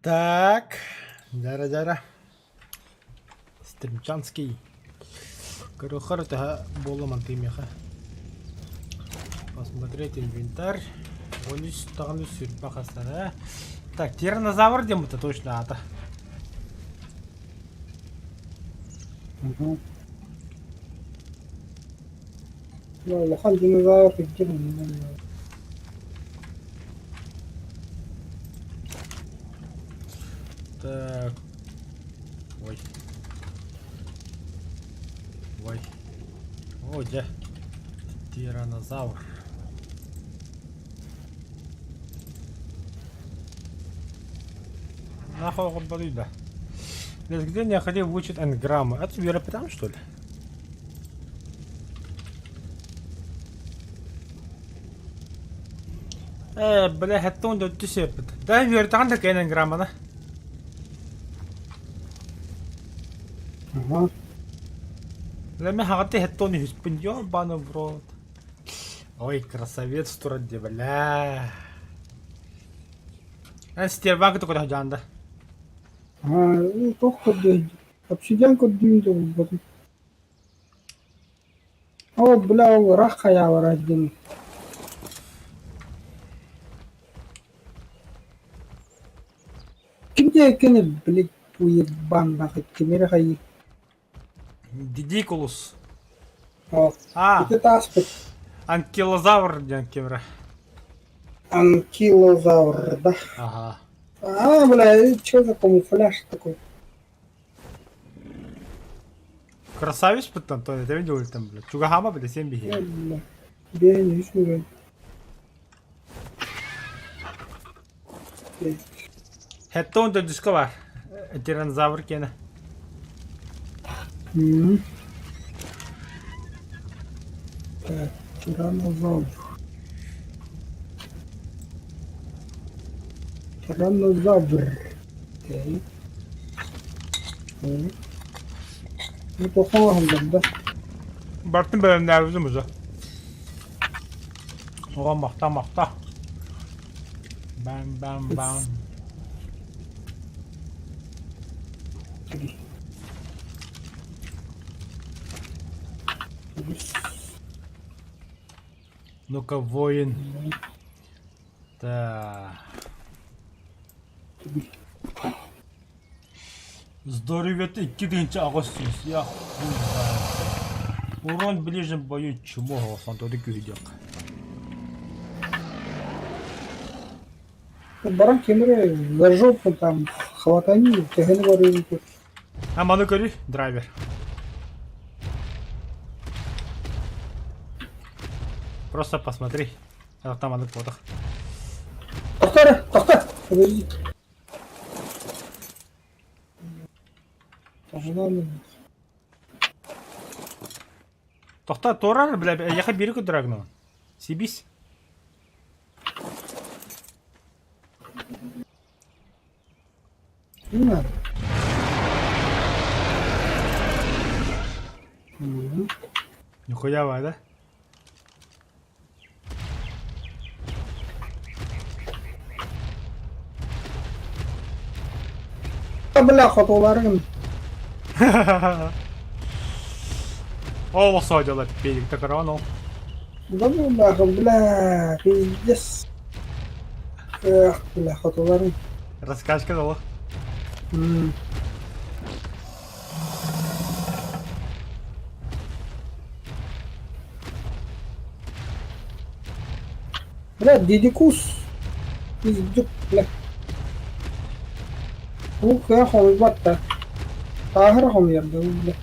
Так, дьара-дьара. Стримчанский. Көрүөххэ төһө буолла мантыы миэхэ. Посмотреть инвентарь. 13 даҕаны сүрбэ хастара. Так, тиранозавр диэн быта точно аата. Угу. Ну, улахан динозавр кырдьык Так. Ой. Ой. О, дьэ. Тиранозавр. Нахуй оҕорбодуй да. Где необходимо выучить энграммы? Это Вера Петрам, что ли? Э, бля, хэттон дөттү сеппит. Да, үөртэҕин да кээн энграмманы. Ага. Лэме хаҕаты хэттон үһүспүн, ёбаный в рот. Ой, красавец турар дии, бля. Эн стервака только жаанда. А, ну, туох көрдөөй? Обсидиан көрдүүн да булбатым. О, бля, ол ырах хайаалара диэн. Ким диэккини, блядь, уебан нахуй, кимири хайыы. Дидикулус. О, А, ити тааспыт. анкилозавр диэн кимирэ. Анкилозавр, да. Ага. А, бля, что за камуфляж такой? Красавец пыттан, Антон, это видел там, блядь. Чугахама, блядь, семь бихи. Бля, бэйни үчүгэй. Хэттон диско бар. Тиранозавр киэнэ. М. Так, тиранозавр. Тиранозавр. Окей. М. Неплохого да? Бартын бэлэмнээбитим уже. Оҕо махта махта. Бам бам бам. Ну-ка, воин. Так. Здоровье 2800. Я хуй знает. Урон в ближнем бою чмо голосом, күйдек. Баран кемере за жопу там хватани, төһөнү барыыбыт. А маны көрүй, драйвер. Просто посмотри. Там аны потах. Тохтор, тохтор. Подожди. Тохта туорар, бля, яха бири көдөрөгнө. Сибис. Не надо. Мгм. Нихуя да? Бля, хотуларым. Ол содила педик такаронул. Да ну нахуй, бля, пиздец. Эх, бля, хотуларым. Раскачка дала. М. Бля, дедикус. Пиздюк, бля. Бу кыа хомуйбат да. Тааһыр хомуйар да, бля.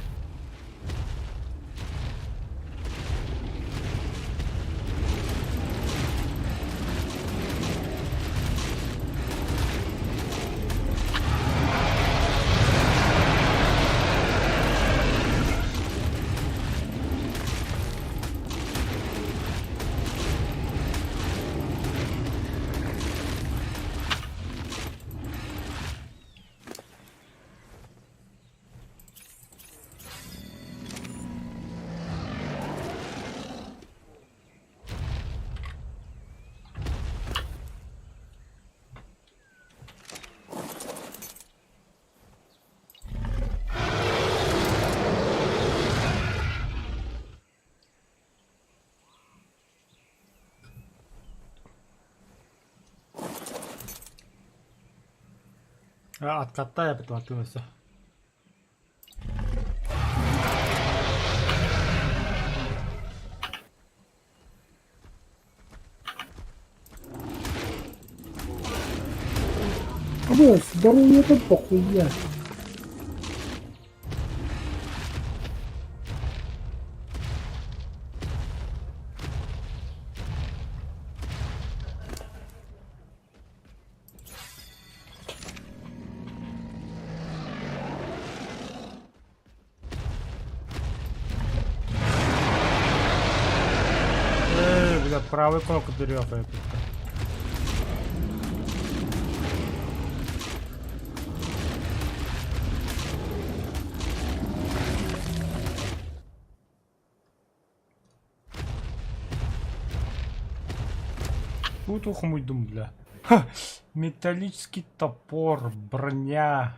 А, откаттай потом откинулся. Бля, здоровье-то похуя. Э, бля, правый кнопку дырёхает. Тут хомуйдум, бля. Ха! Металлический топор, броня,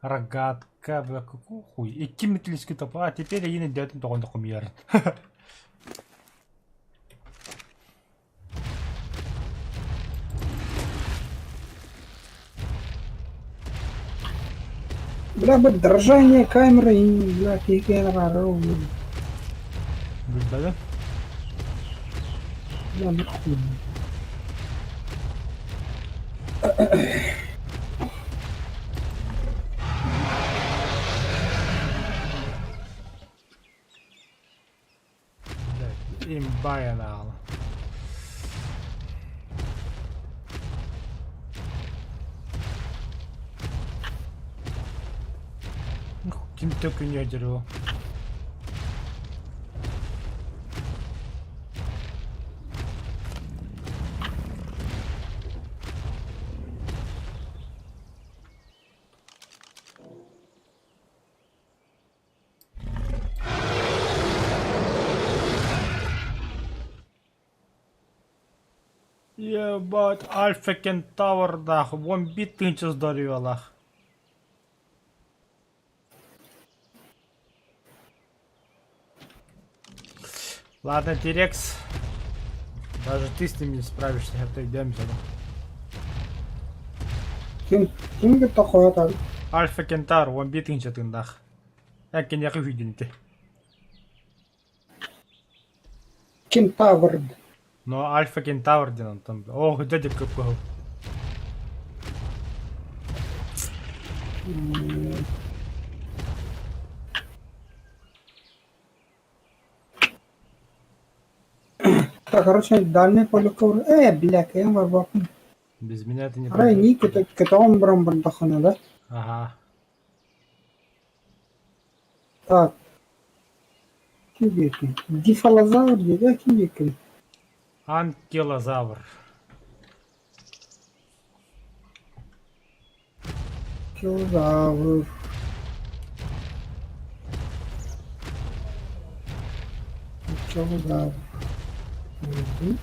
рогатка, бля, какой хуй. Икки металлический топор. А теперь я не дятын тоҕон хомуйар. Бля, бы дрожание камеры, и, бля, пикер, Билбэтим. бля, нахуй. Блядь, имба я наҕала. Ким төкүнүө дьоруо. Ебать, Альфа Кентаврдаах, уон биир тыһыынча здоровьялаах. Ладно, Тирекс, даже ты с ним не справишься, отойдемся. Ким, ким кытта хойутаан Альфа Кентавр уон биир тыһыынча тыыннаах. Эн киниэхэ үһүйдүн Кентавр. Но Альфа Кентавр диэн онтон оо дядя кып-кыһыл. Так, короче, дальний полюков. Бля, кем барбаппын. Без меня ты не Арай пойдешь. нии көтөҕөн баран бардаххына да. Ага. Так. Ким диэки? Дифалозавр диэки, ким диэки? Анкилозавр. Килозавр. Килозавр. Мгм.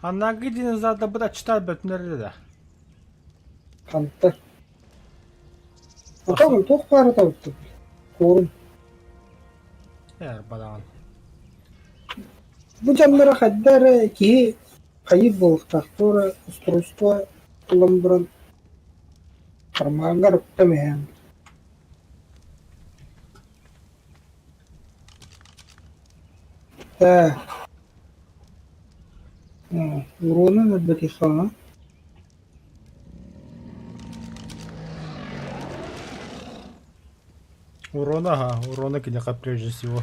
Аныгы динозаврда читал бөтүнэрэ да. Ханта. Отон туох баара табыттым. Куорун. Эр бадаҕан. Бу дьонноро хайда эрэ киһи хайыыр буолуохтаах, туох эрэ устройство ылан баран хармааҥҥар уктан иһэн Ээ, уруонун өлбөтүөххэ Урона, ага, урона киниэхэ прежде всего.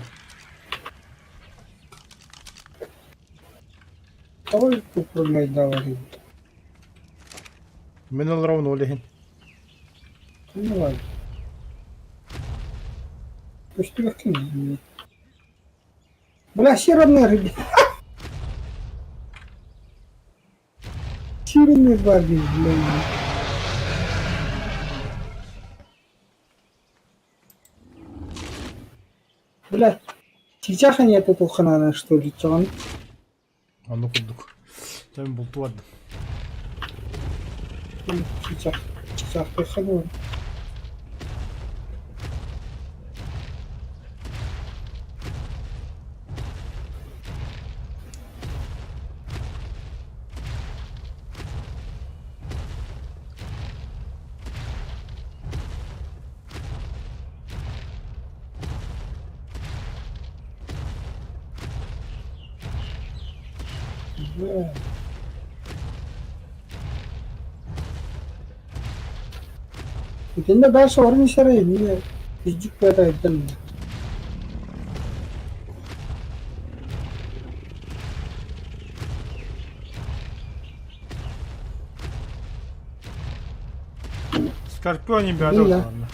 Тоҕо управляйдаабатый? Мин олоробун ол иһин. Давай. Көстүбэккин Бля, серый Сиреный Барби, бля. Бля, сейчас они от этого ханана, что ли, чон? Ону курдук. Дьэ мин бултуу бардым. Сейчас, сейчас, Итиннэ дальше орун исэрэ инньэ илдьит быата ыйдан Скорпион имбиада отуонна.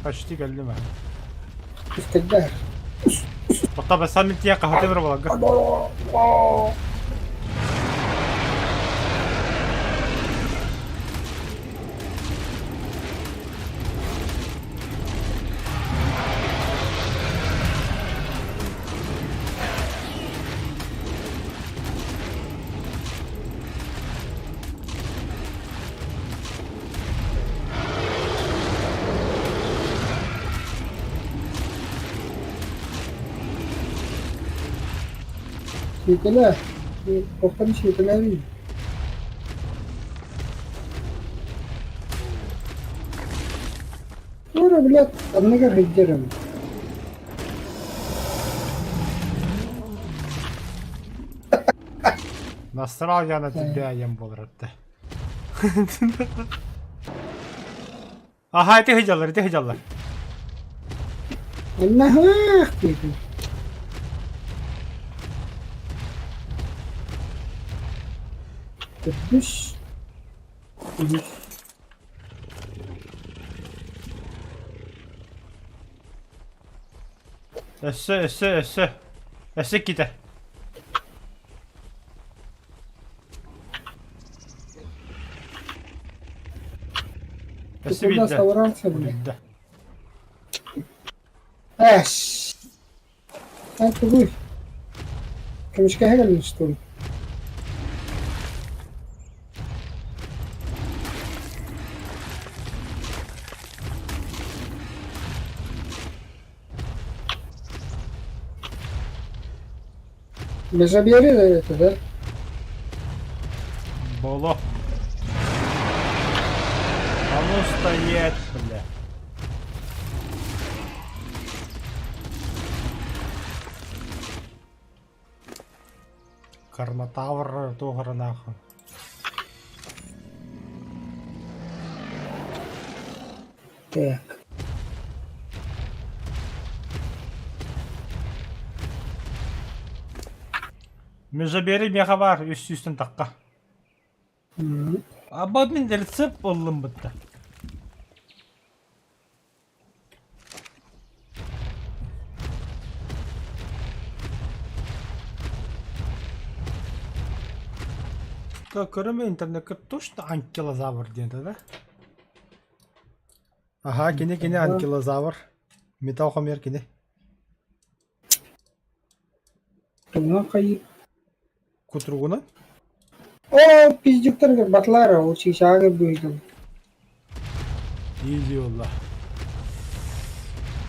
Почти кэллим ээ. Истэрдэр. Тоқта бассан мин тиийэн хаһыта бер баларга. Сиэтэлээ. Охтон сиэтэлээбин. Туора билээт анныгар сылдьарым. Насрал я на тебя, ем буолар этэ. Аха, ити сылдьаллар, ити сылдьаллар. Наһаах диэтим. Төрдүс. Үһүс. Өссө, өссө, өссө. Өссө иккитэ. Өссө Ты куда биирдэ. собрался, блядь? Биирдэ. Эш! Эн тугуй? Көмүскэһэ кэллин что ли? Межобери это, да? Боло. А ну стоять, бля. Карнотавр тугара нахуй. Так. Межобери меха бар үс сүүстэн тахха. Аба мин рецепт буллум бытта. Көрөмө интернекке точно анкилозавр диэн да? Аха, кини кини анкилозавр. Металл хомер кини. Тугунан хайыы? Кутуругунан? Оо, пиздюктаргар батлара, ол чыычааҕы быһыйдым. Иди олла.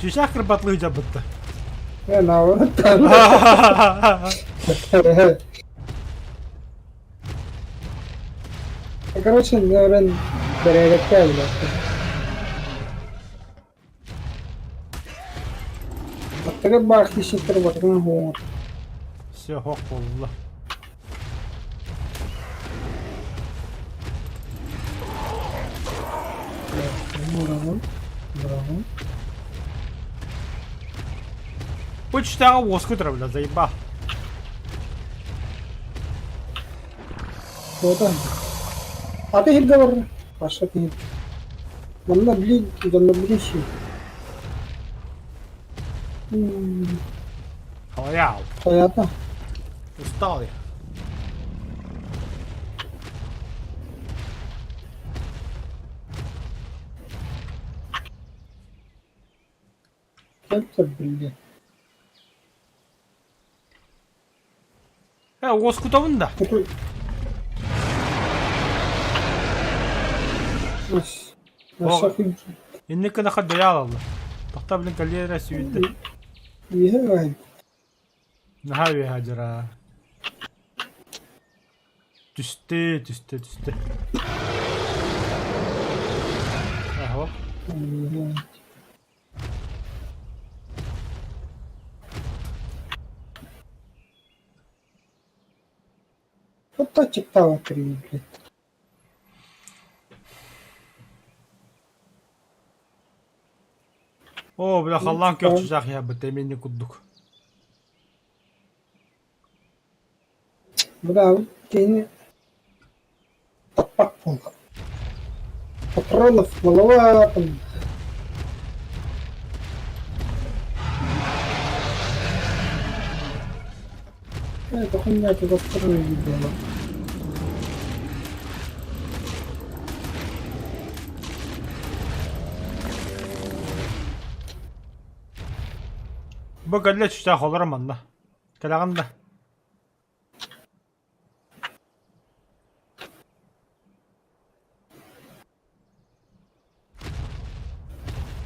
Чыычаах кырбатлыы дьабытта. Э, наоборот. Короче, наверное, бэрээдэктээх билээхтэр. Аттыгар баар хищниктэр батынан уоҥар. Все, хох буолла. Браво. Браво. Почтаҕа уоска турар бля, заеба. Туота. Аты иһиргэ барар. Паша тиһир. Манна били дьоннорбутун сии. Халаял. Хайата. Устал я. Это, блин. Э, уоскутабын да. Такой... Инник гына дөйө алалла. Тохто блин кэлиэрэ сүүрдэ. Үөһэ Наһаа үөһэ дьара. Түстэ, түстэ, түстэ. Аһо. Аччыктаабаттар блядь. Оо, бля, халлаан күөх чычаах иһэбит эмиэ курдук. Быраабыт киһини таппат буолла. Патронов маловато. Это хуйня туда стороны было. Бу кэллэ чычаах олорор манна. Кэлэҕин да?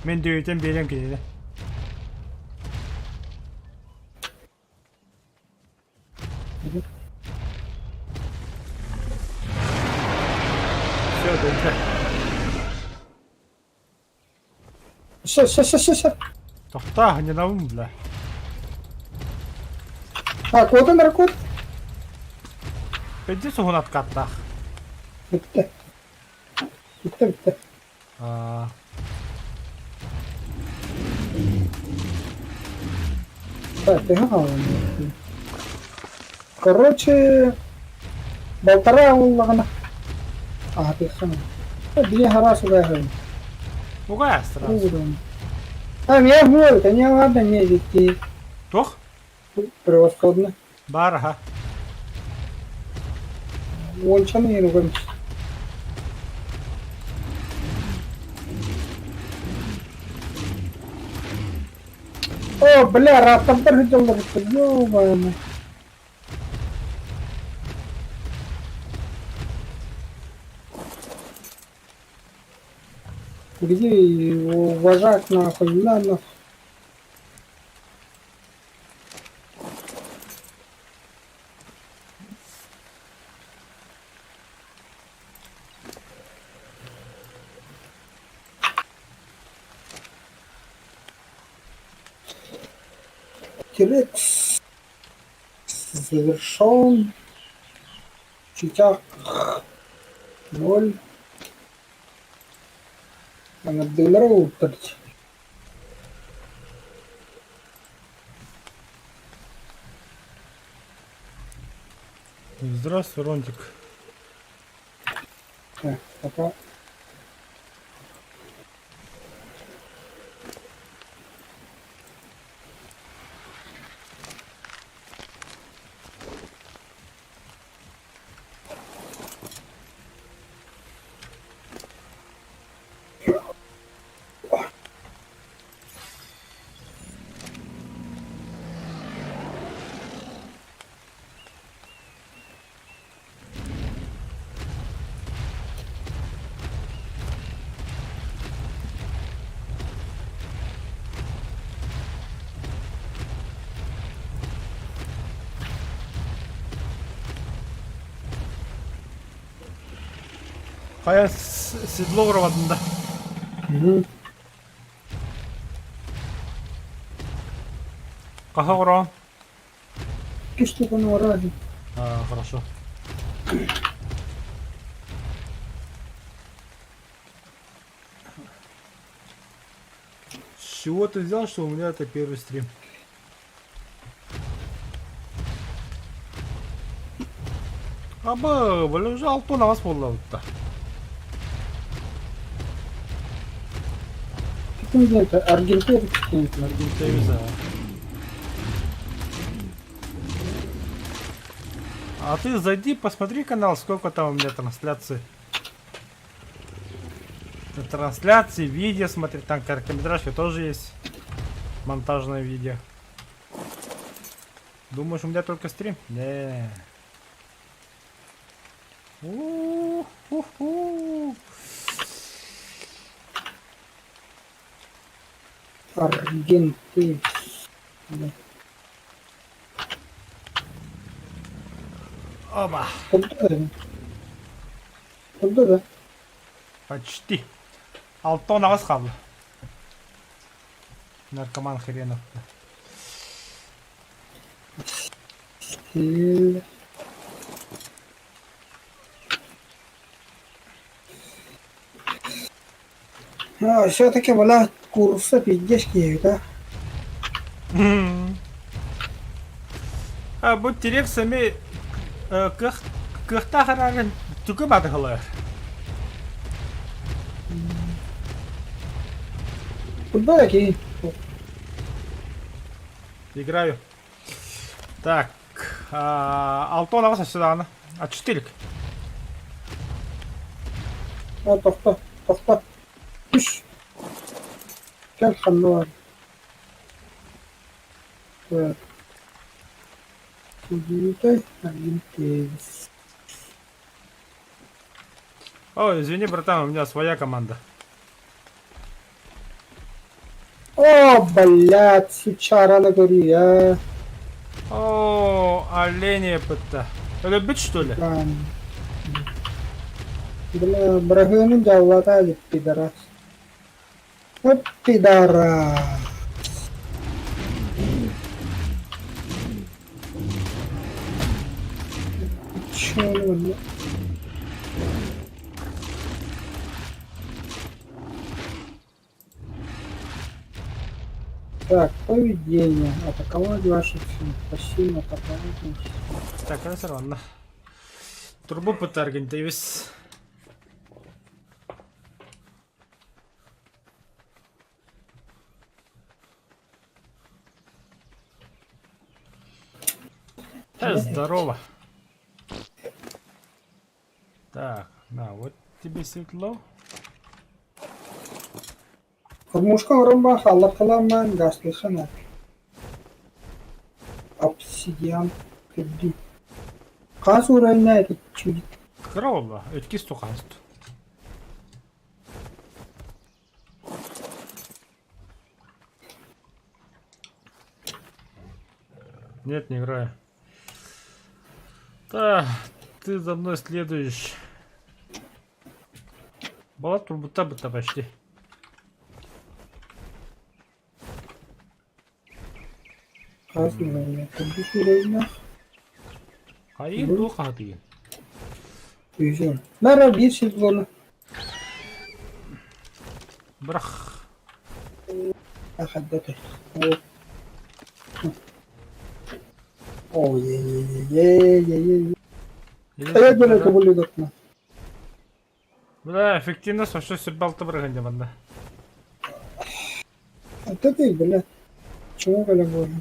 Мин дөйүтэн биэриэм кинини. Все, дөйдө. Все, все, все, все, все. Тохтоо, не навым, бля. А, куотан эрэ куот. Пенди суһун откаттаах. Бүттэ. Бүттэ, бүттэ. Аа. Так, төһө хаалан Короче, балтараа буоллаҕына аһатыахха Били хараас убайаһын. Угаас сразу. А, я говорю, не ладно, не детей. Туох? Превосходно. Баар аха. Уончаны иһин уган. О, бля, раптандар сылдьаллар ёбаный. Где его вожак нахуй, на нахуй. Тирекс завершен. Читак ноль. Аҥардыылара уурдар Здравствуй, Ронтик. Так, пока. Хайа седло уровадын да? Хаһа ороон? Түстүгүн уораһын. А, хорошо. С чего ты взял, что у меня это первый стрим? Аба, уже алтон аас буолла Ким Аргентина Аргентина. А ты зайди, посмотри канал, сколько там у меня трансляций. Трансляции, видео смотри, там короткометражки тоже есть. Монтажное видео. Думаешь, у меня только стрим? Не. У-ху-ху. Аргентина. Оба. Куда да? Почти. Алтон аҕыс хаалла. Наркоман хренов. Стиль. А, все-таки, бля, куурусса пиздец киһитэ. А бу Тирекс эми кыах кыахтаах эрээрин түгү батыһылар. Футбол киһи. Играю. Так, Алтон аҕыс өссө даҕаны. Аччыт илик. О, тохто, тохто. Үс. Кэл ханна бар. Так. Судьютай один тезис. О, извини, братан, у меня своя команда. О, блядь, сучара көрүү, а. О, олени пытта. Өлөрбүт, что ли? Бля, быраһыанын дьааллата илик пидорас. Вот пидорас. Чё, Так, поведение. Атаковать ваших пассивно атаковать. Так, это ладно. Турбо пытаргин, Дэвис. Здорово. Так, на, вот тебе светло. Кормушка оромба халларкаламан гаслыхана. Обсидиан кырдыы. Хас уурайна этиччибит. Кыра буолла, өткис тухаст. Нет, не играю. Да, ты за мной следуешь. Была турбута быта почти. Хас уурайна кырдыы уурайна. Хайын туох хаһытыгын? Үһүн. Нара биир сезону Бырах. Хайда Оо е-е-е-е-е-е. Хайа дьоно көбүлүгүтүнэ. Бля, эффективность вообще сүрбэ бырыһын дьэ манна. Это ты, бля. Чего кэлэн буолла?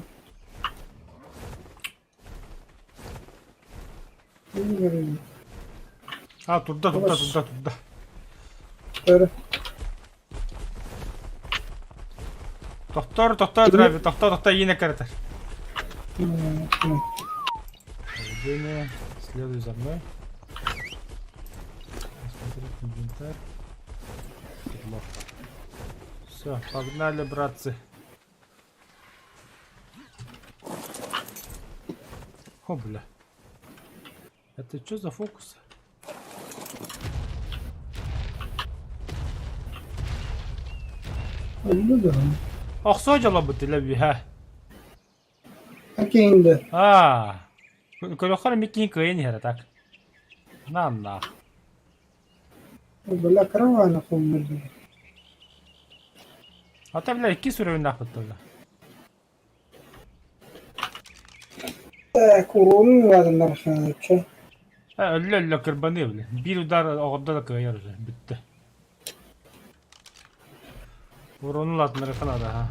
А, турда, турда, турда, турда. Көрө. Тохтоор, тохтоор, драйвер, тохтоо, тохтоо, иинэ кэратар. Поведение, следуй за мной. Посмотреть инвентарь. Седло. Все, погнали, братцы. О, бля. Это что за фокус? Өллө да. Охсоо дьолобут илэ Окейнде. Аа. Көрөхөр миккин кыайан иһэрэ так. На-на. Бля, каравана хоммер. Ата бля икки сүрүннээх буттулла. Так, уруонун улаатыннар хаачча. Өллө өллө кырбаныы бile. Биир удар оҕордо да кыайар уже бүттэ. Уруонун улаатыннарыахха наада ха.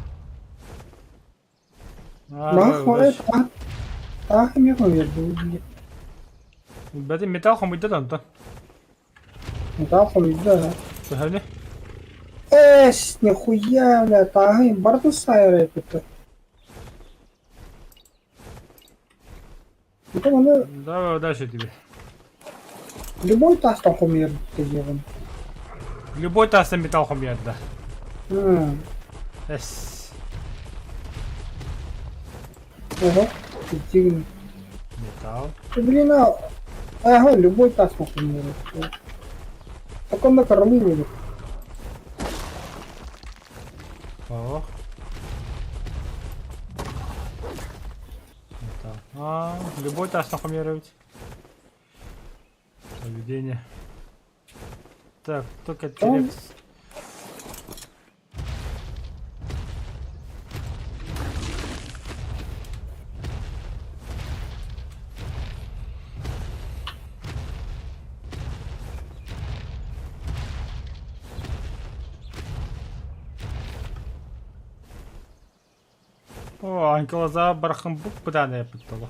Маах хоре таах эмиэ хомуйар Бэти металл хомуйда да онтон. Металл хомуйда. Төһөнү? Эс, нихуя, бля, тааһы барытын саайар эппиттэр. Потом аны Давай удачи тебе. любой таастан хомуйар диэҕин. Любой таастан металл хомуйар да. Эс. Ого, итигин. Металл. Блин, а... Ага, любой таас хомуйар. Таком королы будут. Ох. Металл. А, любой таастан хомуйар Поведение. Так, только Тирекс. О, анкилозавр барахсан бук-бытаан эппит олох.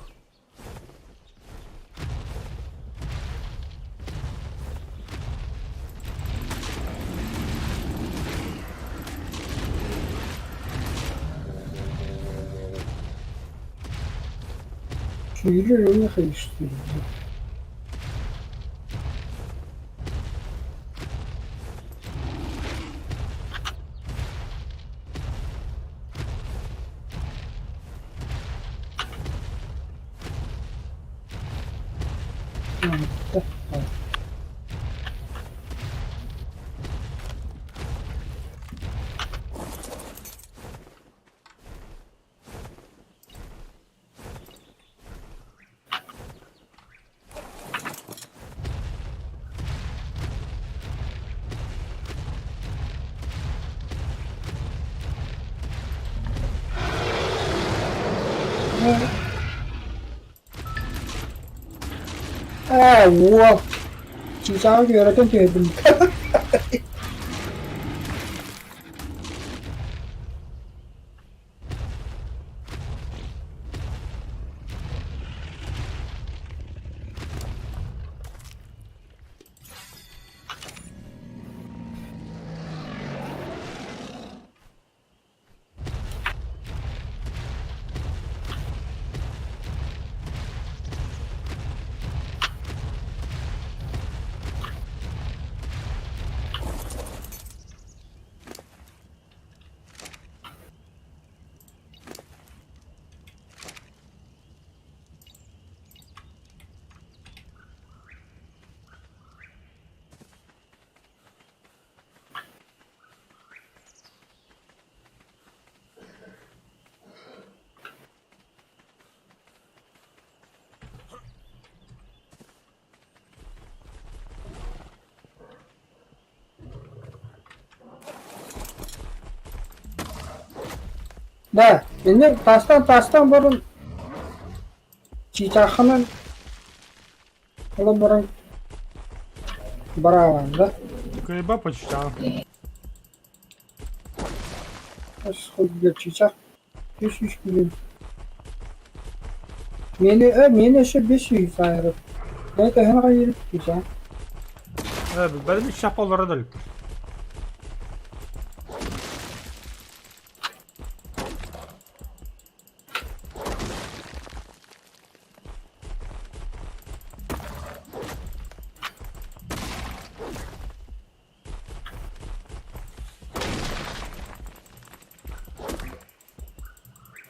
Сүүрэр уонна хайыштыыр. Ээ, уол, чыычааҕы үөрэтэн түһэрдим. Да, инньэ таастаан таастаан баран чыычааххынан ылан баран бараҕын да. Кыайба почтаҕа. Чыычаах 300 күлүн. Миэнэ миэнэ өссө 500 аайырып. Бэйэ төһөнө хайыырып чыычаах. Бары үс олоро да илик.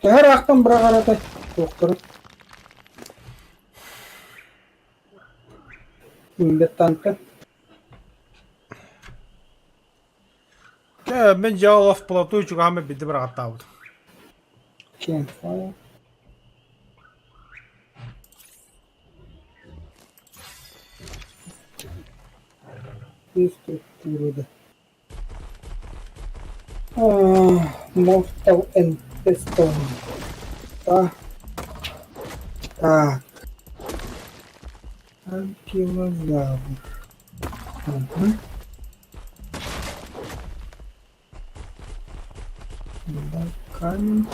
Төһө ыраахтан быраҕар этэй туохтарын? Иҥбэттантан. Э, мин дьэ олох вплотную чугаһаан бирдэ быраҕаттаабытым. Campfire. Структура да. Mortal and Piston. Да. Так. Анкилозавр. Ага. Да, камень.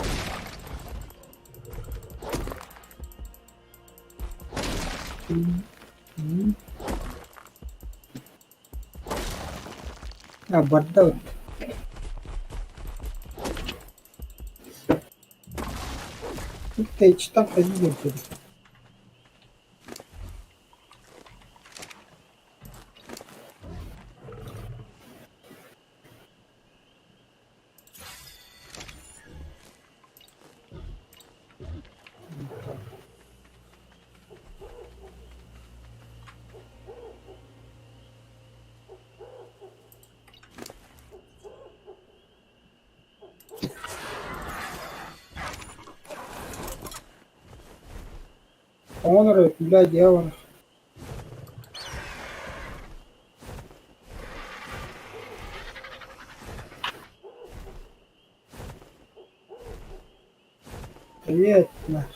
А, барда вот. Тэйчтэн хайыы диэн Оҥон эрэ үлэ дьиэ бар. Привет, нах.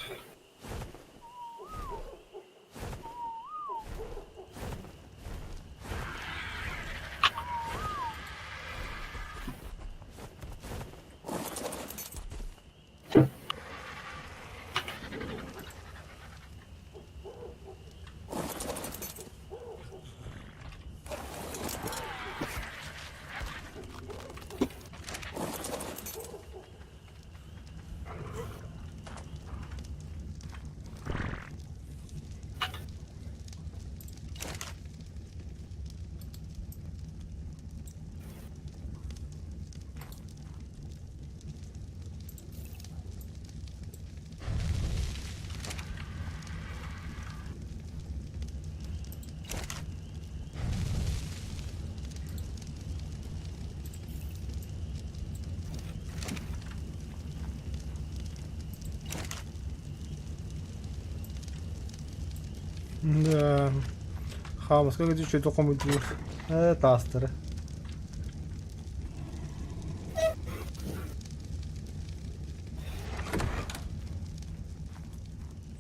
Да. Хаамыска кэти чөтө хомуйдулар. Ээ, таастары.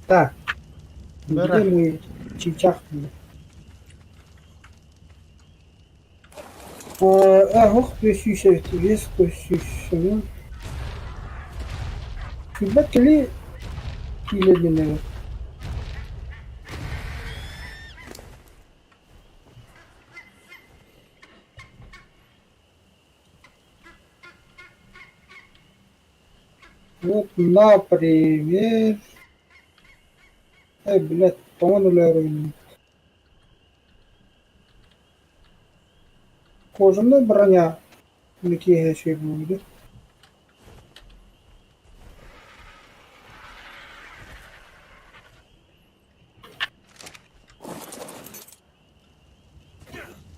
Так, Бара. где мой чичах? Ох, 500, вес 500. Сүүрбэт кили киилэлэнэр. Вот, например... Эй, блядь, тоҥон өлөөрүгүн. Кожаная броня киэһэ үчүгэй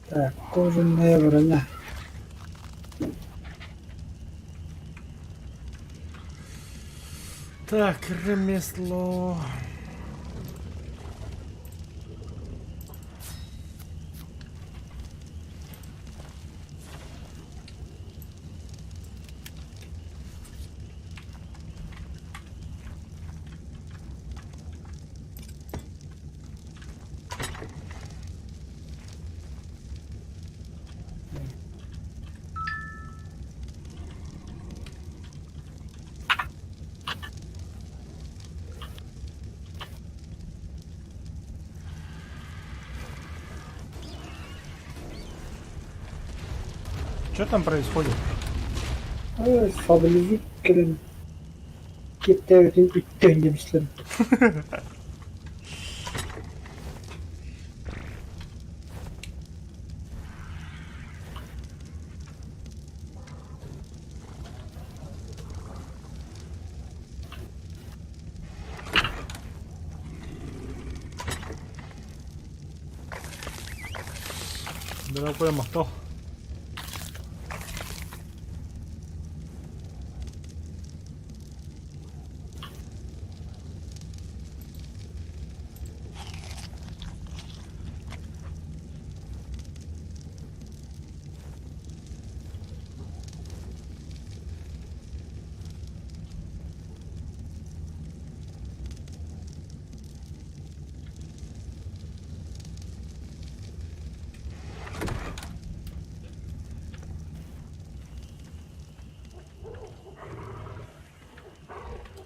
Так, кожаная броня. Так, ремесло. Что там происходит? Ой, саблезуб кэлэн киэптээбитин үттэн дэмислэн. Дорогой махтал.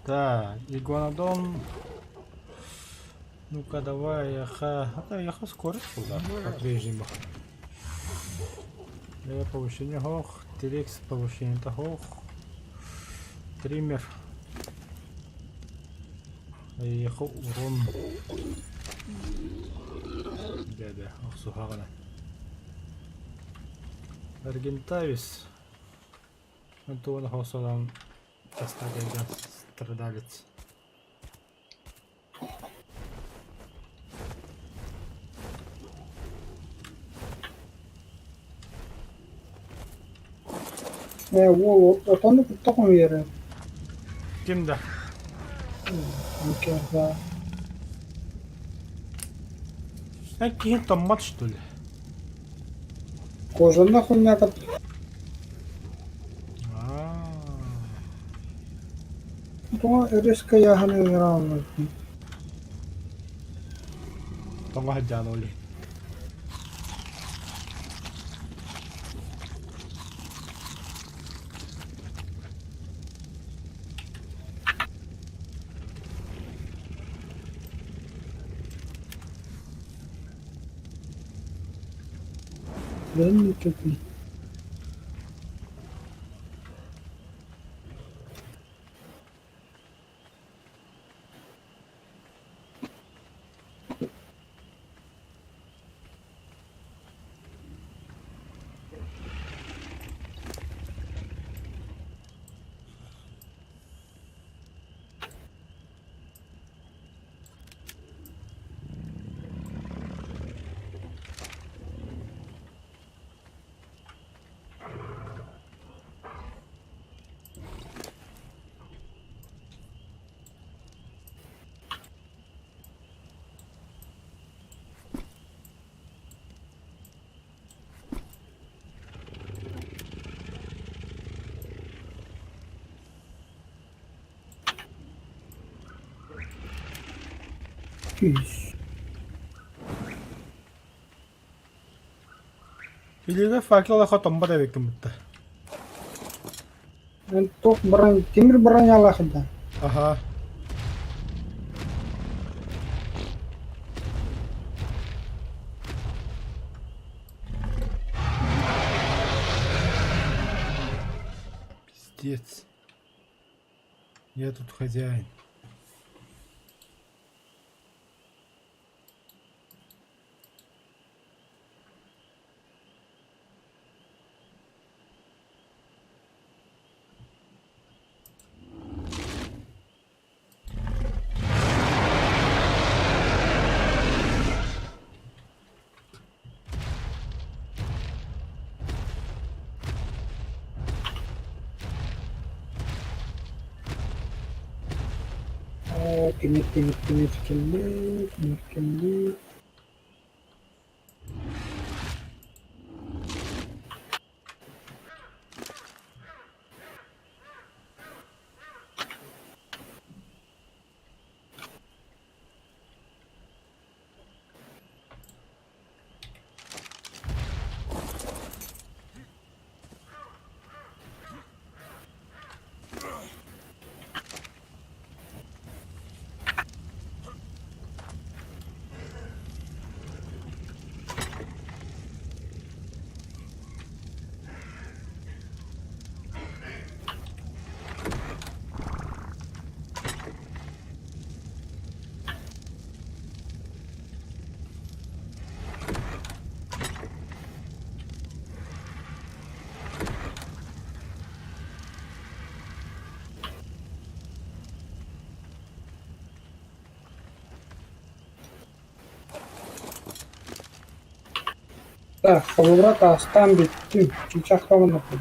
Так, игуанодон. Ну-ка, давай, яха. А яха скорость была по-прежнему. Я повышение хох, Тирекс повышение хох. Триммер. Яха урон. Дядя, охсухагана. Аргентавис. Антон Хосолан страдалец. Ээ, уол отону кытта хомуйар Ким да? Анкерда. Киһи томмот что ли? Кожанна хуйня А-а-а. Тоҕо өрүскэ ыйааһын ыҥырааллар Тоҥо сылдьан ол иһин. Күүс. Илиигэ факел аха томмот эбиккин бытта. Эн туох броня, тимир бронялаах да? Аха. Пиздец. Я тут хозяин. Тимир, тимир, тимир кэллэ, тимир кэллэ. Так, холобура таастаан бүттүм, чыычаах хабыннарбын.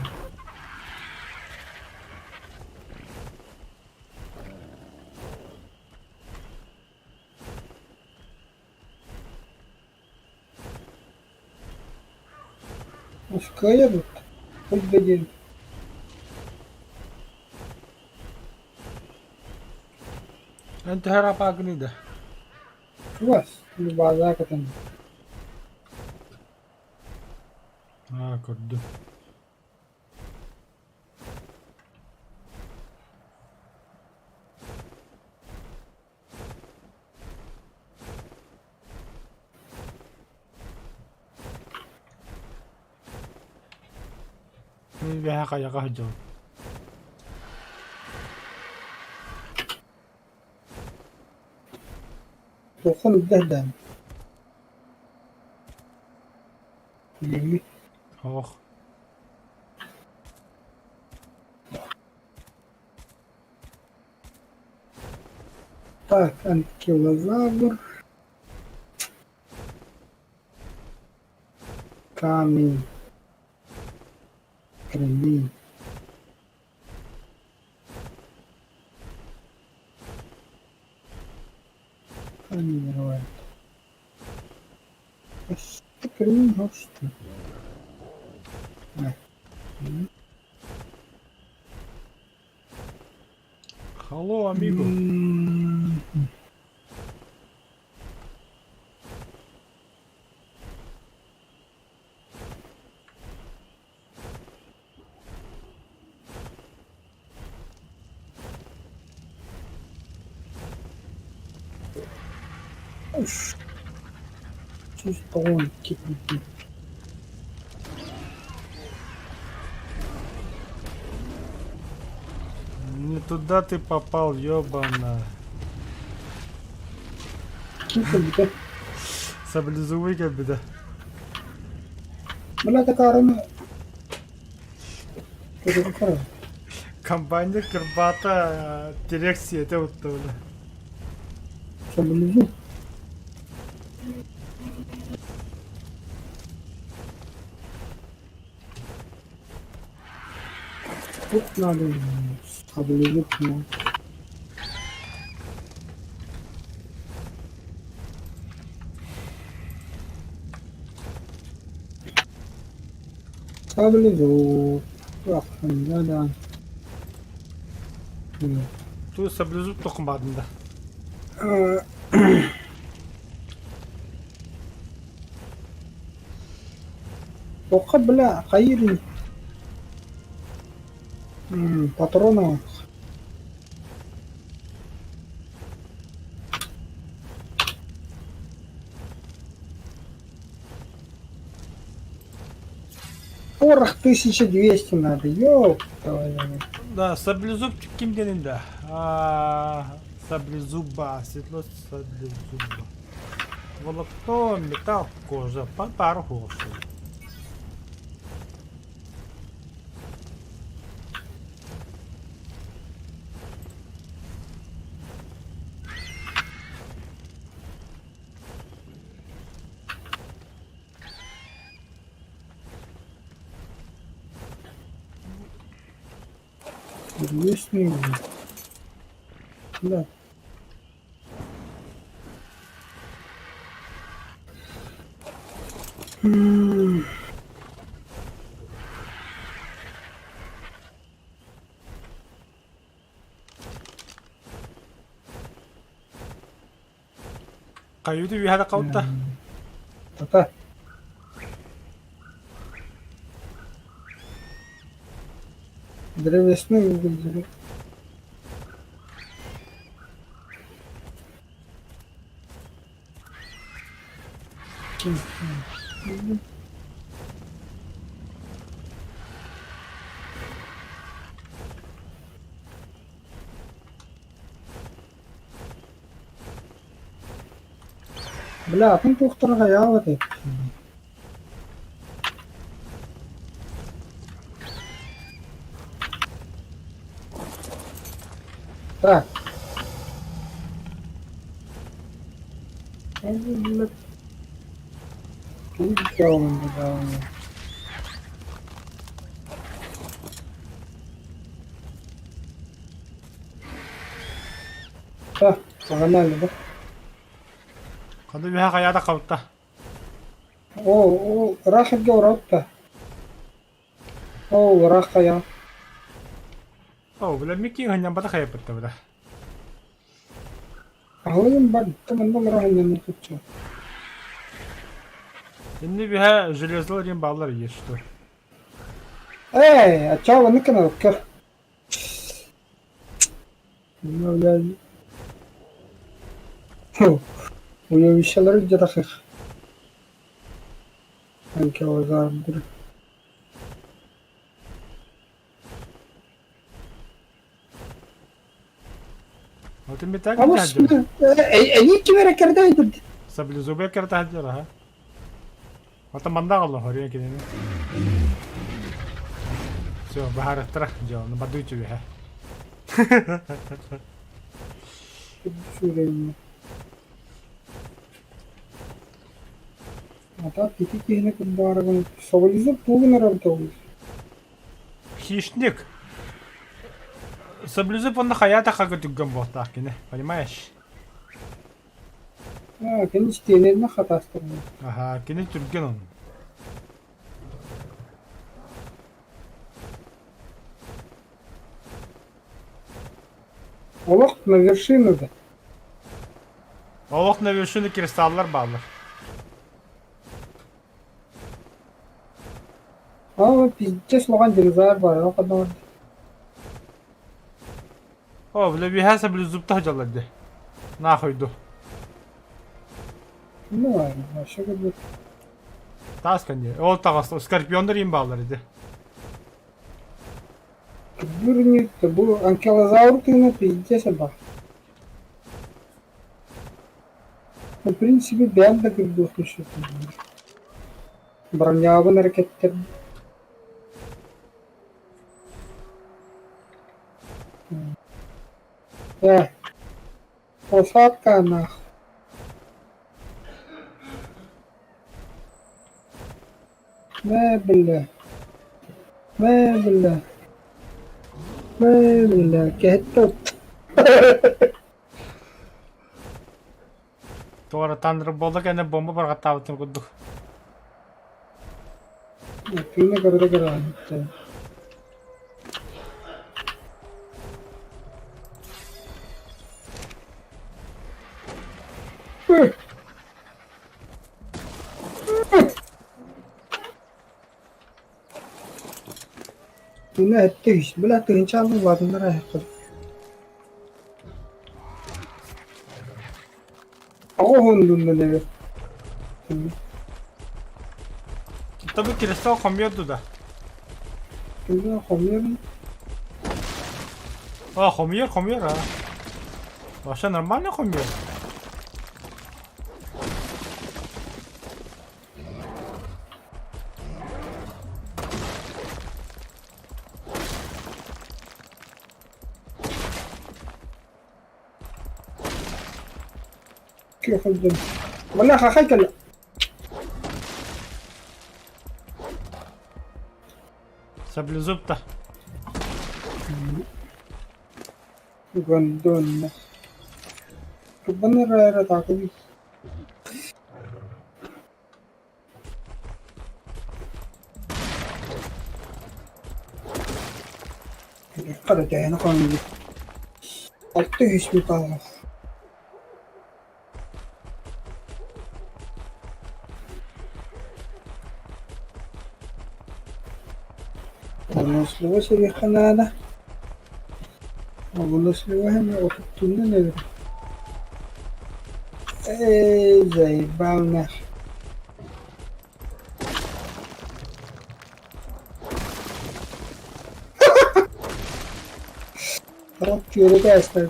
Кыайабыт, хоть да диэн. Эн төһө арапаагыный да? Чугас, баазаа кэтэн. Аа, көрдүм. Мин үөһэ хайаҕа сылдьабын. Туоххун үрдэ Билиҥҥи Ох. Так, анкилозавр. Камень. Кремень. Камень рвает. Кремень что? Hello, amigo. 192 кредит. Не туда ты попал, ёбана. Ким кэлбитэ? Саблезубый кэлбитэ. Бля такаарыны көрөрү көрөр. Комбайнер кырбаата тирек сиэтэ утта бля. Саблезуб. Тут надо саблезуб. Саблезуб. Да-да. Ту саблезуб тохумаадын да. Туохха бля хайыырый? Патроны. Порох 1200 надо, ёп твою мать. Да, саблезубчик ким диэнин да. А, саблезуба, светло саблезуба. Волокно, металл, кожа, пару холстов. Лишний. Да. Каюты үөһэ калта. Тата. Древесный уголь. Бля, атын туохтара хайаабат эбит. Так. Так, погнали, да? Ханна үөһэ хайаата халта. О, о, ыраах эргэ уратта. О, ыраах хайа. О, бля, Микки ханньамбата хайаппытта бля. Аһылыгым бар, манна олоро ханньанна тутчу. Инни үөһэ железлар диэн бааллар есть что. Эй, ачаа маннык гына көр. Уявищалары дьарахых. Анкилозавр. Вот и так Алыс эйиин ким эрэ кэрдээйдир Саблезубая кэртаһдьар аха. Ото манна аҕалла хоруйа кинини. Все, баһаарыттара дьыаланы бардыы үчүгэһэ. А так ити киһини кырбаарыгын Саблезуб тугун эрэ бутабын Хищник. Саблезуб онно хайаата хага түргэн буолтаах кини, понимаешь? Аа, кини истиэнэннэ хатаастарбыт. Аха, кини түргэн он. Олох на вершину да. Олох на вершину кристаллар бааллар. Аа, пиздец улахан динозавр баар, ол ханна барда? О, бля, үөһээ саблезубта сылдьаллар дии. Нахуй ду. Ну ладно, вообще как бы Таас кэнниэ. Ол таҕыста скорпионнар иин бааллар ити. Бүрүнү бу анкилозавр тыына пиздец элбэх. В принципе, бэйэм да кырдыахпын сөп. Бронябын эрэ кэттэрдим. Ээ, посадка нах. Мэ бля. Мэ бля. Мэ бля. Кэһэттэ Туора Thunderbolt кэннэ бомба барҕаттаабытын курдук. Тыына көрө көрө Тыына эттэ үс, бля тыһыынчаалыы улаатыннар аһыахха. Тоҕо уһундуннун эбит? Табы кристалл хомуйар да? Кимҥэ хомуйар? А, хомуйар, хомуйар, а. Вообще нормально хомуйар? Күөх өлдүм. Манна хахай кэллэ. Саблезуб-то. Гондонна. Турбаны эрэ таакыбый. Хара тэһэн хаалбыт. 600 металлов. Выносливо сириэххэ наада. Выносливо эмиэ отуттуннан эбит. Эй, заебал нах. Рот түөрэтэ ааста.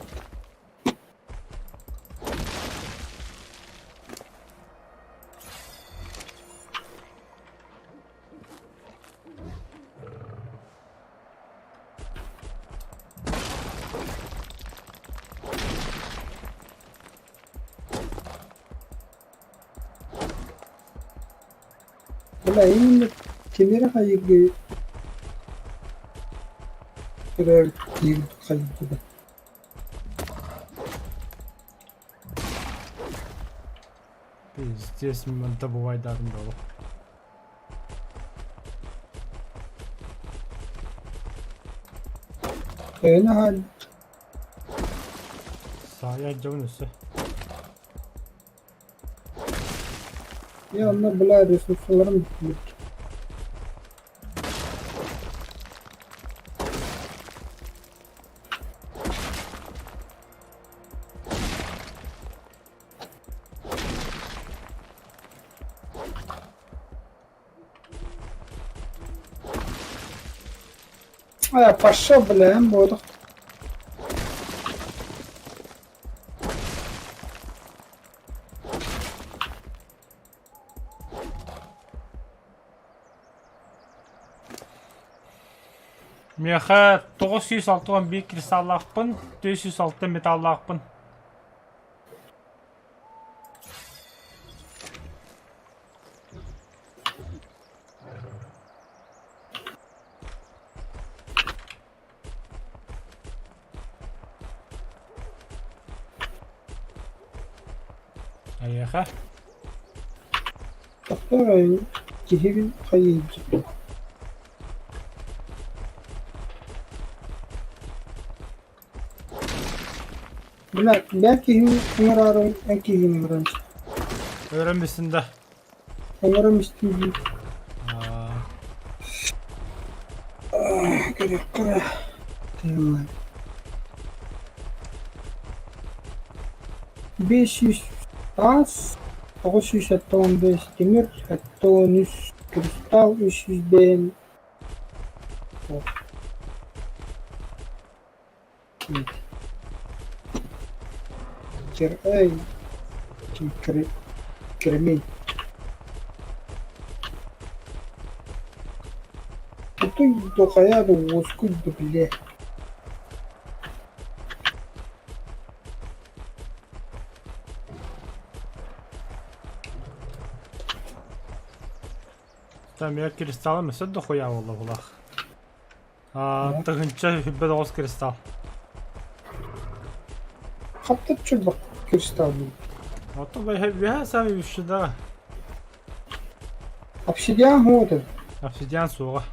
Бля, именно тимири хайыырга төрөөбүт хайыырга. Пиздец, манта бывайдаатын буолуо. Төһөнү аһаан Саайа дьон өссө. Я онно бля ресурсаларым бүттүлэр. Э, пошел, бля, эн буолуох. Миэхэ 961 кристаллаахпын, 406 металлаахпын. Эйиэхэ? Тохтоо киһибин хайыйдым. Бля, бэт киһини ыҥыраарын эн киһини ыҥыран Öğrenmişsin de. Ыҥыран истим дии. Аа, Көрүөххэ тыыммын. 500 таас, 975 тимир, 73 кристалл, 300 бэйэм Эй, кремень. Туй дохайа да уоскуй да бile. Там я кристаллым өссө дохуя буолла булах. Аа, тыһыынча сүүрбэ тоҕус кристалл. Хаптар чурбах кристалл был. Ото бэһэ сами үщү да. Обсидиан хуотun. Обсидиан суоҕа.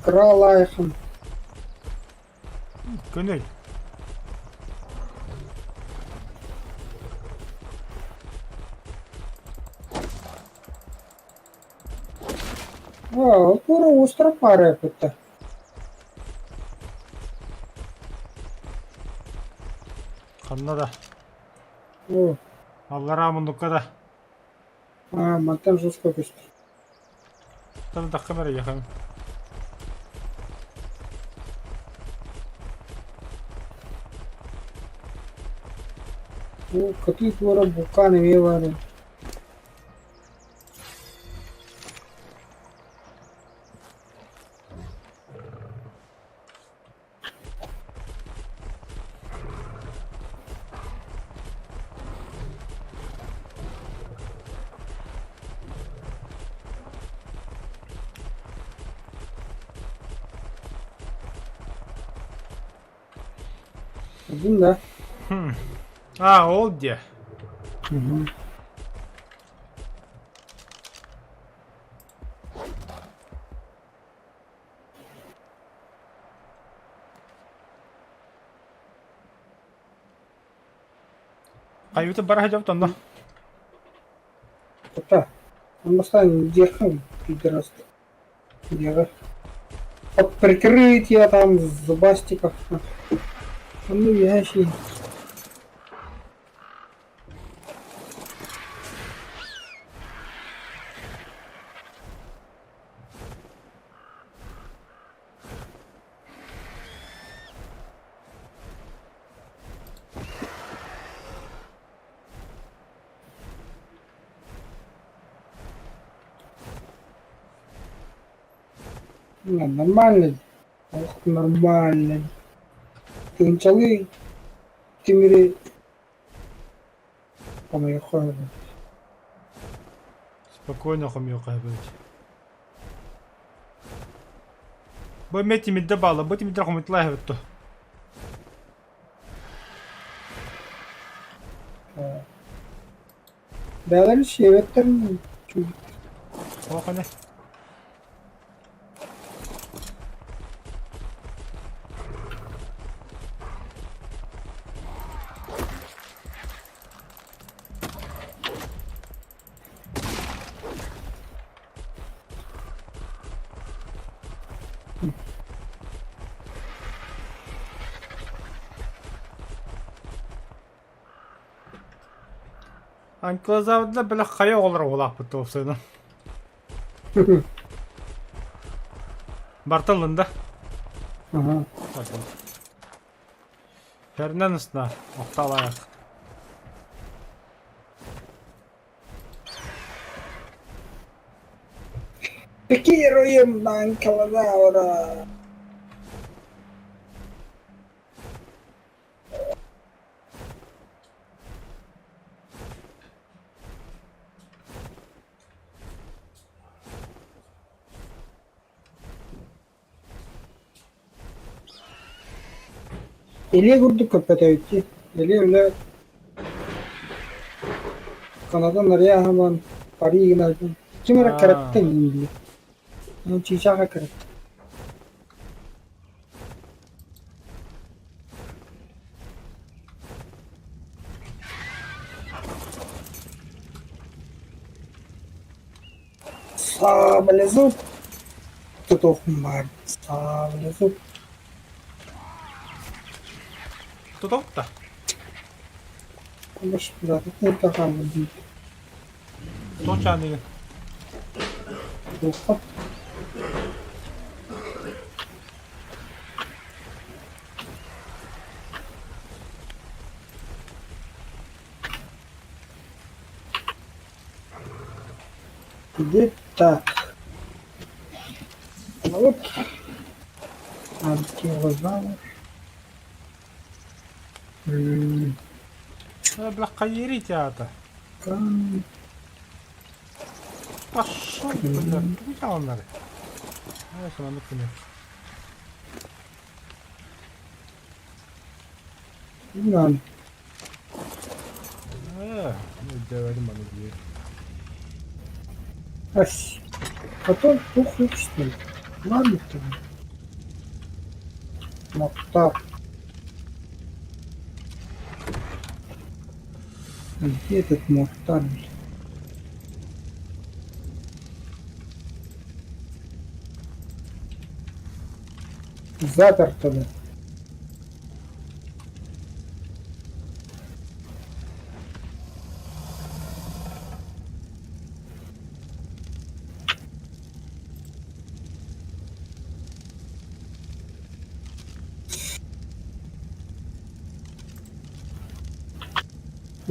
Кыра лайхын. Көнөл. О, пура остров пара это. Ханна да. О, Аллараа муннукка да. а, мантан жестко көстөр. Таны таххым эрэ яхан. О, кытыы туора булкаан эмиэ баар. Көрдүҥ да? А, ол диэ. Мгм. Хайыты бара сылдьабыт онно. Тота. Он бастаан диэххин пидорас. Диэҕэ. Под прикрытие там зубастиков. Онно үөһэ Нормально, ох нормально. Тыынчалыы тимири хомуйуохха Спокойно хомуйуохха эбит. Бу эмиэ тимирдэ баалла, бу тимирдэр хомуйталаа эбит дуо? Бэйэлэрин сиэбэттэрин Туох ane? Анкылазавдла бile хайа оҕолоро уолаахпыт уопсайынан. Барта ылында. Ага. Хернен ысна, охталаах. Пикируем на анкилозавра! Элиэ курдук көппөтөбүт дии. Элиэ үлэ Канадан арыйа аһаман Париж гына ким эрэ кэрэттэн иҥиилли. Чыычааҕа кэрэттэ. Саблезуб тутуохпун баар саблезуб Тутуохта. Туох чааныгын? Туохха? Иди так. Вот. Анкилозавр. Бля, хайыырый театр. Пошел, бля, тугу таҕыннары. Ай, маннык гынар. Наан. Ээ, өйдөөбөтүм аны дии. Ась. Потом туох что ли? Ладно тогда. Мохтар. Где этот Мохтар, блин? Заперто, да.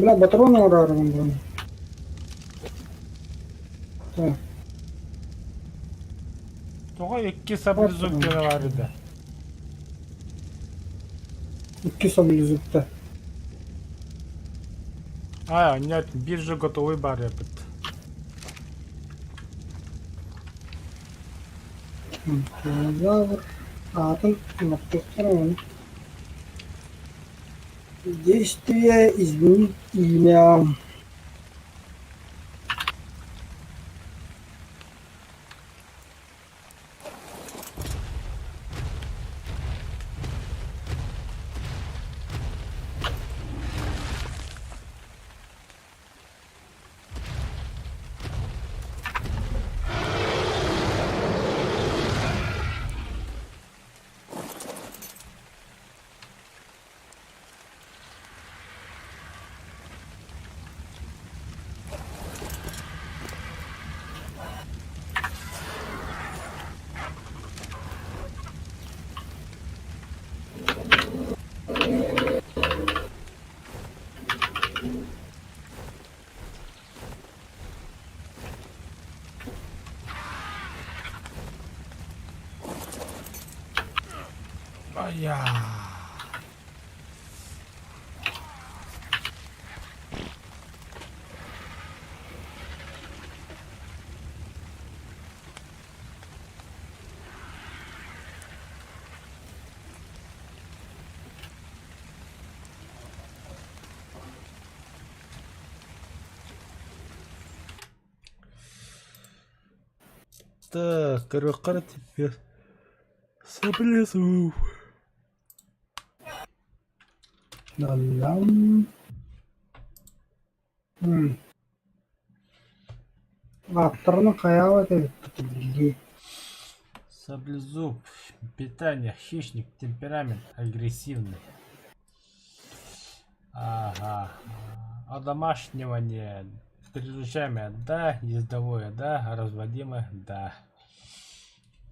Бля, патроны урарым буолан. Так. Тоҕо икки саблезуб диэн баар этэ? Икки саблезубта. А, нет, биржа готовый бар эбит. Динозавр. Аатын оҥостуохтара уонна Действие изменить имя. Айаа. Так, көрүөххэ теперь саблезуб. Наллам. Ааттарынан хайаабат эбиппит билии. Саблезуб. Питание. Хищник. Темперамент. Агрессивный. Ага. Одомашнивание. Переключаемое да, ездовое да, разводимое да.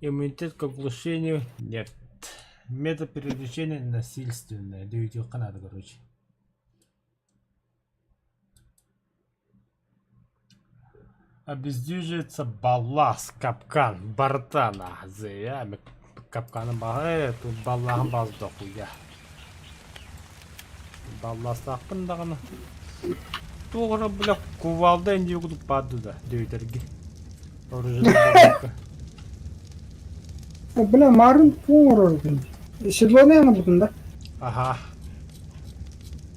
Иммунитет к оглушению нет. Метод переключения насильственное. Дүйдүөххэ надо, короче. Обездвиживается баллас, капкан, бартана. Зря капканы баҕа тут баллаһын бас дохуя. Балластаахпын даҕаны. Туох эрэ бля кувалда инди курдук баарды да дөйдөргө. Оружие Бля, марын туох оҥороргун? Седлоны анабытын да? Аха.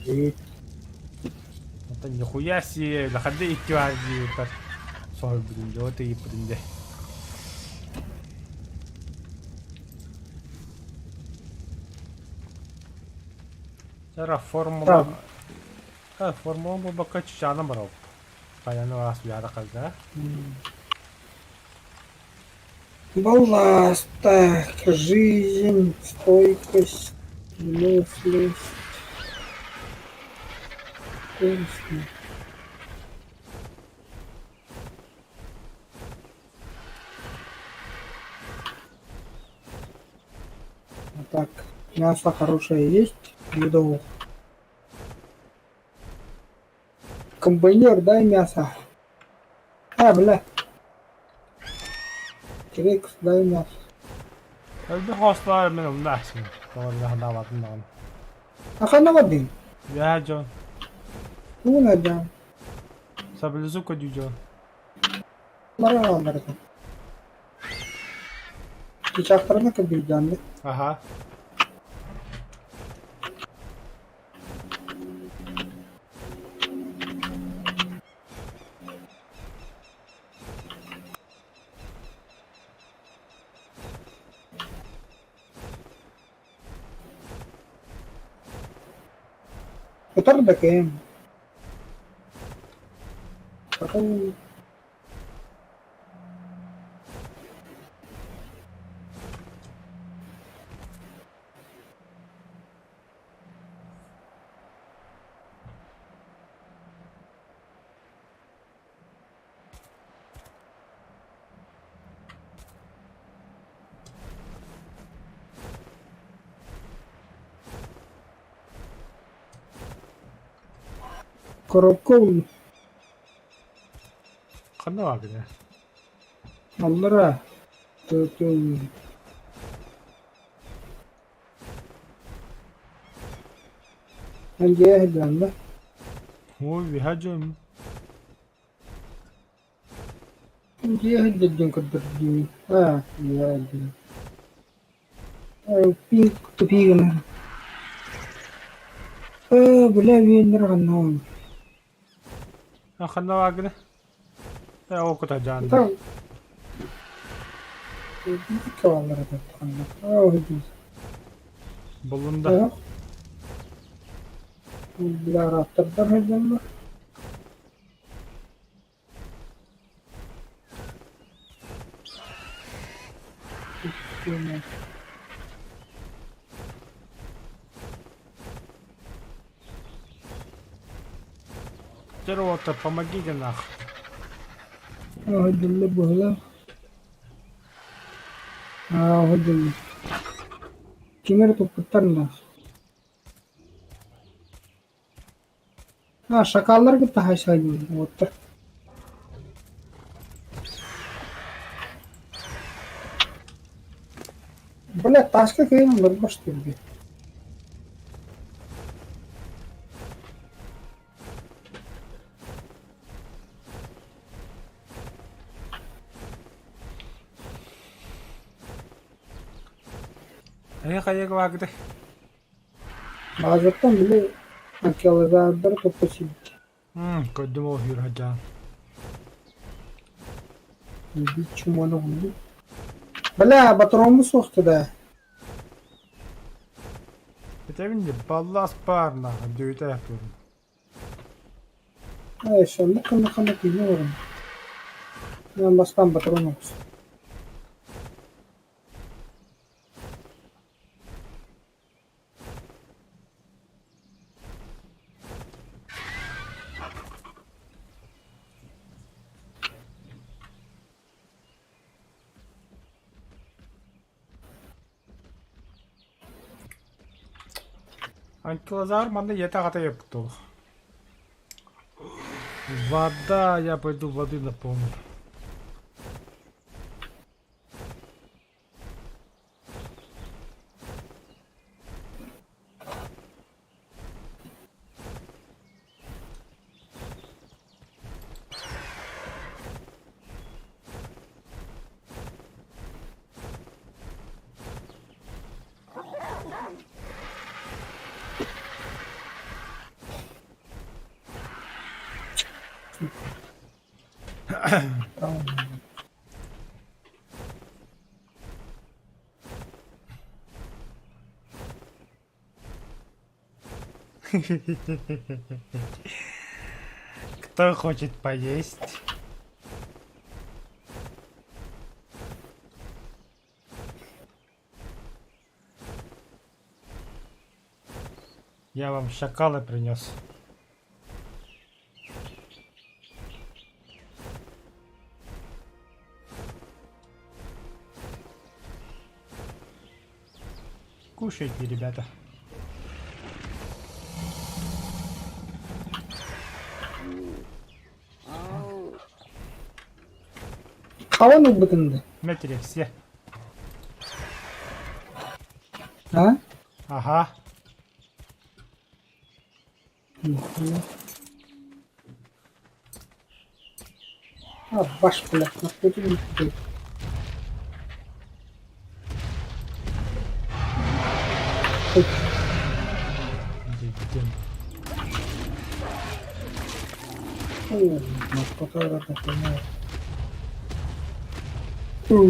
Это нихуя себе, заходи икки бар диэбиппэр соһуйбутум дьэ, вот ыйыппытым дьэ. Тара формула... А, формула буолбакка чычаана барабыт. Хайаны аас уйаара халда. Балласт, так, жизнь, стойкость, выносливость. Вкусно. А так, мясо хорошее есть, еду. Комбайнер, дай мясо. А, бля. Рекс, дай мясо. Элбэх хостоор мин умна ахсым. Тоҕо даҕаны. А ханна бардыҥ? Үөһээ дьон. Тугун эрдэҕин? Саблезуб көрдүү дьон. Бара хаалларда. Чычаахтарына кэлбит Аха. Ытар да кэм. Потом Коробка ыллым. Ханна баар Аллара тыл Эн дьиэ сылдьаҕын да? Ой, үһэ дьон. Дьиэ сылдьар диэн көрдөрдүү. Аа, дьиэ сылдьар. Пинк тупик гынар. Ээ, бля, үөннэр ханна А ханна бааргына? Ээ, ол кута дьаанда. Буллум да. Терота, помогите нах. Ким эрэ туппуттар да А, шакаллар кытта хайсайдым уоттар. Бля, таска кыайан олорбос диэбит. Эһи хайыга бааргытай? Баазаттан били археологдары топпо сиэбит. Көрдүм ол үһүр Биир чумуону буллум. Бля, батароммут суохта да. Этэбин дии, баллаас баар нахуй, дөйүтэ аһаппыппын. Ээ, соннук ханна-ханна киинэ олорон. Мен бастаан батарон оҕус. Анкилозавр манна ийэтэ-аҕата ыйыппыт олох. Вода, я пойду воды наполню. Кто хочет поесть? Я вам шакала принес. Кушайте, ребята. Хаван ылбытын да? Метре все. А? Ага. А, баш, блядь, нахуй ты не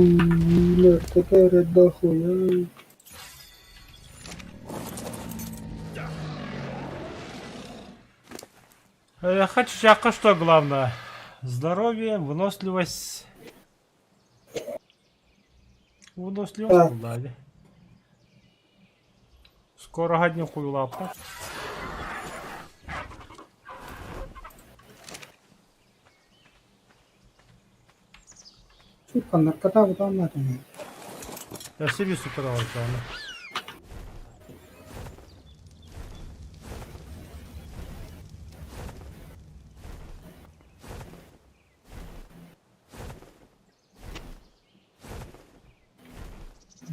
Наркотара дохуя. Хочу что главное? Здоровье, выносливость. Выносливость буолла дии. Скоро одни хуйлаппат. Сука, наркота бутаамматыҥ. Спасибо, супер.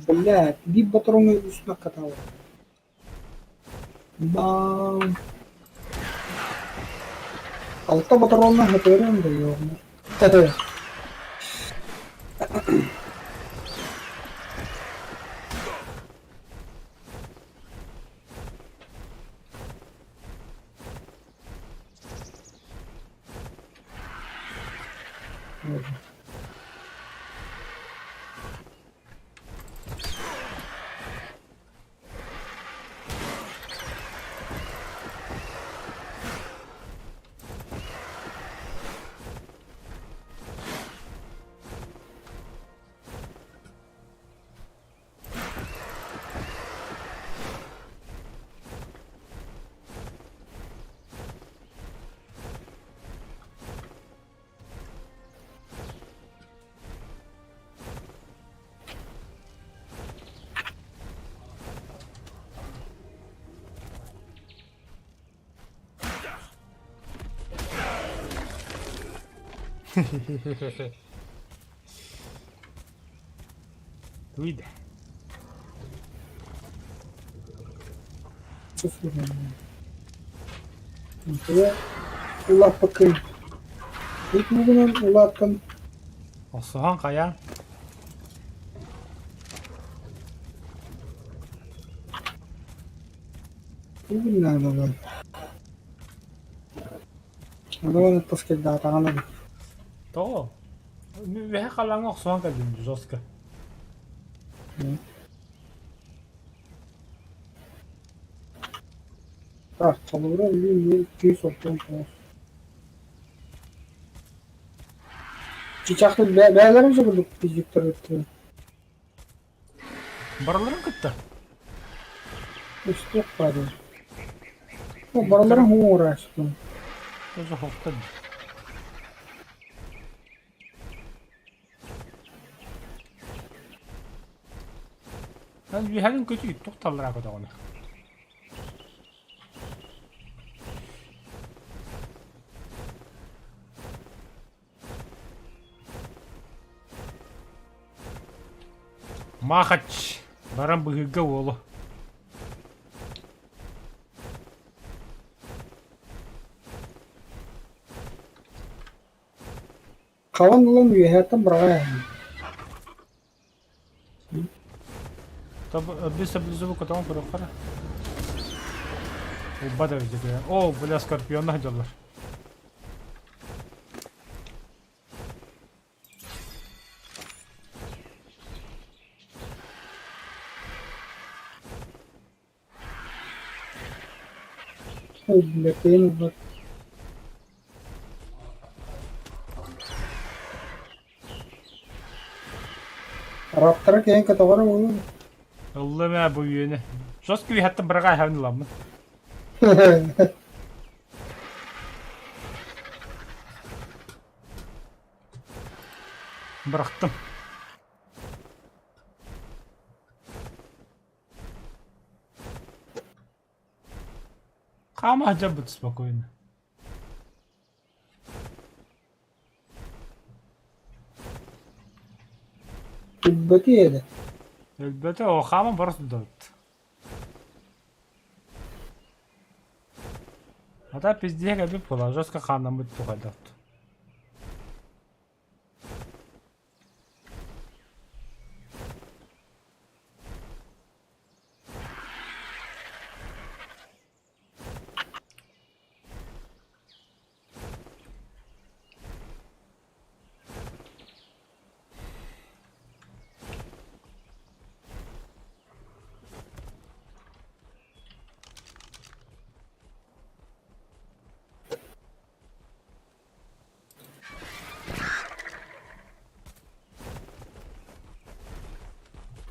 Блядь, биир ботороҥҥо үс наркота бар. Баам. Алта ботороҥҥо хатыарыам да ёбну. Туйда. Улааппыккын. Итинэн улааттан Охсуһан хайа? Тугун Ону таскайдаатаҕына Тоҕо? Үөһэ халлааҥҥа охсуһан кэллим жестко. Так, холобура өлүү 239. Чычаахтар бэйэлэрин сөбүлүк физиктэр ыттылар. Барыларын кытта? Үстүөх баар. Барыларын уҥуорааччытын. Тоже хоптон. Үөһэнин көтүү туох таллара көтөҕүнэ. Махач баран быһыыга уолу. Хабан ылан үөһээттэн быраҕа Без облизыву котоҕун көрүөххэ эрэ. Ылбат эбит дьэ. О, бля, скорпионна сылдьаллар. Өлбөтүн ылбат. Араптара киһин көтөҕөр буолуо. Ыллым ээ бу үөнү. Сос күүһэттэн быраҕа иһэбин ыламмын. Бырахтым. Хаама сылдьарбыт спокойно. Өлбөтүй этэ. Өлбөтө, о хааман бара сылдьабыт. А так пиздец кэлбит буолаа, жестко хааннаммыт тухайдахт.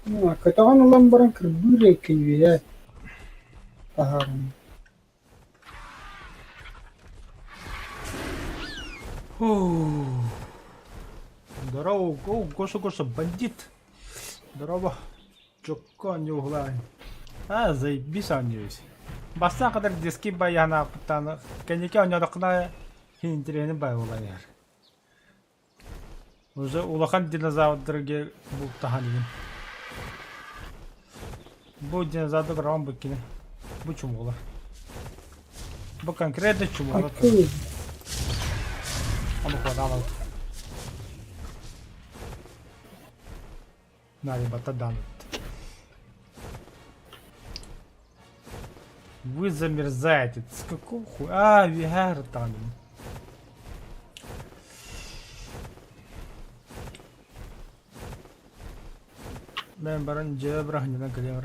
Көтөҕөн ылан баран кырбыыр эбиккин үөһэ таһааран. Здорово, о, Гоша, Гоша, бандит. Здорово. Чокко оонньууһулаан. А, заебись оонньуубут. Бастаан кытары детский баянаахпыттааны кэнники оонньоотоххуна интэриэһинэй баай буолан иһэр. Уже улахан динозаврдарга бултаһан иһин. Бу динозаврдар баран бу кини. Бу чумулар. Бу конкретно чумулар. Ону куотаалабыт. Нарибата дан. Вы замерзаете. С какого хуя? А, виар там. Мен баран дьиэ бырахньынан кэлиэм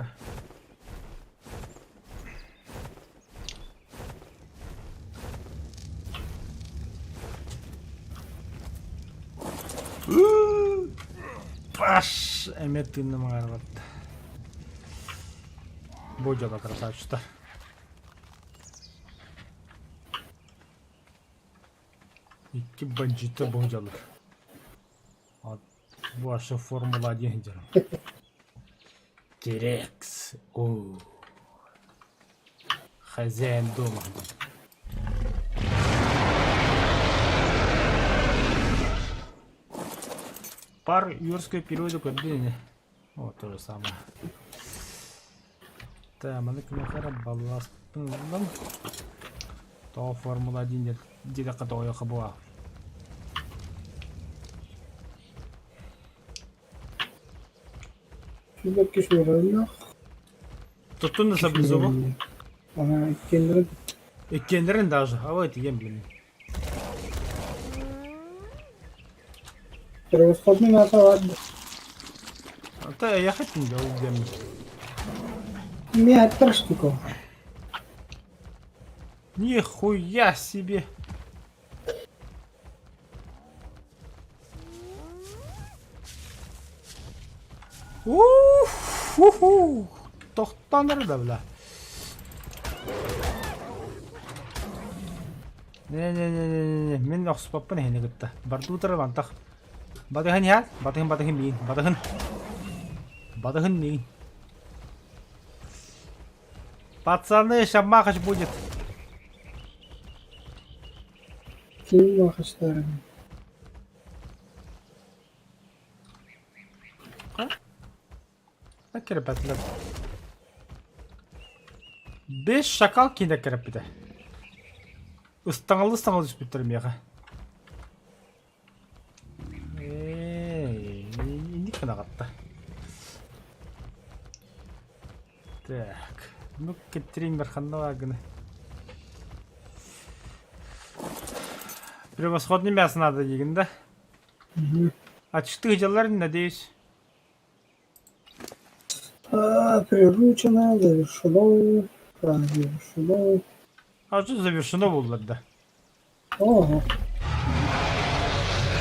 Паш! Эмиэ тыынным аҥаарбатта. Бу дьоло красавчиктар. Икки бандьыыттар бу дьоллор. Ваша Формула 1 диэн. Тирекс. О. Хозяин дома. Пар юрского периода көрдүн О, то же самое. Так, маны кимиэхэ балласпын ыллым. Тоҕо Формула 1 диэтэххэ тоҕойоххо буолаа. Сүүрбэккэ сүөрэллэх. Туттун да саблезубу. Ага, иккиэннэрин. Иккиэннэрин даже. А вот ем блин. Превосходный аата баар да. А я хотел делать дем. Мне штука. Нихуя себе! Ух-ху-ху! Тохтоон эрэ да бля. Не-не-не-не-не, мин охсубаппын эһини кытта. Бардуутары бантах. Батыһын иһэр, батыһын батыһын миин, батыһын. Батыһын миин. Пацаны, ща махач будет. Ким махачтарын? Кирбэтлэр. Бэс шакал киинэ кэрэппитэ. Ыстаҥалыы-ыстаҥалыы түспүттэр миэхэ. Ээ, инник гынаҕатта. Так, ну кэптириҥ барханна баар гына. Превосходный мясо надо диигин да? Аччыктыы сылдьаллар, надеюсь. А, приручено, завершено, а, завершено. А что завершено буллар да? Ого.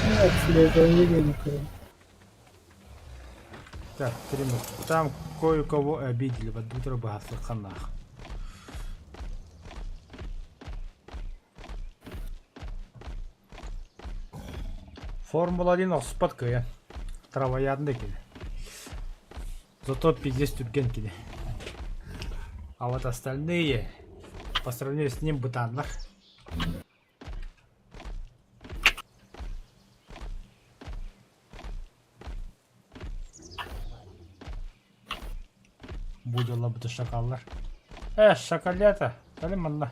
Нет, себе Так, 3 минуты. Там кое-кого обидели, вот утро баһаслыкханнаах. Формула 1 охсуппат кыайан. Травоядный кини. Зато пиздец түргэн кини. А вот остальные, по сравнению с ним, бытааннар. Бу дьоллорбут шакаллар. Э, шакалята, кэлин манна.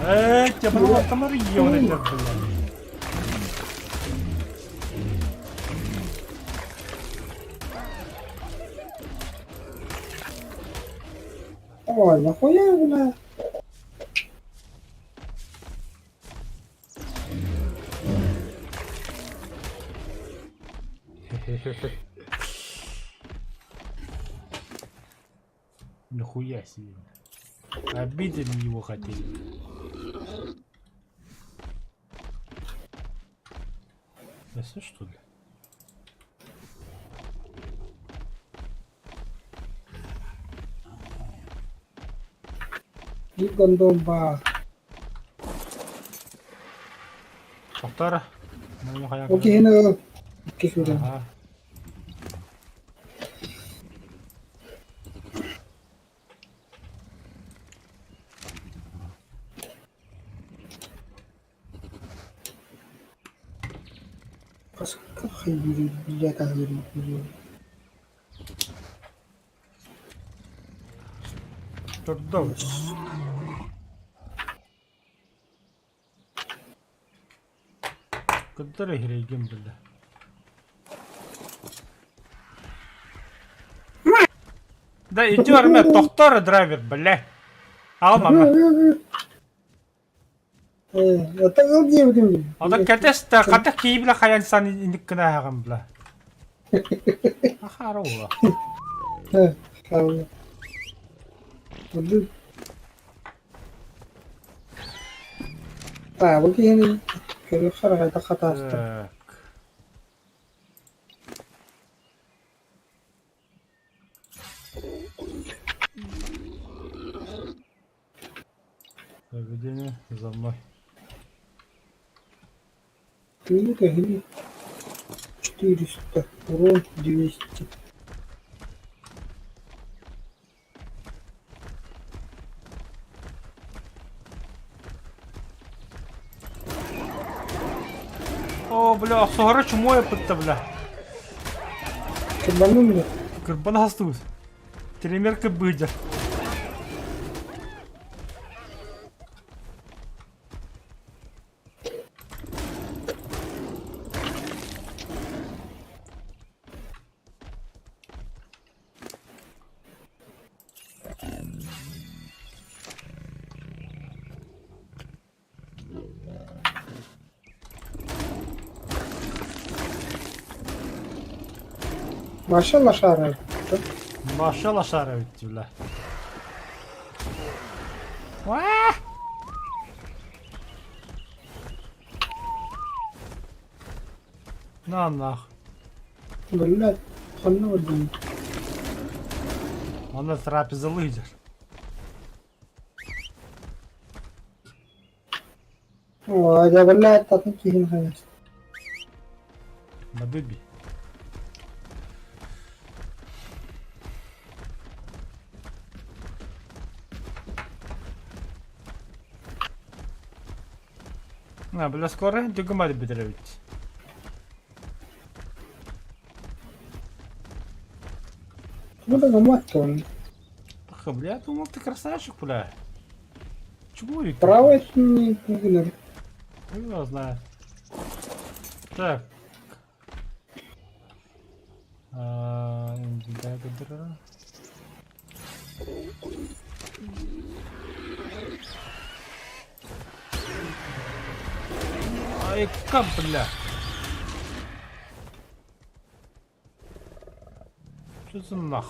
Э, тябалаттамар ёбаный блядь. Ой, нахуя, бля? Нихуя себе. Обидели его хотели. Эссе что ли? Биир гондон баар. Тохтоор. Маны хайа Ол киһини ыл. Икки сүүрэн. Аха. Турдум. Кыддар эһирэйгин биллэ. Да иди армия тохтор драйвер, бля. Ал мама. Это ыл диэбитим. Ода кэтэс да хата киибилэ хайан сан иник гына аһаҕын бла. Ахара ула. Таабы киһини көрүөх сараҕайда хатаастар. Так. Заведение за мной. Киһи киһини 400, урон 200. О, бля, охсуһара чумуой пытта, бля. Кырбанным бля. Кырбан хастыбыт. Тример кырбыыдьар. Маша лошара. Маша лошара ведь, бля. Уа! На нах. Блядь, ханна бардым. Манна трапеза лидер. Оо, дьэ, блядь, атын киһини хайас. На дыбе. А, бля, скоро дюгмар бедровить. Ну да гамат он. Паха, бля, я думал, ты красавчик, бля. Чего это? Право это не гынар. Хуй его знает. Так. А, да-да-да. Ай, как, бля. Что за нах?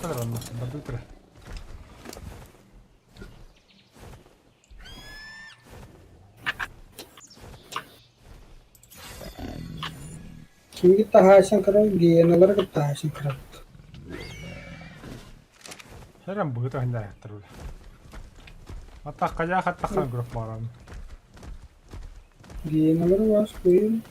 Ну, ладно, бадутра. Кимги таһаайсан көрөр, гиеналары кытта таһаайсан көрөбүт. Хэрэн быһыта ханнааһыттар бля. Ата хайаа хаттахан көрөх бааран. Гиеналары бас куйун.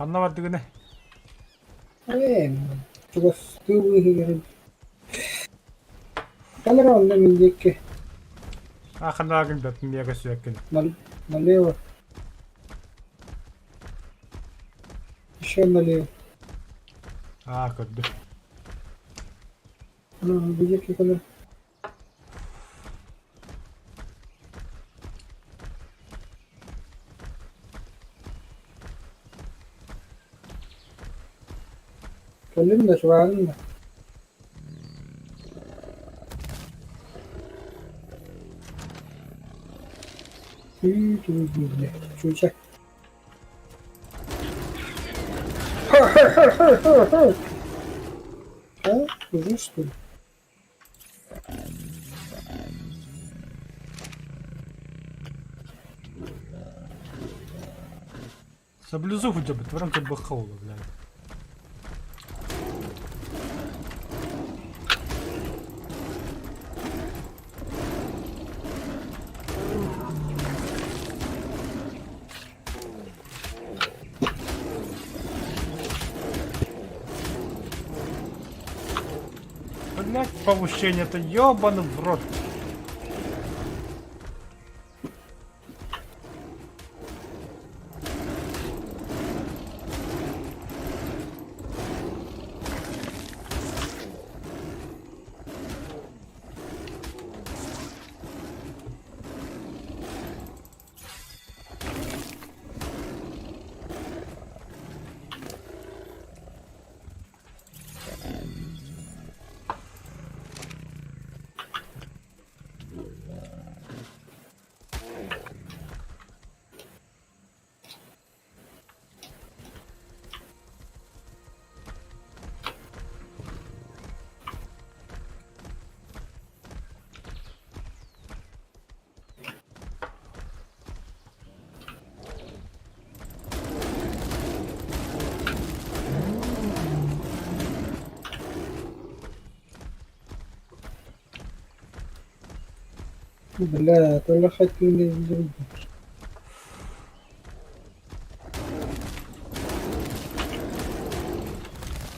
Ханна бардыгыны? Ээ, чугас тыы быыһыгар. Калера онно мин диэки А ханаагын бэт миэгэ сүөккүн. Налево. Еще налево. Аа көрдүм. Ну, диэки калер. Кэллим да, чугаһаатым да. Түү-түү чүүчэ. Ха-ха-ха-ха-ха! А, уже что ли? Саблезуб хотя бы, тварам как бы хаула, блядь. Блять, повышение-то ёбаный в рот. Бля, то ли хотели друг.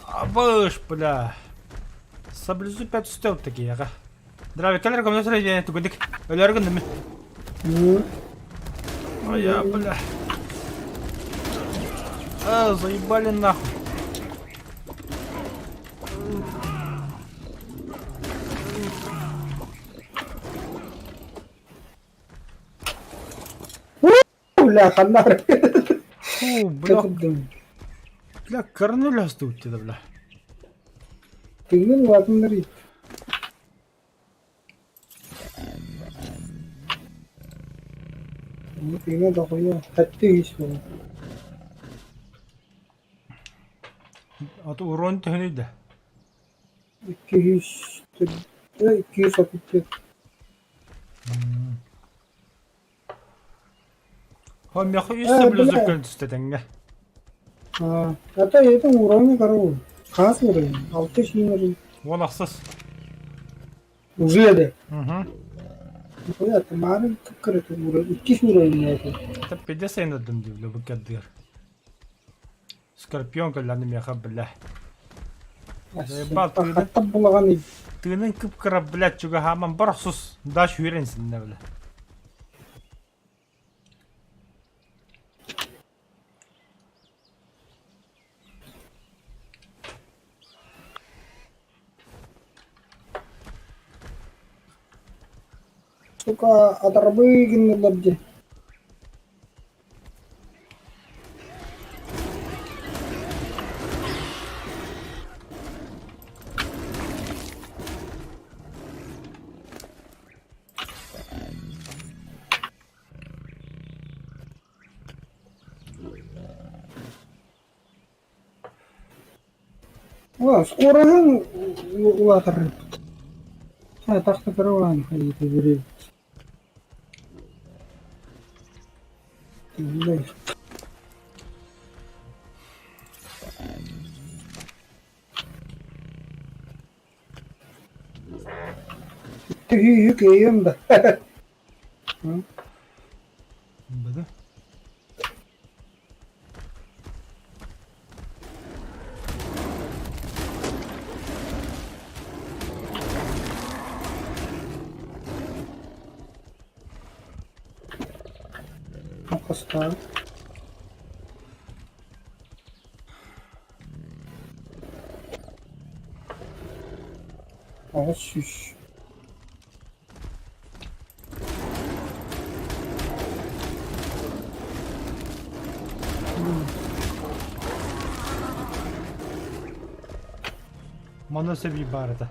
Абыш, бля. Саблезуб 5 үстэ такие, Здравия, кэлэр көмө диэн тугудик өлөр гынным. Ой, я, бля. А, заебали нахуй. Бля, ханнар. Фу, бля. Бля, корнуля тут тебе, бля. Тыгын ладнары. Тыгын дохуя. Хатты ис буолар. А то урон төһөнүй да? 200 234. Хо, миэхэ үс саблезуб кэлэн түстэ тэҥҥэ. А, это это уровень корова. Хас уровень? Алты уровень. Уон ахсыс. Уже да. Угу. Нихуя, ты марын кыккыры уровень. Иккис уровень это. Это пиздец айнадым дии, бля, букадыр. Скорпион кэллэни миэхэ, бля. Заебал тыынын. Хаттап булаган Тыынын кып-кыра, блядь, чугаһааман бар охсус. Да сүүрэн синнэ, бля. Сука, адарбы гыннылар дии. О, скороһын улаатар. Тахта караван хайыта бери. Түһүү кыайыам да. Быды. Хостаан. Аҕыс сүүс. Манна сөбүй баар этэ.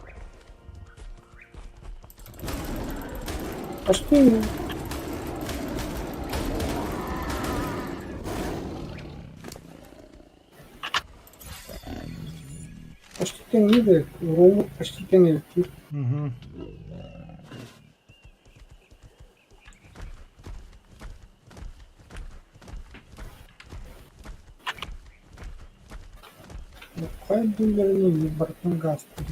Почти. Почти тэҥниир робот почти тэҥниир. Угу. Хайа дууларын барытын гаастыыр.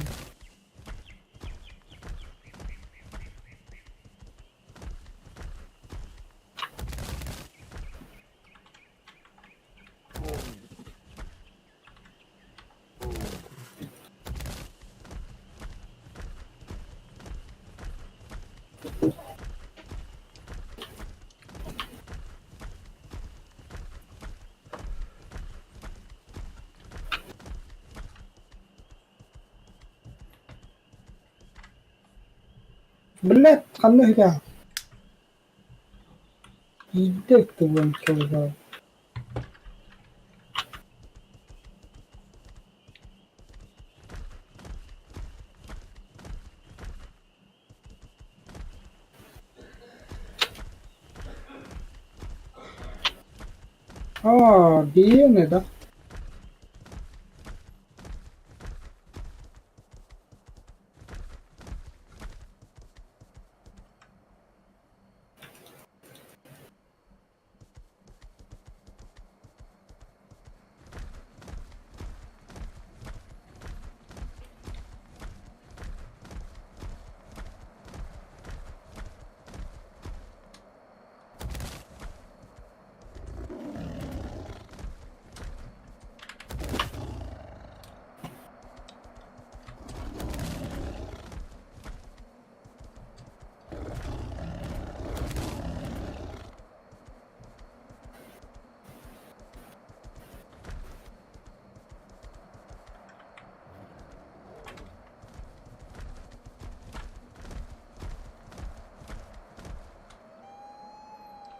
Блядь, ханна үһү Биирдэ ыттыбын кэлбэт. Аа, биэни да?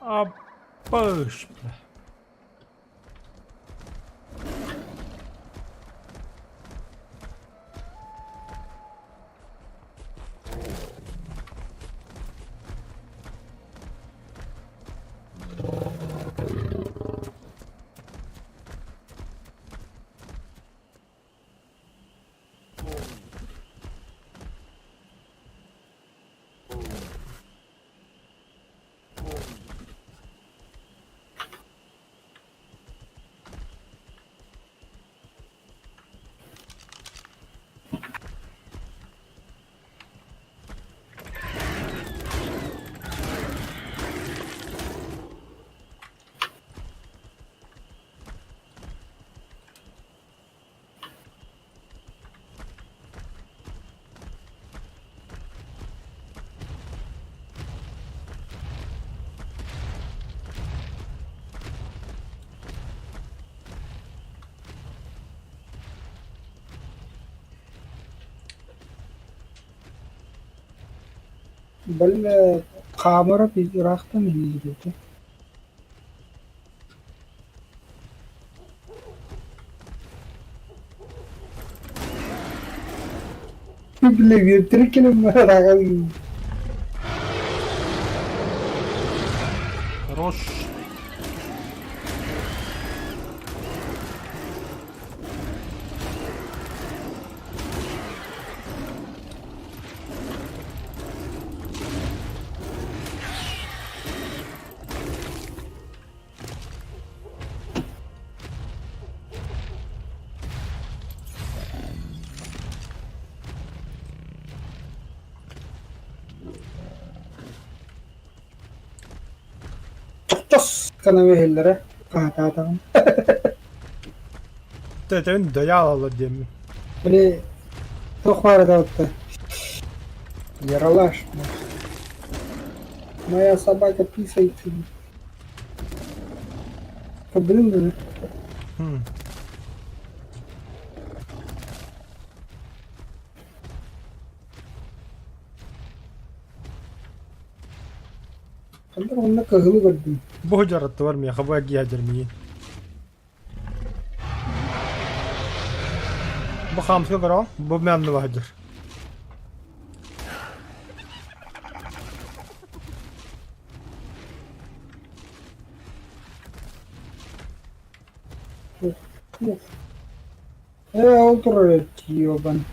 Аппыш, бля. Бэл хаамара ыраахтан иһиллибитэ. Бile үөртэрэ кэлэн Хорош. Тохтос гына иһиллэрэ хаһытаатаҕым. Төтөбүн дойа алаллар диэммин. Били туох баара да Яралаш. Моя собака писает. Блин, Хм. Ханна онно кыһылы көрдүм. Бу дьарыттыбар миэхэ бу эргийэ дьэрмиин. Бу хаамыска көрөҕүн, бу мин анныбар сылдьар. Ээ, ол турар ёбан.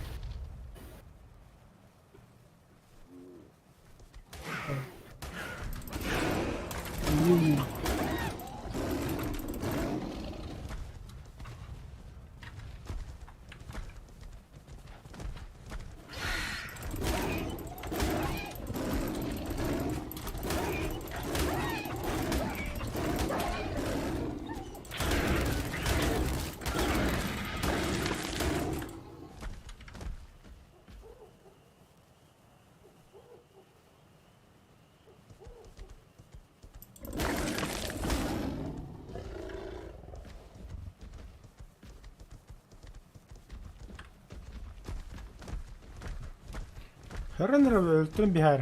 Хөрөн эрэ өлтүн биһээр.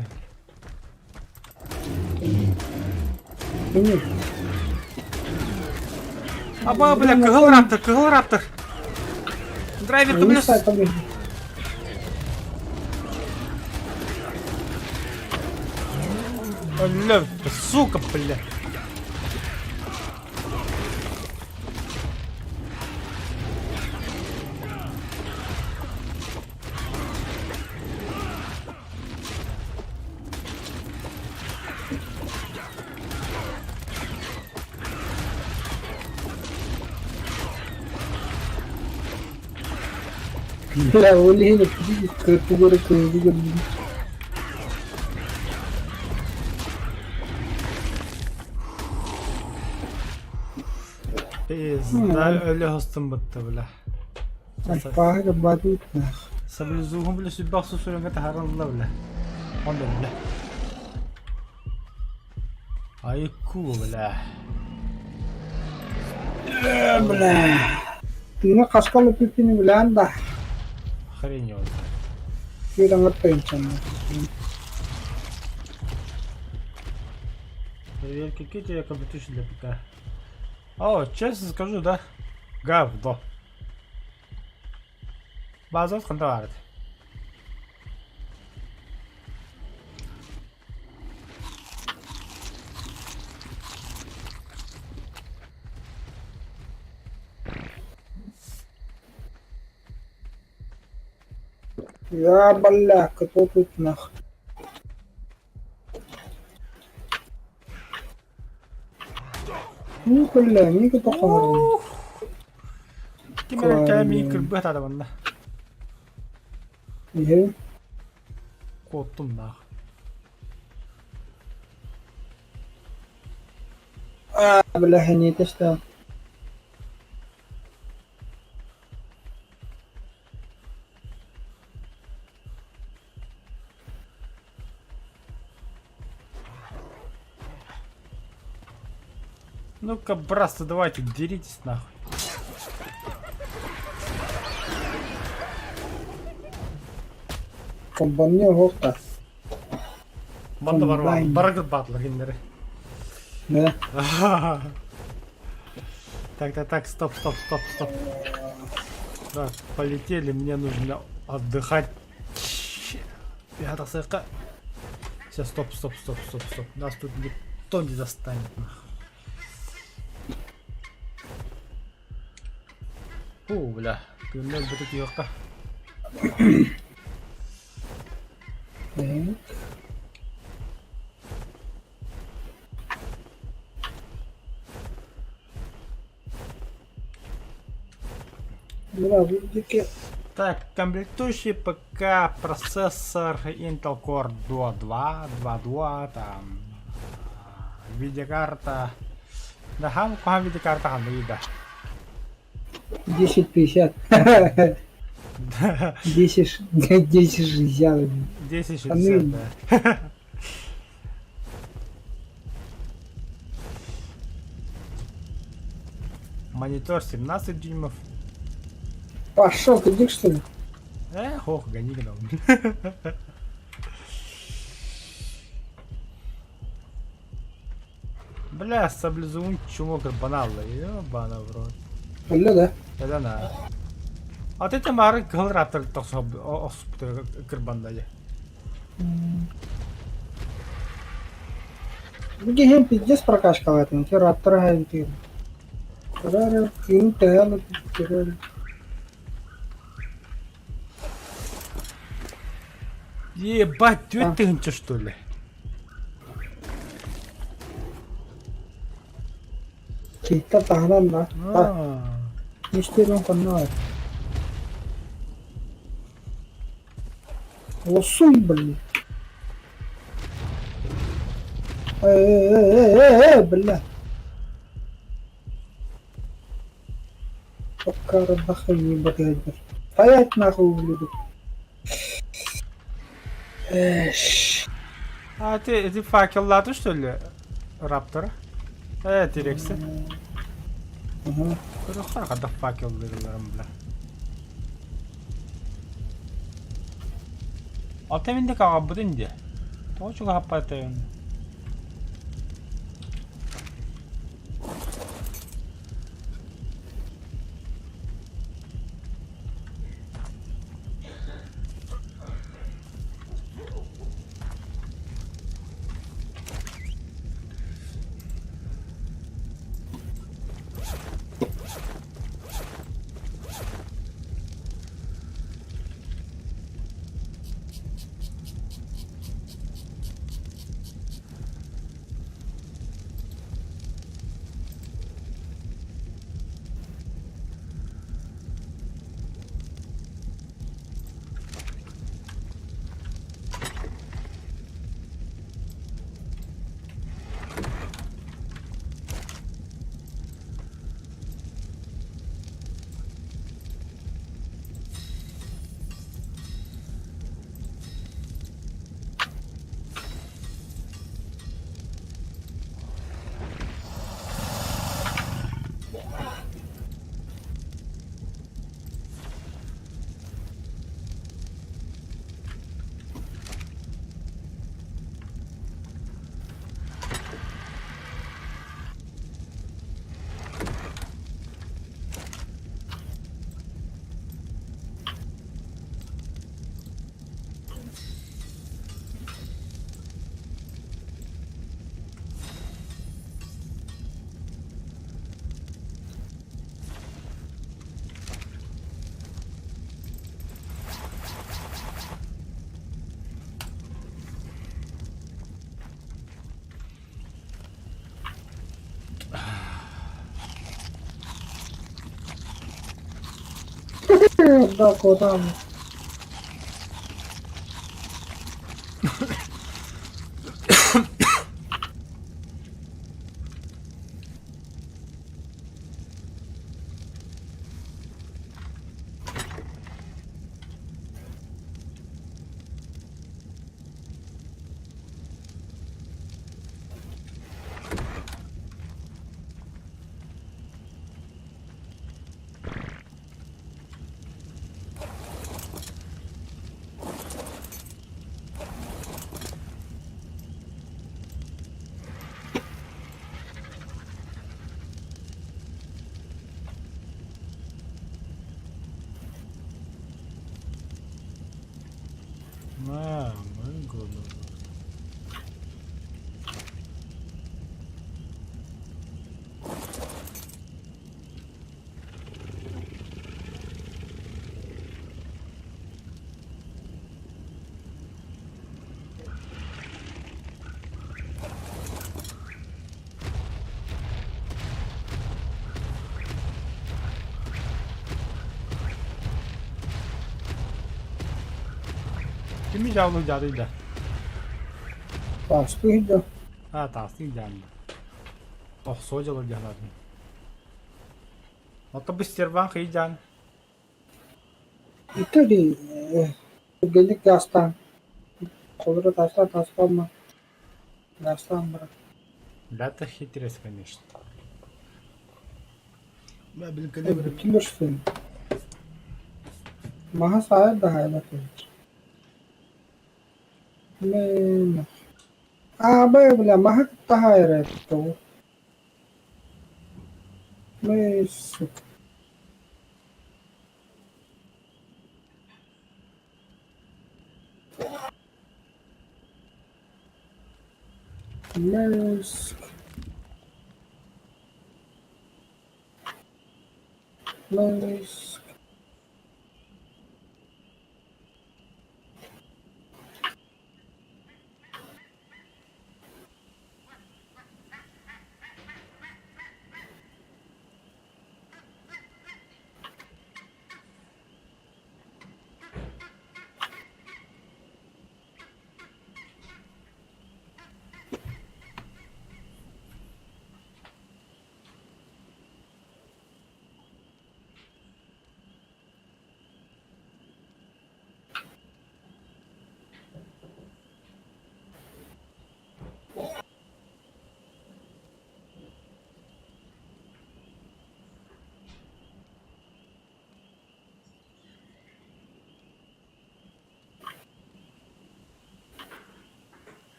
Кини Аба, бля, кыһыл раптор, кыһыл раптор. Драйвер не плюс. сайтом. Бля, сука, бля. Бля, ол иһин кыргыгар кыргыгар Пизда өлө хостун бытта бля. Альпааһы баатыытнаах. Саблезугун бля сүбэх сусурунга таһарылла бля. Онда бля. Айку бля. Бля. Тыына хаска луппиппин билээн да. Хрень его знает. Күөл тайынчанна. Проверки какие я компьютер для ПК. О, честно скажу, да? Говно. База ханта баар. Я, бля, кто тут нах. Ну, бля, не тоққанар. Ким эрэ кээмии кырбыат аада манна. Иһэ. Куоттум наах. А, бля, не что. Ну-ка, братцы, давайте, деритесь нахуй. Комбанне оһуохта. Манна бар Комбайн. барыгыр баатылар кинилэри. Да. Так, так, так, стоп, стоп, стоп, стоп. Так, полетели, мне нужно отдыхать. Я Все, стоп, стоп, стоп, стоп, стоп. Нас тут никто не застанет. Нахуй. Фу, бля, күннэр бытык Так. Бля, дике. Так, комплектующий ПК, процессор Intel Core Duo 2, 2.2, там, видеокарта. Да, хам, куха видеокарта хам, да. 10.50. 10, 10.60. 10.60, да. Монитор 17 дюймов. Пошел ты, дик, что ли? Эх, ох, гони гном. Бля, саблезун чумок баналы. Ёбана в рот. Бля, да. Это на. А ты мары кыһыл раптор тохсуспута кырбанда дьэ. Бу киһим пиздец прокачкалаатын, ити раптор аһайын Көрөр, кыым төһө көрөр. Ебать, 4000 что ли? Кииттэр таһынан да. Мистерион хонно Лосуй, блин. Э-э-э-э, бля. Покарбахай батыйдар. Стоять нахуй, ублюдок. Эш. А ты, ты факеллааты что ли? Раптора? Э, Тирекси. Ага. Көрөхтөр хадах факеллыылларым бля. Ата мин де каҕабытын дии. Тоҕо чугаһаппатайын? Да, куда? На, мы годы. Кими дьаалыы дьаарыйда? Таастыы да. А, таастыы дьаалла. Охсуо дьоло дьаалатын. Ото бу стерван хыйдьаан. Итали түргэнник гаастаан холобура таастаан таастаан гаастаан баран Да, это хитрец, конечно. Бля, блин, Бүтүн Маһа саайар да хаайбат эбит Аабай бля маһа кытта хаайар эбит тоҕо Мэ сука. Лэск. Лэск.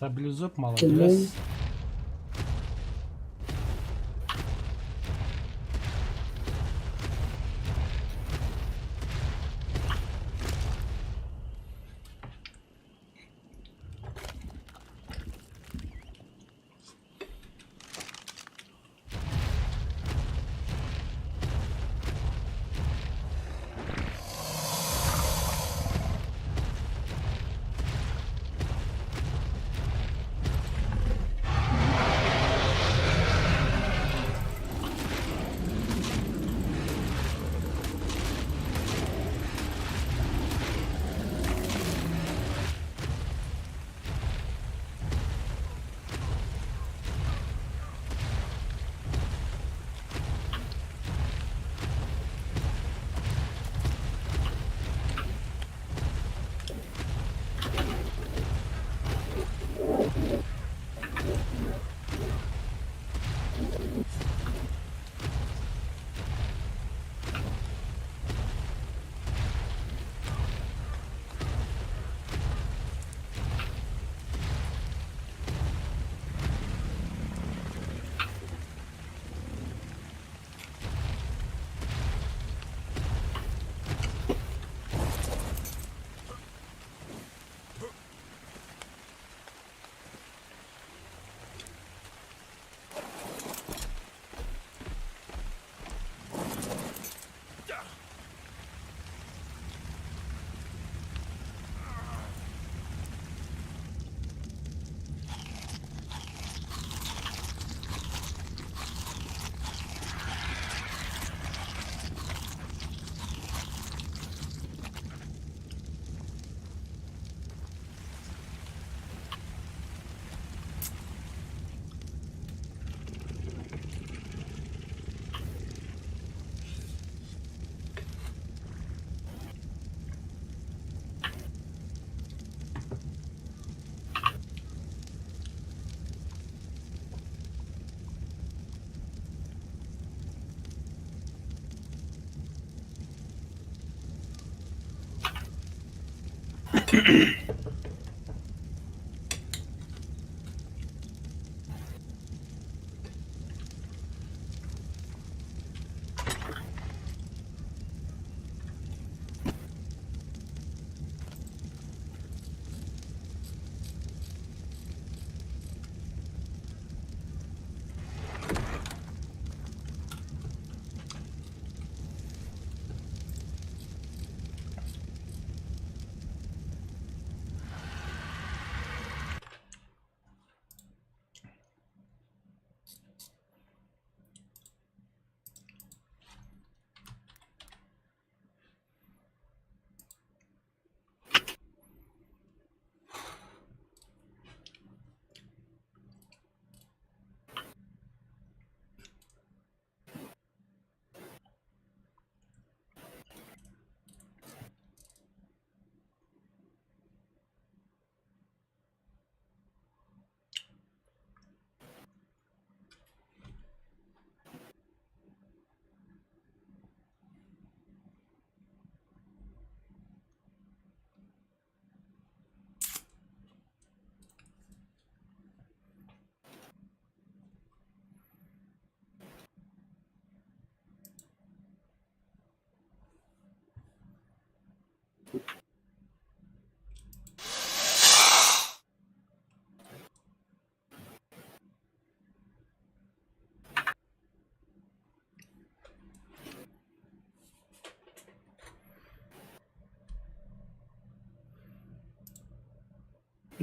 Саблезуб молодец.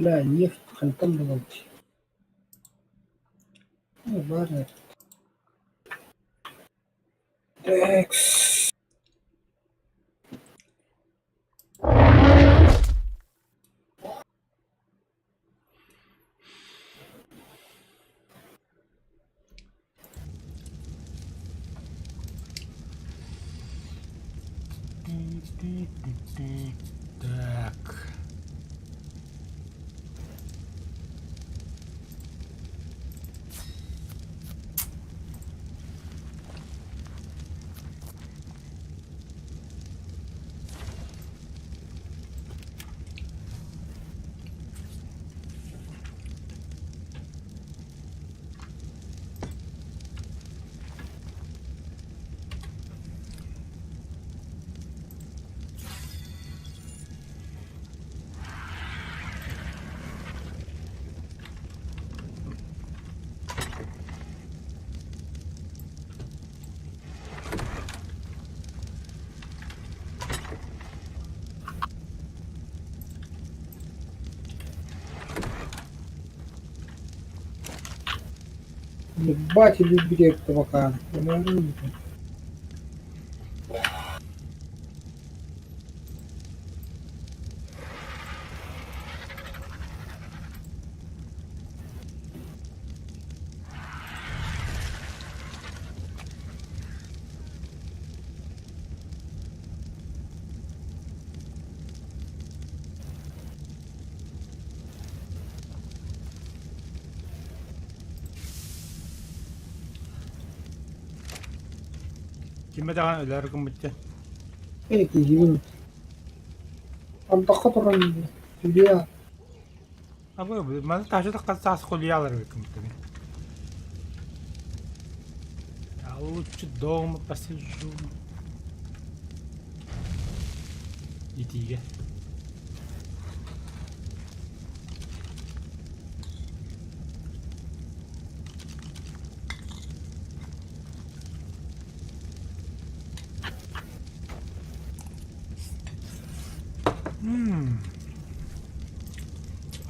Бля, нефть хантан булабыт? Ну, баар Экс. Так. Ебать, иду пока. Кимэ даҕаны өлөөр гыммыт Эй, киһибин. Ардахха туран үлүө Абы маны таһырдьа тахсан саас холуйаалар эбиккин Я лучше дома посижу. Итиигэ.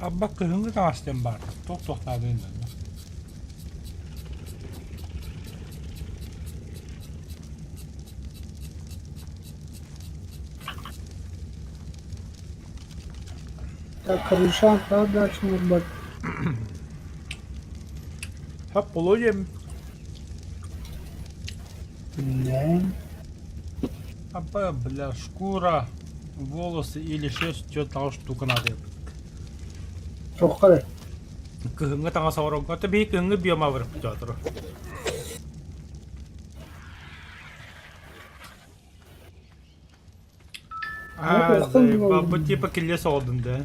Абба кыһыҥҥы таҥас диэн баар, туох туохтаабын да. Так, крыша, да, дальше бат. Хап полудень. Да. Абба, бля, шкура, волосы или шерсть, что штука надо. Туохха Кыһыҥҥы таҥас оҥорорго то биһи кыһыҥҥы биома барыппыт А, бу типа килле соҕодун да.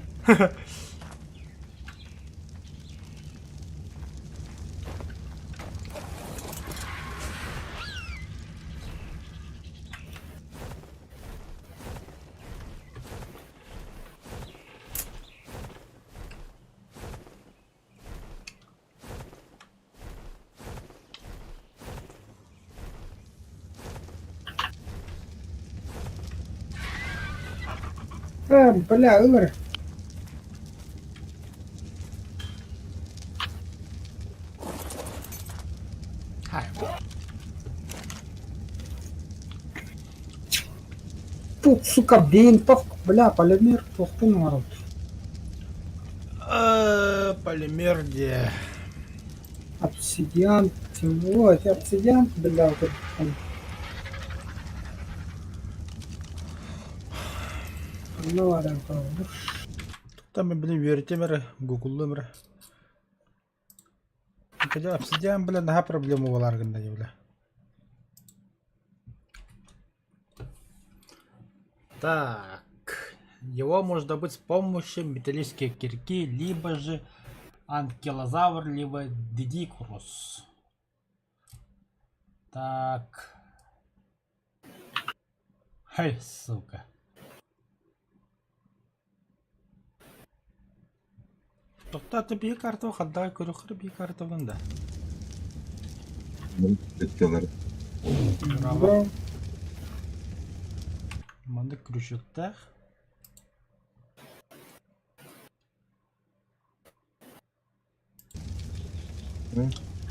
Э, бля, ылар. Тут, сука, винтовка, бля, полимер, туохтан оҥорор. Полимер диэ. Обсидиан, вот, обсидиан, бля, вот этот. Ну ладно, Там, блин, үөрэтиэм эрэ, гугуллуом эрэ. Обсидиан, бля, наһаа проблема буолар гынна дии, бля. Так, его можно добыть с помощью металлической кирки, либо же анкилозавр, либо дидикрус. Так. Хай, сука. Тохтоо, ты биир карту хандаҕай көрүөххэ биир картабын да. Өттөлөр. Браво. Маннык крючоктаах.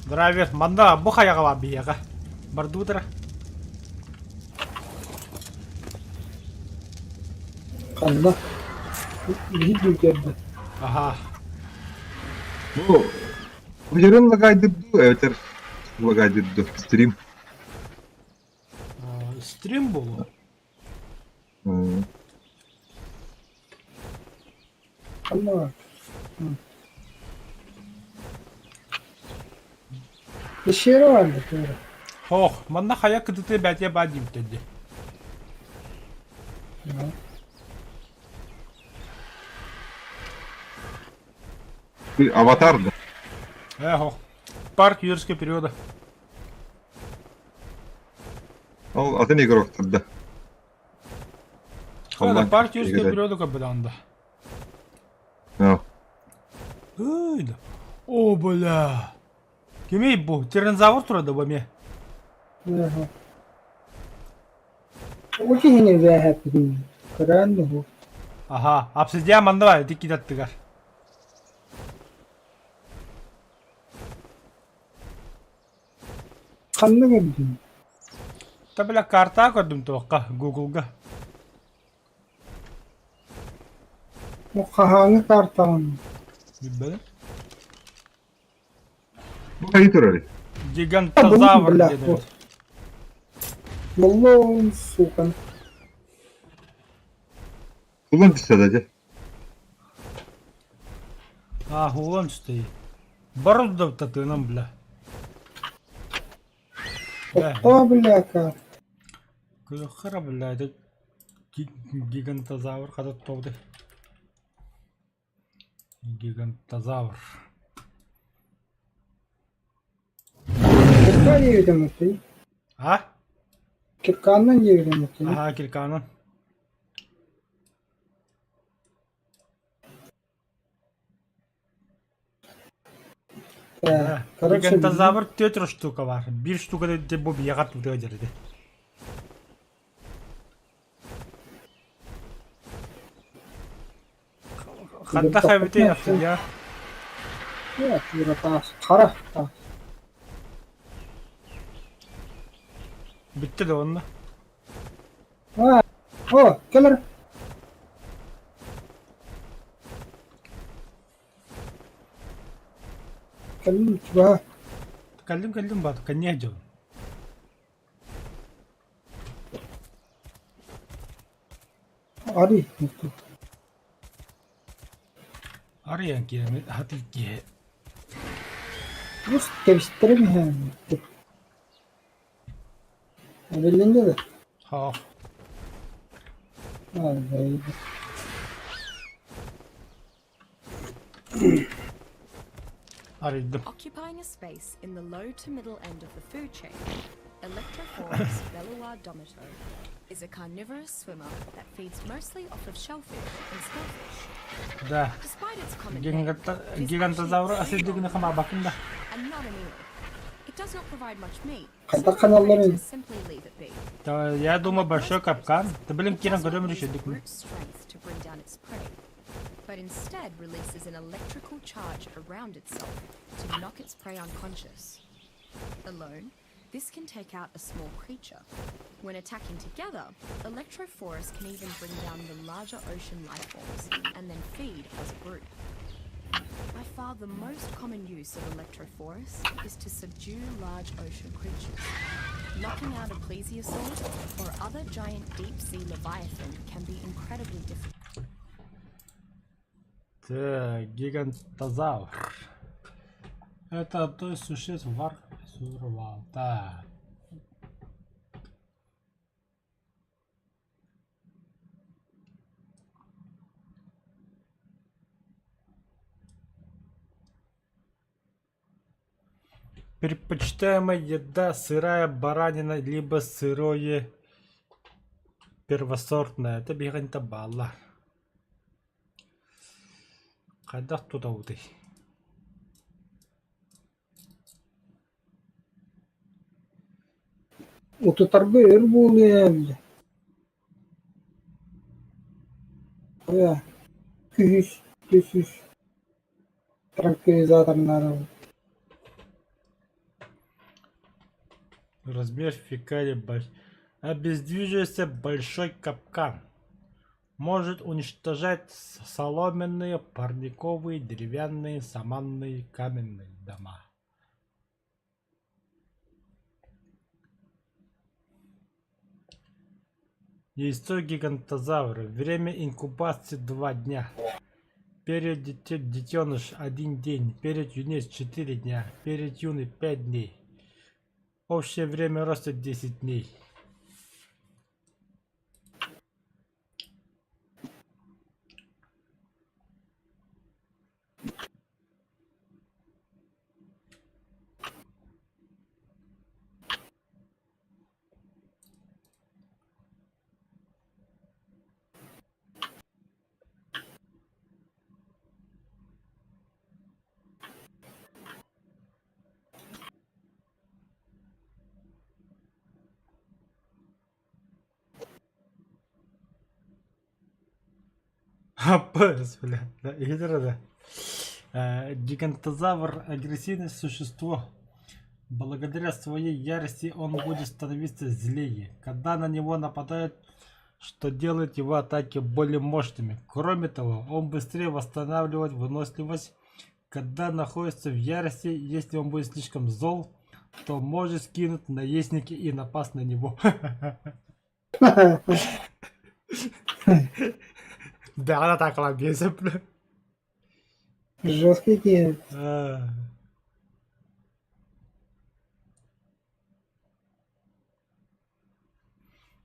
Драйвер, манна бу хайаҕа баар биһиэхэ. Бардуудара. Ханна? Биһи дүүкэрдэ. Аха. Бу Бу лагайдыр дуу, эбэтэр лагайдыр дуу, стрим. Стрим буолуо. Ханна Пещера бар да Ох, манна хайа кытыты бәтиэ баа диибиттэр дии. Аватар да? Эхо. Парк юрского периода. Ол атын игроктар да. Хада парк юрского периода көрбөтөҕүн да. Ый да. О, бля. Кимий бу? Тиранозавр турар да бу эмиэ? Ол киһини бээһэппитин көрөөн дуһу. Аха, обсидиан манна бар, ити киит аттыгар. Ханна көрдүҥ? Та бля картаҕа көрдүм туохха, Гуглга. Бу хаһааҥҥы картаҕын? Билбэтим. Бу хайыы турарый? Гигантозавр Бля, диэн эбит. Буллум, сука. Улан түстэ да дьэ. А, улан түстэ. Барыл татыынан, бля. Тохтоо, бля, карта. Көрөххө бля, это гигантозавр хата тоҕудай. Гигантозавр. Кирка диэбитим ты. А? Кирканнан диэбитим ты. Ага, кирканан. Так, короче, Гигантозавр түөрт штука бар. Биир штука бу биэҕэ тутуа дьэрди. Хантах эбитий обсидиан? Хара таас. Бүттэ да онно. А, о, кэлэр. Кэллим чугаһа. Кэллим кэллим баат, кэнниэ дьон. Арый. Арыйан киирэн хатыы киһи. Ус кэбистэрим иһэн. Эбилиннэ да? Хоо. Ай, Арыйдым. Occupying a space in the low to middle end of the food chain, Electrophorus bellowa domito is a carnivorous swimmer that feeds mostly off of shellfish and starfish. Да. Despite its common name, it is Гигантозавр actually асидигини хамаабаккын да. and not an eel. It does not provide much meat, so Хайдах many ханалларын predators simply leave it be. Я думаю, большой капкан. Ты, блин, It киирэн does not көрөм use решедик. brute strength to bring down its prey, but instead releases an electrical charge around itself to knock its prey unconscious. Alone, this can take out a small creature. When attacking together, Electrophorus can even bring down the larger ocean life forms and then feed as a group. By far the most common use of Electrophorus is to subdue large ocean creatures. Knocking out a plesiosaur or other giant deep sea leviathan can be incredibly difficult. Так, гигантозавр. Это одно из существ Варк Сурвал. Так. Предпочитаемая еда сырая баранина либо сырое первосортное. Это биһиги бааллар. Хайдах тутабытый? Утутарга өр буолуо эбит. Күһүс, түсүс транквилизаторнары Размер фекалий Обездвиживается большой капкан. Может уничтожать соломенные, парниковые, деревянные, саманные, каменные дома. Яйцо гигантозавра. Время инкубации 2 дня. Перед детеныш один день, перед юнец 4 дня, перед юный 5 дней. Общее время роста 10 дней. Апс, бля, да, да. Гигантозавр агрессивное существо. Благодаря своей ярости он будет становиться злее. Когда на него нападают, что делает его атаки более мощными. Кроме того, он быстрее восстанавливает выносливость, когда находится в ярости. Если он будет слишком зол, то может скинуть наездники и напасть на него. Да, она так лобеза, бля. Жесткий киһи. А.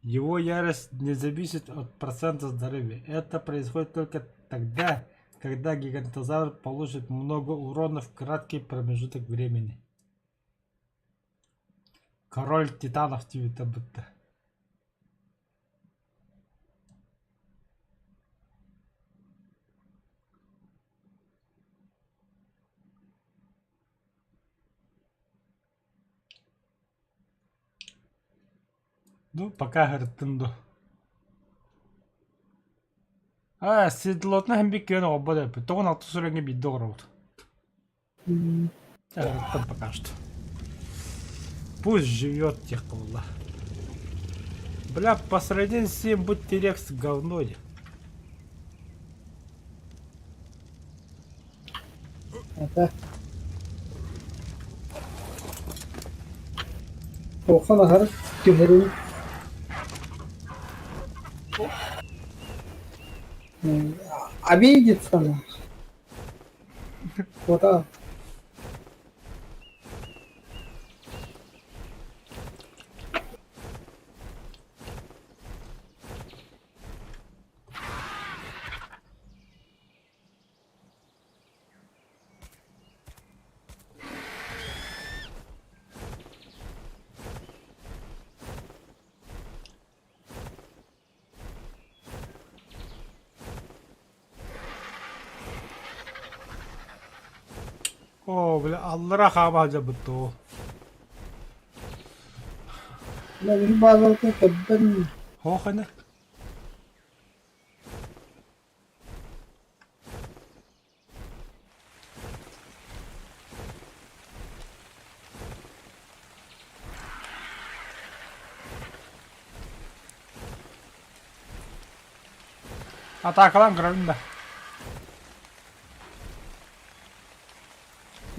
Его ярость не зависит от процента здоровья. Это происходит только тогда, когда гигантозавр получит много урона в краткий промежуток времени. Король титанов тебе будто. Ну, пока говорит, ду. А, седлотна һин бик киэн оҕобо да тоҕун алты сүрэҥҥэ биирдэ оҕоробут. Там пока что. Пусть живет тех буолла. Бля, по сравнению с ним будь Тирекс говно. Это. Туоххан аһар түһэрин обидится она. Куда? Оо, бля, аллара хаама сылдьабыт дуу. Били баазалка көрдөн Хоох ини. Атаакалаан көрөбүн да.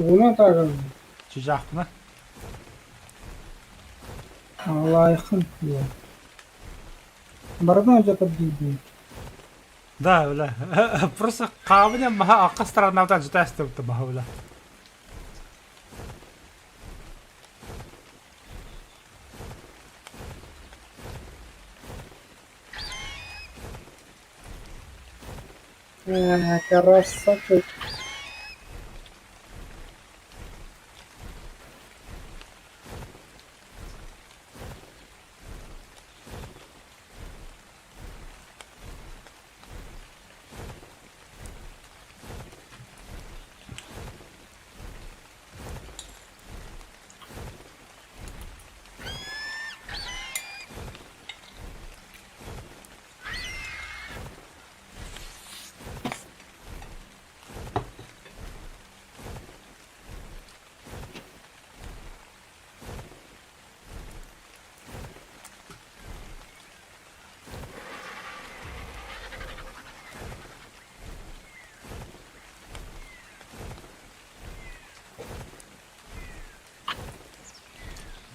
тугунан тааран Чыжаахпына. Алаайхын диэн. Барытын алдьатар диибин. Да, бля. Просто хаабын маһа акка сторонабытан жутаастыбыт маһа бля. Красавчик.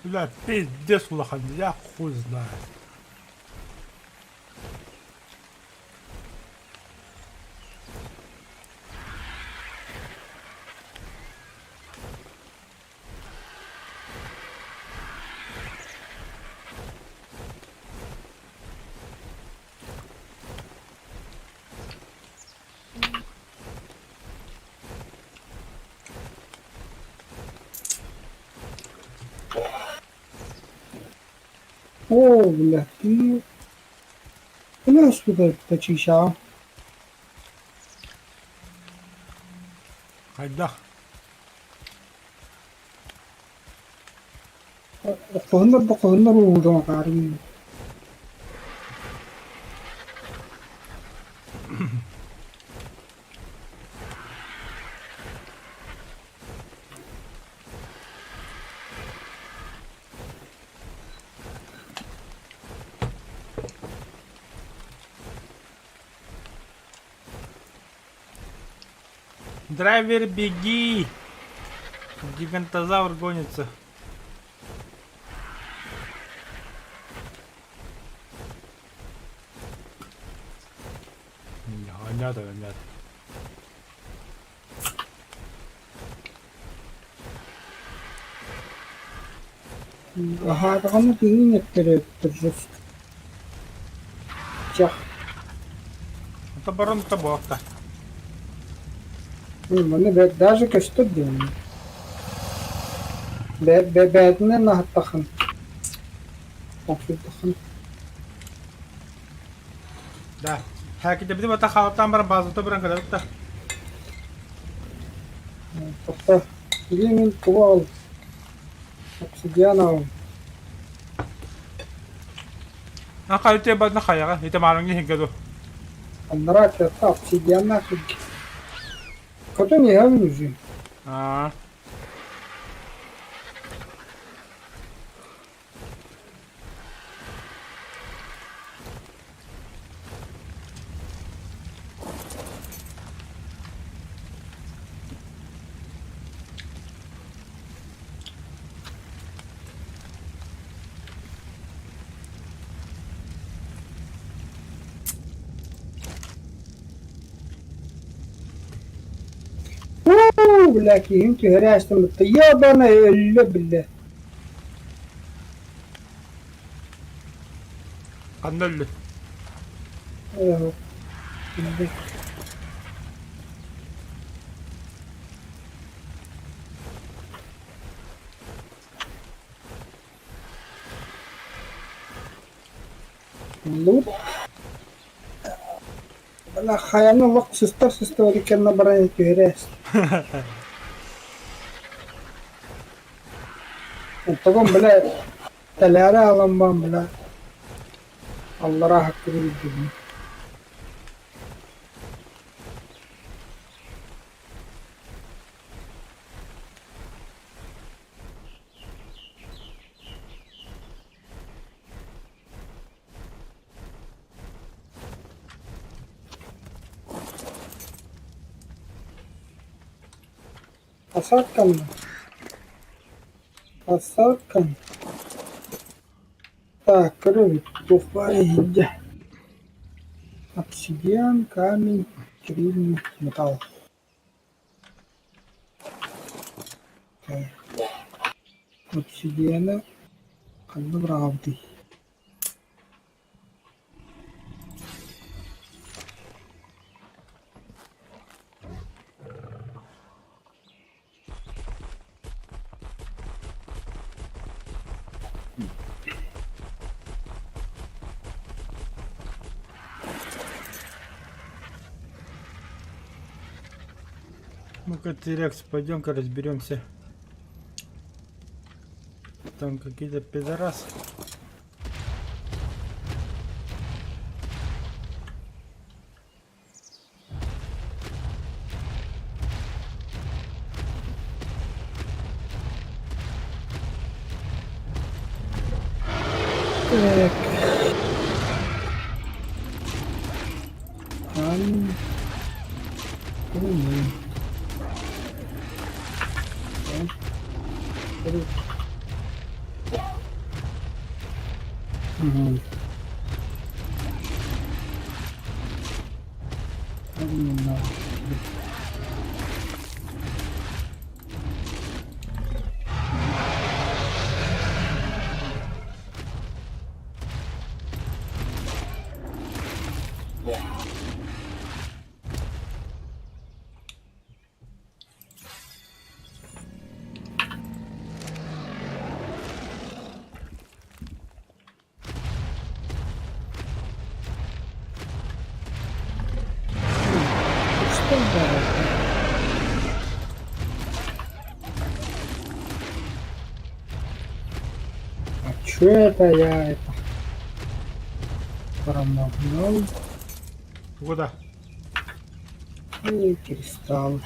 Бля, пиздец улахан, я хуй знает. Оо, бля, ты... Бля, сюда тачища. Хайдах? Оххоһуннар да оххоһуннар уулдуҥа хаарыйыы. Драйвер, беги! Гигантозавр гонится. Гонят, гонят. Аһаатаҕына тыынын эттэрэ жестко. Чах. Это барон табуохта. Маны бэрт даже көстөр диэн. Бээтинэн аһаттахын. Охсуйдахын. Да. Хаките бити бата хаалтан баран базата баран кэлэбит Тохто. Или мин тугу ал? Обсидиан ал. А хайте бадна хаяга. Ите марыңы хинге ду. Аннара кытта обсидианнаах сиргэ. Көтөн иһэбин уже. Аа. Уу, бля, киһим түһэрэ астыммыт. Ебана өллө биллэ. Ханна өллү? Э, биллэ. Лут. Бля, хайаны олох сыстар сыстыбат иккэннэ баран түһэрэ Оттогон, бля, тэлээрэ аҕалан баран, бля, аллараа хаккыры билдибин. Посадкам. Посадкам. Так, крови туох иһирдьэ. Обсидиан, камень, кирильный металл. Так. Обсидианы ханна быраҕабытый? Ну-ка, Тирекс, пойдем-ка разберемся. Там какие-то пидорасы. Так. Камень. Камень. Так. А чё это я это промахнул? Куда? И кристалл.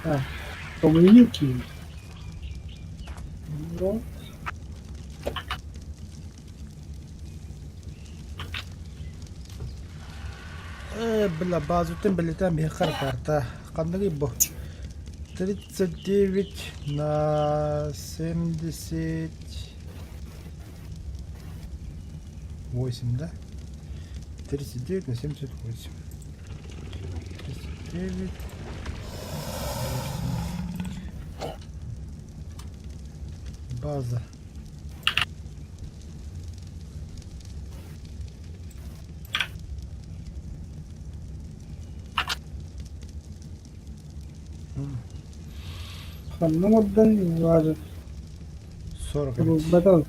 Так, помники. Вот. Э, бля, базутын билетен биһи харпарта. Ханныгый бу? 39 на 78, да? 39 на 78. 39. База. Ханна ордон база 40 булбатал.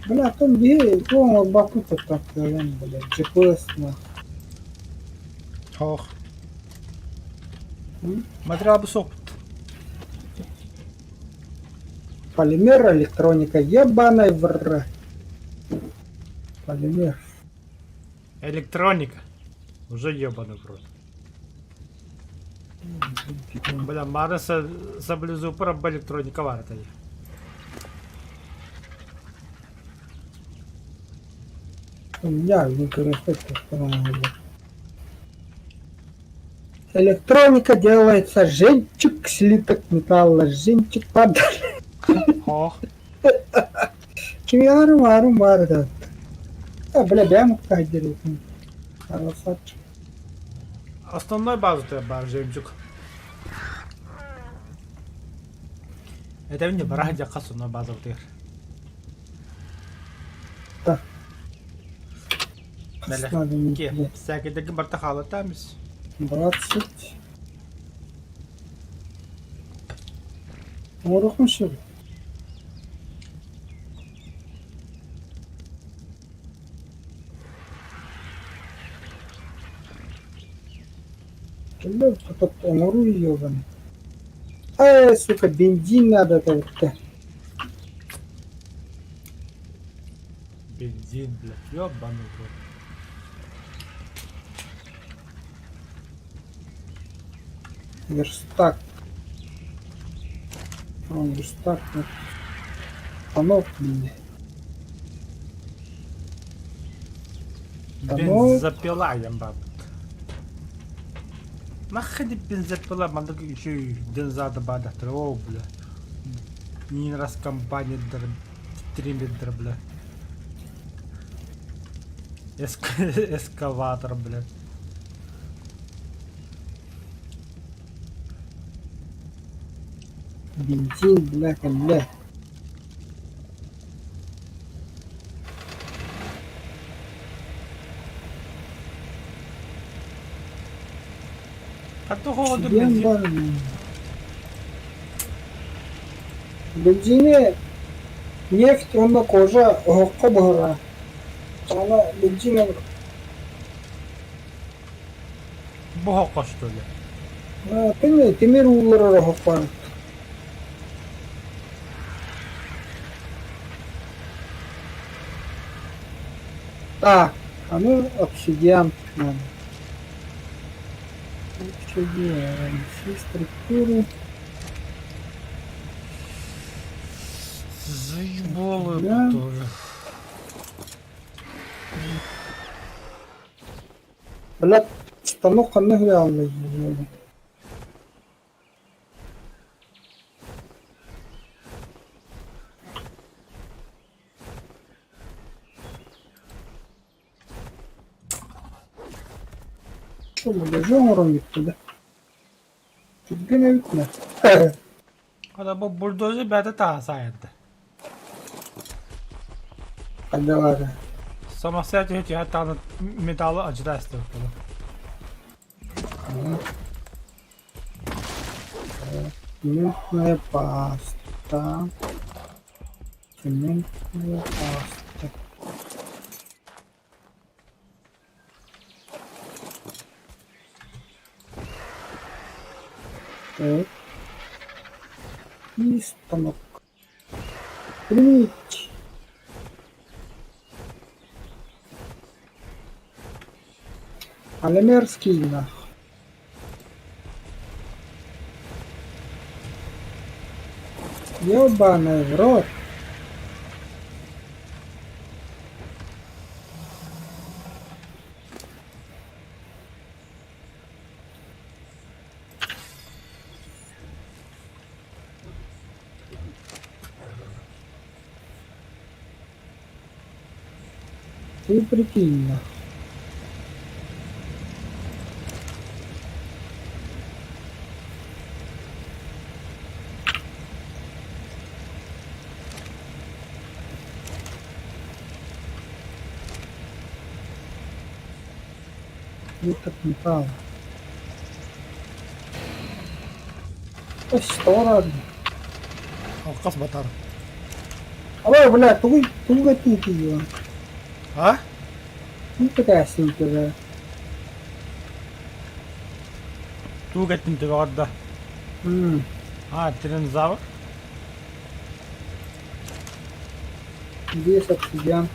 Бля, там биһи туох оҥорбоппут туттан бля, GPS на. Ох. Материал бы сопут. Полимер, электроника, ебаный в Полимер. Электроника. Уже ебаный в рот. Бля, мары саблезупра электроника варта. Я не Электроника делается жемчуг, слиток металла, жемчуг падали. Ох. Кимиару мару марда. А, бля, бям кадери. Арасат. Основной база ты бар жемчуг. Это не барах дяка основной база ты. Да. Всякий барта халатамис. 20. Оҥоруохпун сөп. Кэллэ тот оҥоруу ёбаный. Эй, сука, бензин надо это. Бензин, блядь, ёбаный в рот. Верстак. А, верстак. Станок мне. Бензопила, ям Нахуй бензопила, мандык еще и дензада бада. О, бля. Не раз компания др... триммер, бля. Эскаватор, бля. Бензин, бля, бля. А то холоду бензин. Бензини нефть уонна кожа оһоххо буһара. Аны бензин Буһоххо что ли? Тимир, тимир уулларар оһоххо. Так, аны обсидиан надо. Обсидиан. Все структуры. Заебало Да. тоже. Блядь, станок ханна үһү Что, муляжи оҥорон бүттэ да? Түргэн эбит нэ. Хата бу бульдозер бэйэтэ таһа саайарда. Хайдалаата. Самостоятельно түһэ таҕына металлы алдьата эстибит Цементная паста. Цементная паста. Так. И станок. Применить. Полимерский нах. Ёбаный в рот. Ты прикинь нах. Слиток металла. Что Алкас батар. Ой, бля, тугуй, тугуй тиийдиҥ? А? Тугу кэтэһэсиҥ төбө? Тугу кэттин төбөҕөр да? А, тиранозавр? Здесь обсидиан.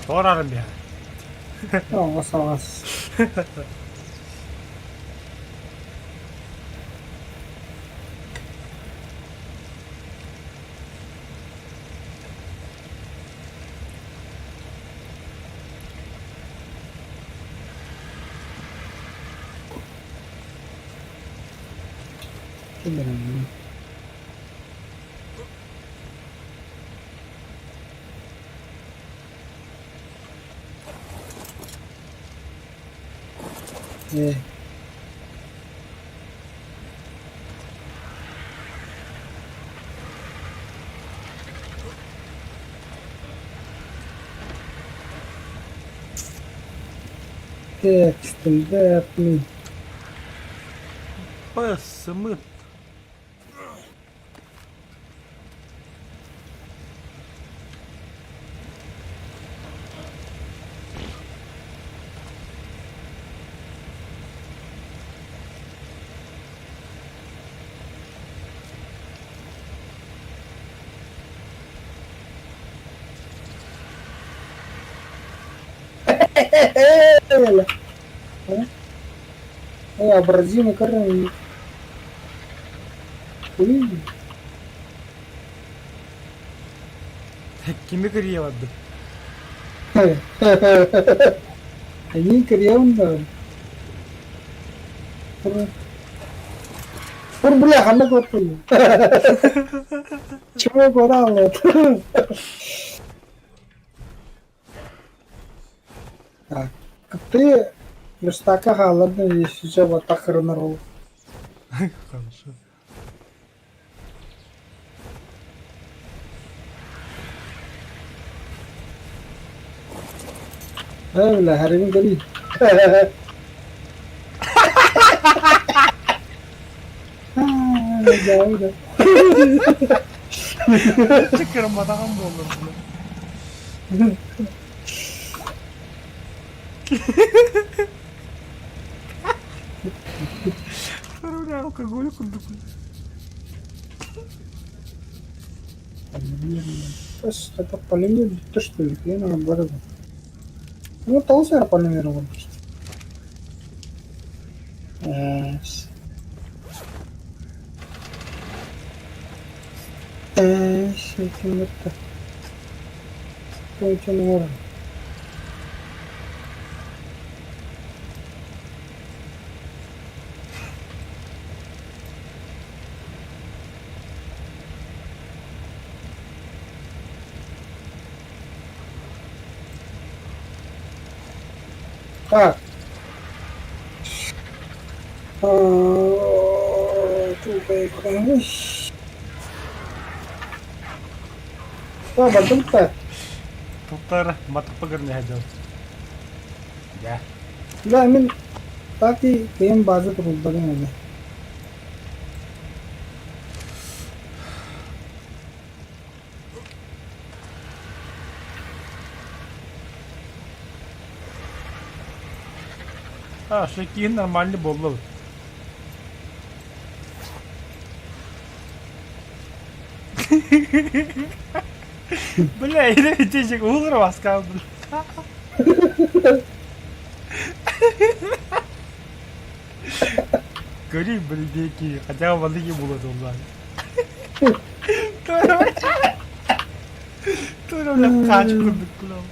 Туорарым биһэ. Оҕо саҕас. Ээ. Так, стандартный. Пысмыт. Э, абразина корректно. Кими кырыйа барда? Они кырыйан Ур, бля, ханна көрпүн. Чего горало? Так, ты верстака хаалларда если вот так хренорол. Хорошо. Э, бля, харибин гори. Да, да. Кырмадаҕын буоллар бля. Бля, алкоголь курдук. Это полимер, то что ли? Я наоборот. Ну, толсер полимер он. Сантиметр. Так. Тугай Бардым да. Туттар матыппа көрүнэ сылдьабыт. Дьэ. Да, мин так и бэйэм база турулларым ини. А, шекин нормальный буолла. Бля, или битечек уулар баскал. Көрүй билдеки, хотя бы балыги була доллар. Тура бля хач курдук кулам.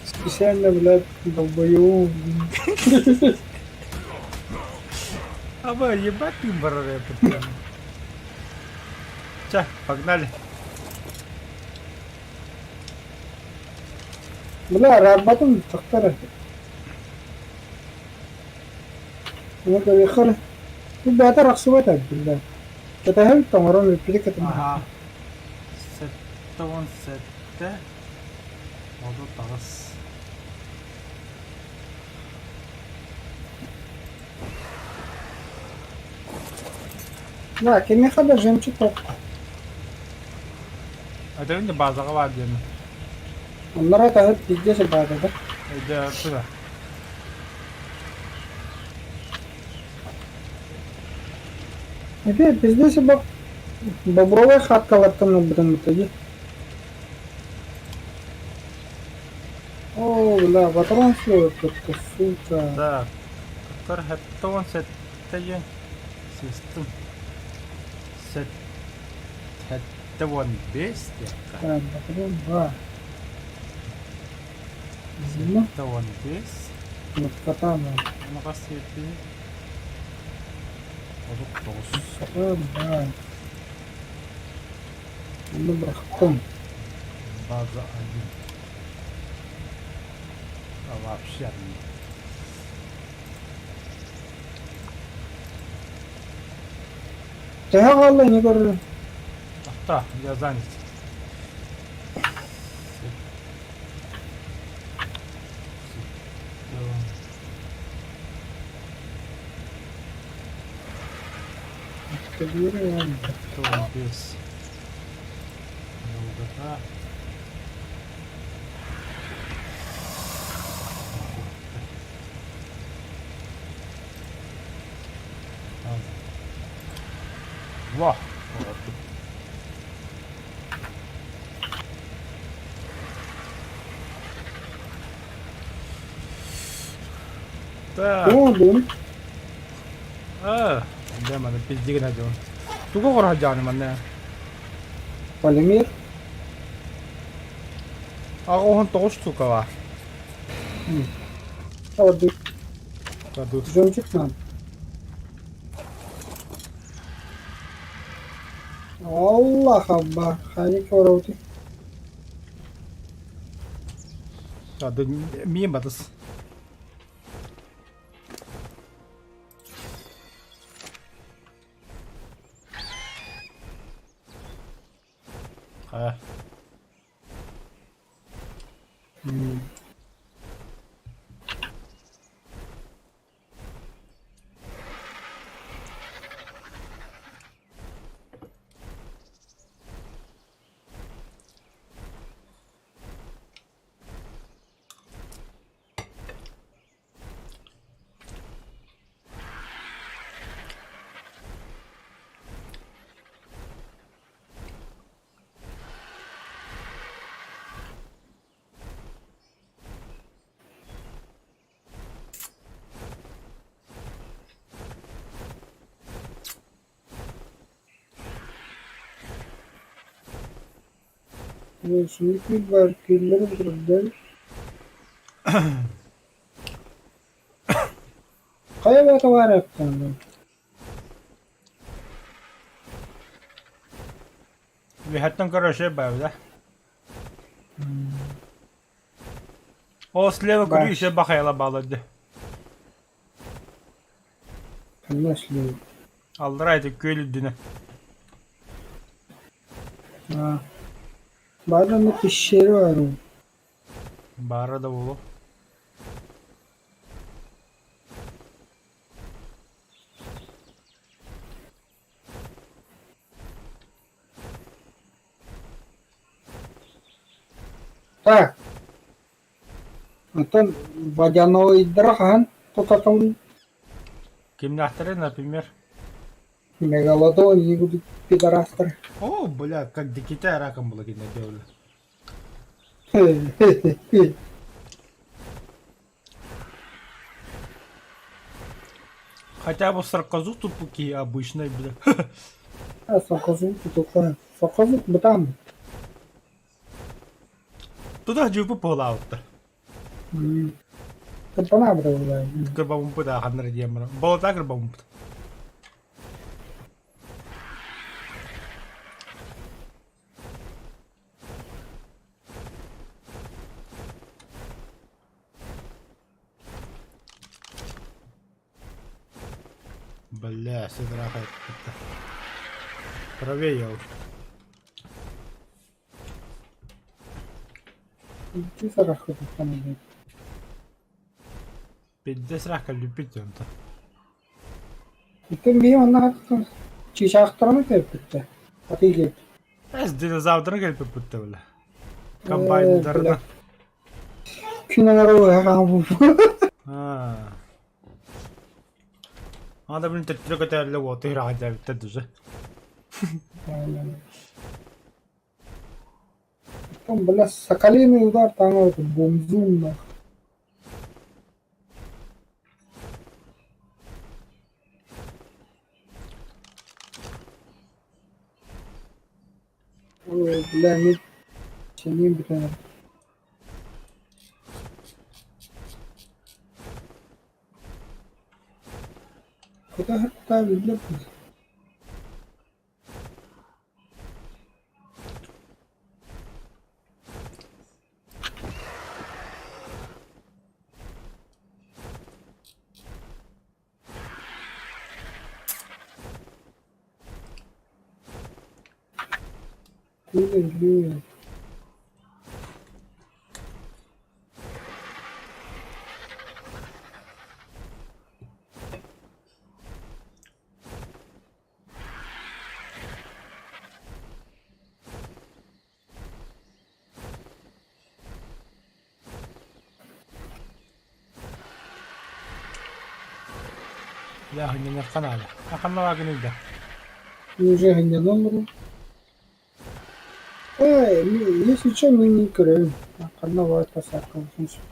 Специально, блядь, долбоёб. Аба, ебать ты барарая Ча, погнали. Бля, рабатын тахтара. Ну, көрүөххэ Бу бэйэтэ арахсыбат эбит, биллэр. Кэтэһэбит тоҥорон бүппүтэ кэтэммэт. Аха. 77 38. Да, кимиэхэ да жемчуг тохто. Это не базаҕа баар диэн. Оннор атаһыт бииргэ сырбаатата. Дьэ, туда. Эпиэ, пиздец бак бобровай хаткалартан ылбытын бытыги. О, бля, патрон слоет тут, сука. Так. Тор 77 диэн систем. 75 диэххэ. Так, патрон 2. Ну, 75. катана. Ону хас сиэппиний? 39. Патрон 2. Ну, брахтом. База 1. А вообще не. Төһө хаалла ини көрөр? Ахта, я занят. Без. Долгота. Во! Так. О, дун. А, дьэ маны пиздигин дьон. Тугу оҕоро сылдьаҕын манна? Полимер. 89 штука баар. Ордук. Кладут. Жемчуг нам. Аллах Акбар. Ханик ороути. Миин батыс. Хайа. Şimdi kül var, külleri burada. Хайа бата баар эптэн. Үөһэттэн көрө үчүгэй баҕайы да. О, слева Баар. көрүү еще бахайла баалар дии. Ханна слева? Аллараа ити күөл үрдүнэ. Аа. Баар онно пещера баар уу. Баара да буолуо. Так. Оттон водяноиддара хаһан тутаталый? Кимнээхтэрэ, например? Мегалодон игудут пидорастар. О, бля, как дикита раком было кино делали. Хотя бы сарказу тупуки обычной, бля. Сарказу тутука. Сарказу бытаан. Туда дьуупу буолаабыттар. Кырбанаабыта буолаа. Кырбаммыт ааханнар диэн баран. Болота кырбаммыт. Бля, сыдраха это. Правее. Икки сарахытыттан эбит. Пиздец рака любить он-то. Икки мии онно чыычаахтараны кэлбиттэ. Атыы кэлбит. Эс динозаврдары кэлбиппит бля. Комбайндарына. Күн оҥоро хаампыт. Аа. Ада блин төттөрү көтөөллө уоту ыраах дьээбиттэр дуже. Там, бля, соколиный удар там это бумзум нах. Ой, бля, мин сэниим бүтэн эрэр. Кута биллэр Күн Бля, ханньаныахха наада. А ханна баагыный да? Уже ханньанан Э, если что, мы не көрөбүн. Ханна баар тасааккабытын сөп.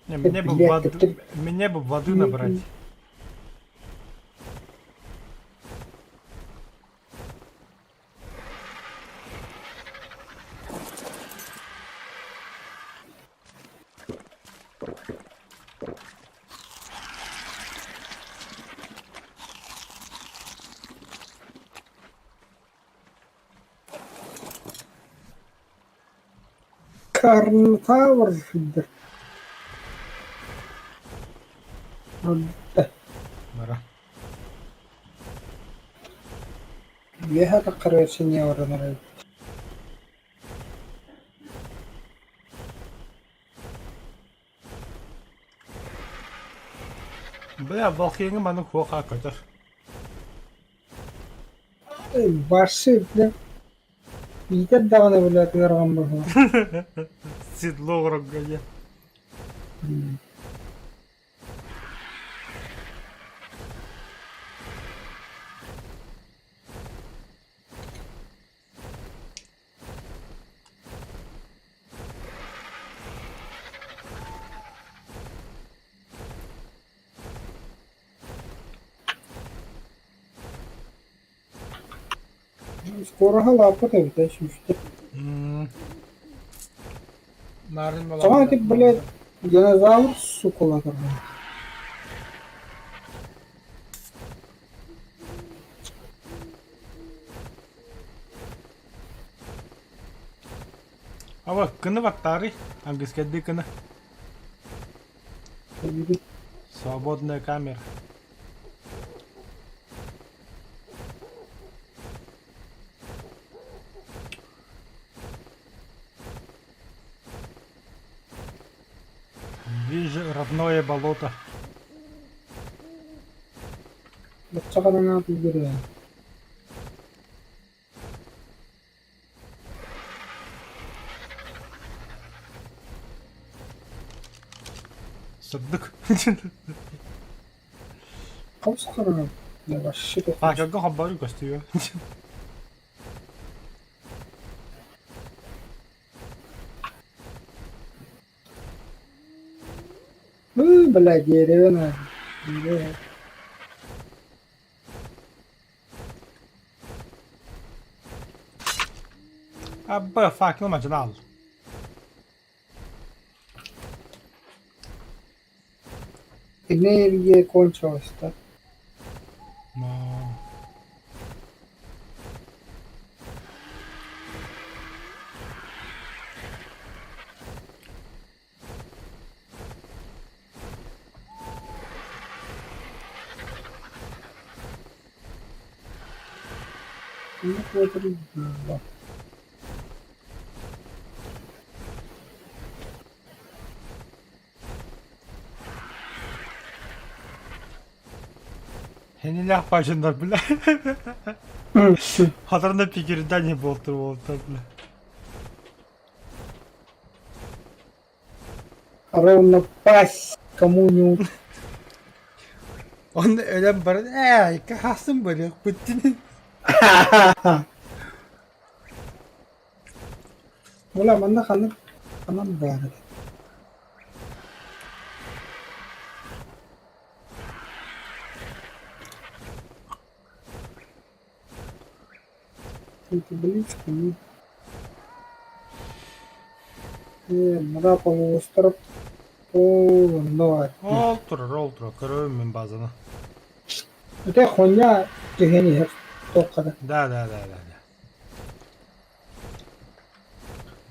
Не, мне бы Блядь, воды, ты- мне бы воды набрать. Карнотавр сылдьар. Онто Бара. үөһэ таххарыгар сэниэ баран эрэр. Бля, балкыҥҥа маннык хуоха көтөр. Барсы, бля, иитэр даҕаны бля ыарахан быһыылаах. Седло оҥорорго диэн. Скороһа лааппыт эбитэ сүүстэ. Нарын Саҥа ити, блядь, динозавр сукулатар. Ова, кыны баттаары, английскайдыы кыны. Свободная камера. Вижу родное болото. Бачча хараҥа тылгырыа. Сырдык. Хос хараҥа. Я вообще Факелга хоббары көстүө. Ыы, бля, дерево Дерево. Абба факел мажнал. Энергия кончилась, да? Но... Ну, вот, да. Хенилях бажындар бля. Хатарна пикирдани болтур болтур бля. Ровно пасть кому-нибудь. Онно өлөн баран ээ хасын барыахпыт Бля, манна ханнык ханан баар этэ. Это близко, не? Э, мына полуостров полно. Ол турар, ол турар, көрөбүн мин базаны. Это хуйня түһэн иһэр туохха да. Да, да, да, да, да.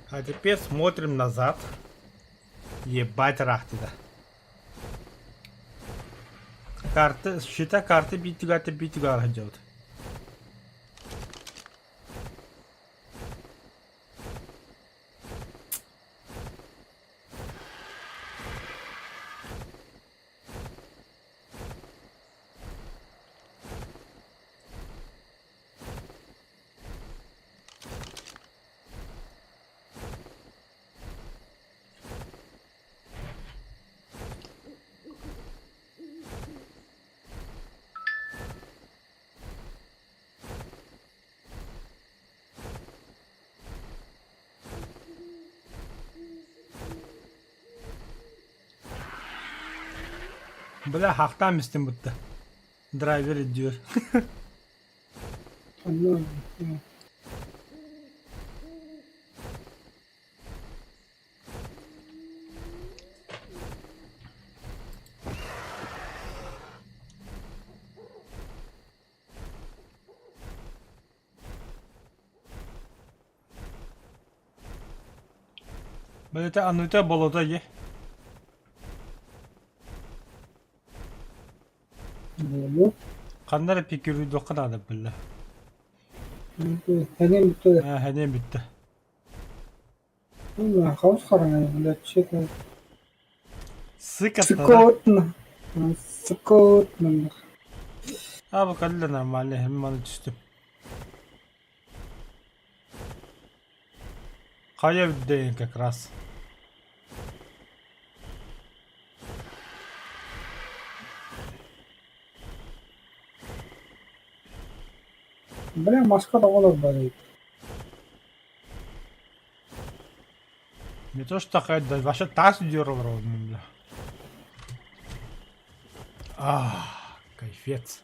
А теперь смотрим назад. Ебать рахтыда. Карты, счета карты битүгата битүгара делают. Бля, хахтаан истин бутта. Драйвер идиот. Онно Бля, анута болото е. буолуо. Ханна эрэ пикируйдуохха наада биллэ. Эниэм бүттэ. Аа, эниэм бүттэ. Хаус хараҥа, блядь, че Сыкотно, да? Сыкотно. Сыкотно. А, бу кэллэ нормально, мин маны түстүм. Хайа үрдэйин как раз. Бля, маска оҕолор бар эбит. Не то что такая, да вообще таз дёрал бля. А, кайфец.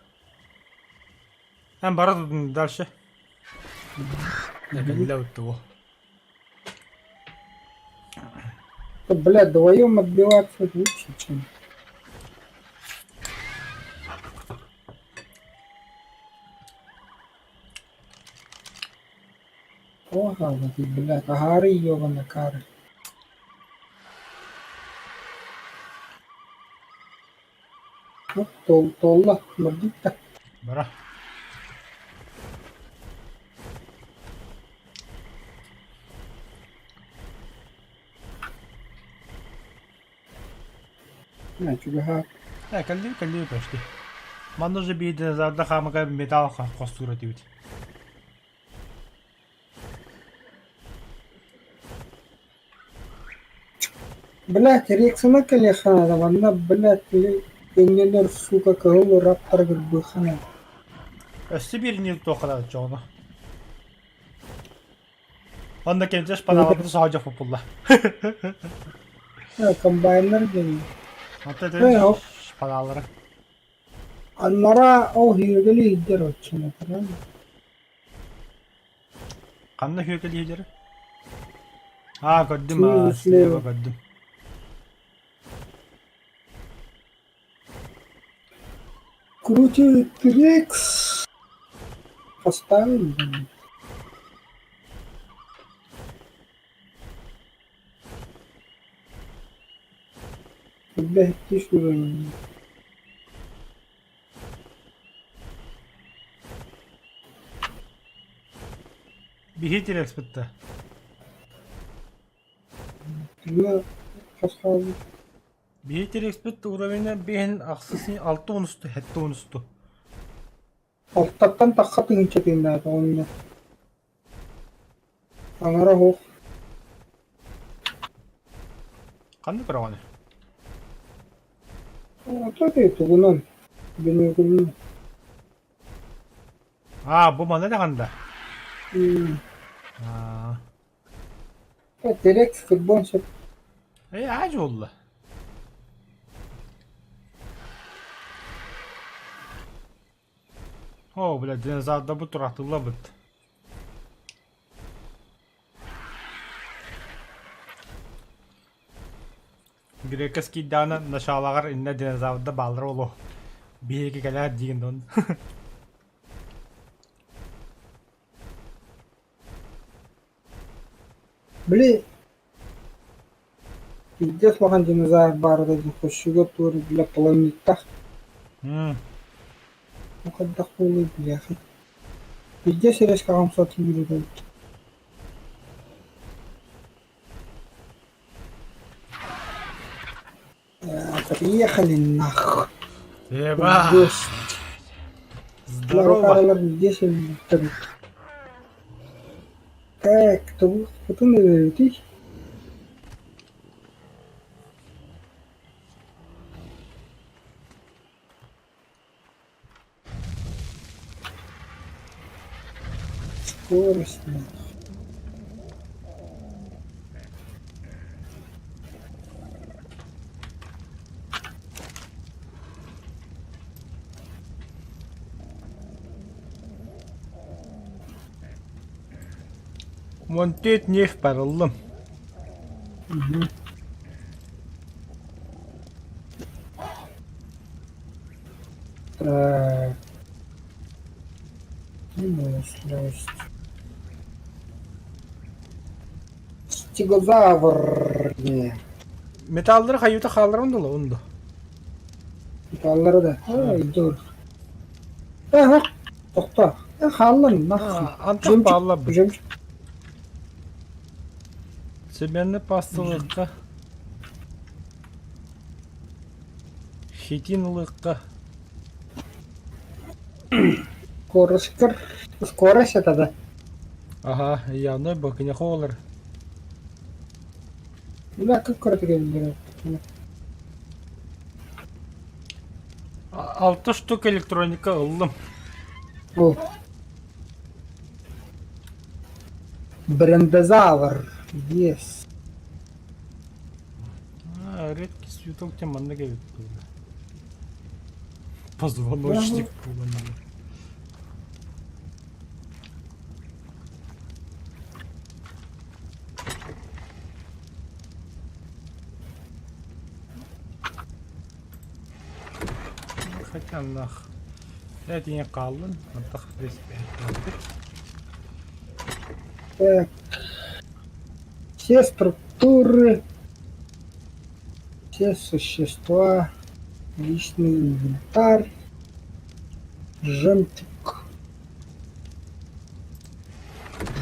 Там бара дальше. того. Бля, вдвоем отбиваться лучше, чем... О, Туох хаалбатый, блядь, аһаары ебана кары. Туолла, барбыт да. Бара. Чугаһаат. Э, кэллибит, кэллибит почти. Манна уже биир динозаврда хаамыга металл хостуур этибит. Блядь, Рексона кэлиэххэ наада, манна, блядь, иннилэр, сука, кыһыл раптар кырбыахха наада. Өссө биирини туохха наада чоҕуна. Онно кэмчэ шпаналарбыты соһо популла. Комбайннар диэн. Онто шпаналары. Аннара ол үөгүлү иһдэр оччону Ханна үөгүлү иһдэр? Аа, көрдүм, аа, слева көрдүм. Крути Трикс поставим. Бэһиттии сүрүн Биһи тирэкспитта. Тыа хас хаалбыт Биһи тирэкспит уровень биһин ахсыс алта онусту, хэтте онусту. Алтаттан тахха тыһыынча тыыннаата онно Аҥара оһох Ханна көрөҕүнүй? Ото тугунан бүнүгүнэн Аа, бу манна даҕанда. Аа. Терекс футбол сөп. Э, ааж буолла. Оо, бля, динозаврдарбыт тураахтыылларбыт. Грекес киирдэҕинэ началаҕар иннэ динозаврдар бааллара буолуо. Биһиги кэлээр диигин дон. Били Пиздец улахан динозавр баара да хощуга туор бile планеттах Бу хайдах буолуой билиэхэй Пиздец резко хамсатыы эбит Приехали нахуй. Еба! Здорово! Здесь Так, тугу эбитий? Скорость нахуй. Монтет неф барыллым. Угу. Так. Выносливость. Стегозавр. Не. Металлары хайыта хаалларан дула онду. Металлары да. Ай, dur. Aha, тохто. Хааллан, нахуй. Антах бааллар. Семенный пастылыкка. Хитин ылыкка. Скорость, скорость это да? Ага, явно бакыня холлар. Бля, как коротко Алта штука электроника ыллым. О. Брендозавр. Yes. А, редкий цветок тем манна кэлбит Позвоночник буолан Хотя нах. Это не каллын, антах Так. Все структуры, все существа, личный инвентарь, жемчуг.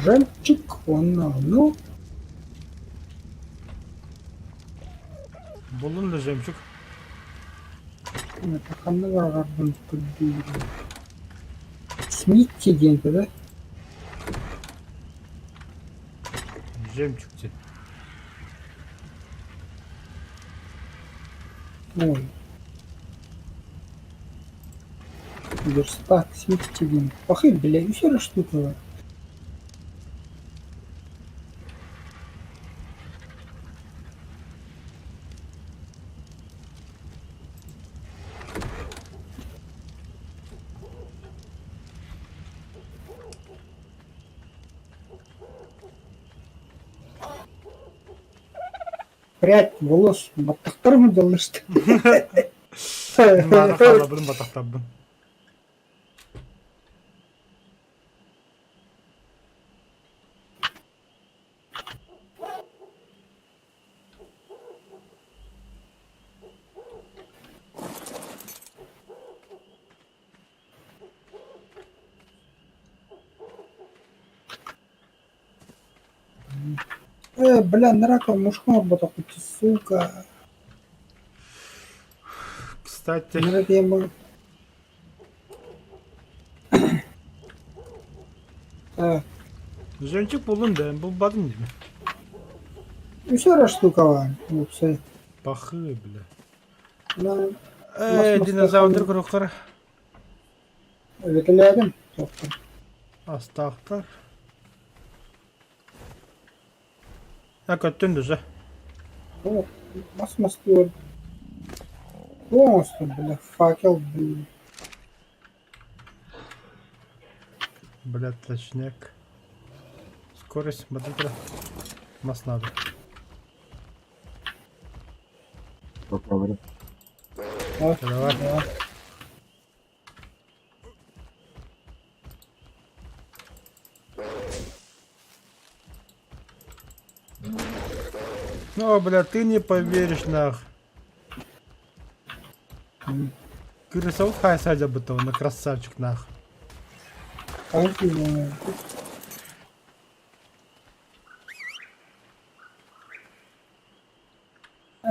Жемчуг уонна ону Буллун да жемчуг. Ханна баҕарбын көрдүүрүм. Смитти диэн да? Жемчуг диэн. Ой. Верстак, Смитти диэн. Пахы, бля, үс эрэ штука бар. Прядь волос баттахтарым дьаллышты. Наада хаалабын батахтарбын. Э, бля, нарака мушка оҥорботохпут, сука. Кстати, Нара тема. Э, жемчуг буллун да, булбадым дии. үс эрэ штука баар, уопсай. Пахы, бля. На Э, мас динозаврдар көрөххөр эбэтэлээтим. Тоқтор. астаахтар. А көттүн дуса. О, мас мастыыр. Оҥостон, бля, факел, блин. Бля, точняк. Скорость, смотри, мас надо. Поправили. Да, Давай. да. Ну, бля, ты не поверишь, нах. Кырысов хай садя бы на красавчик, нах. Хай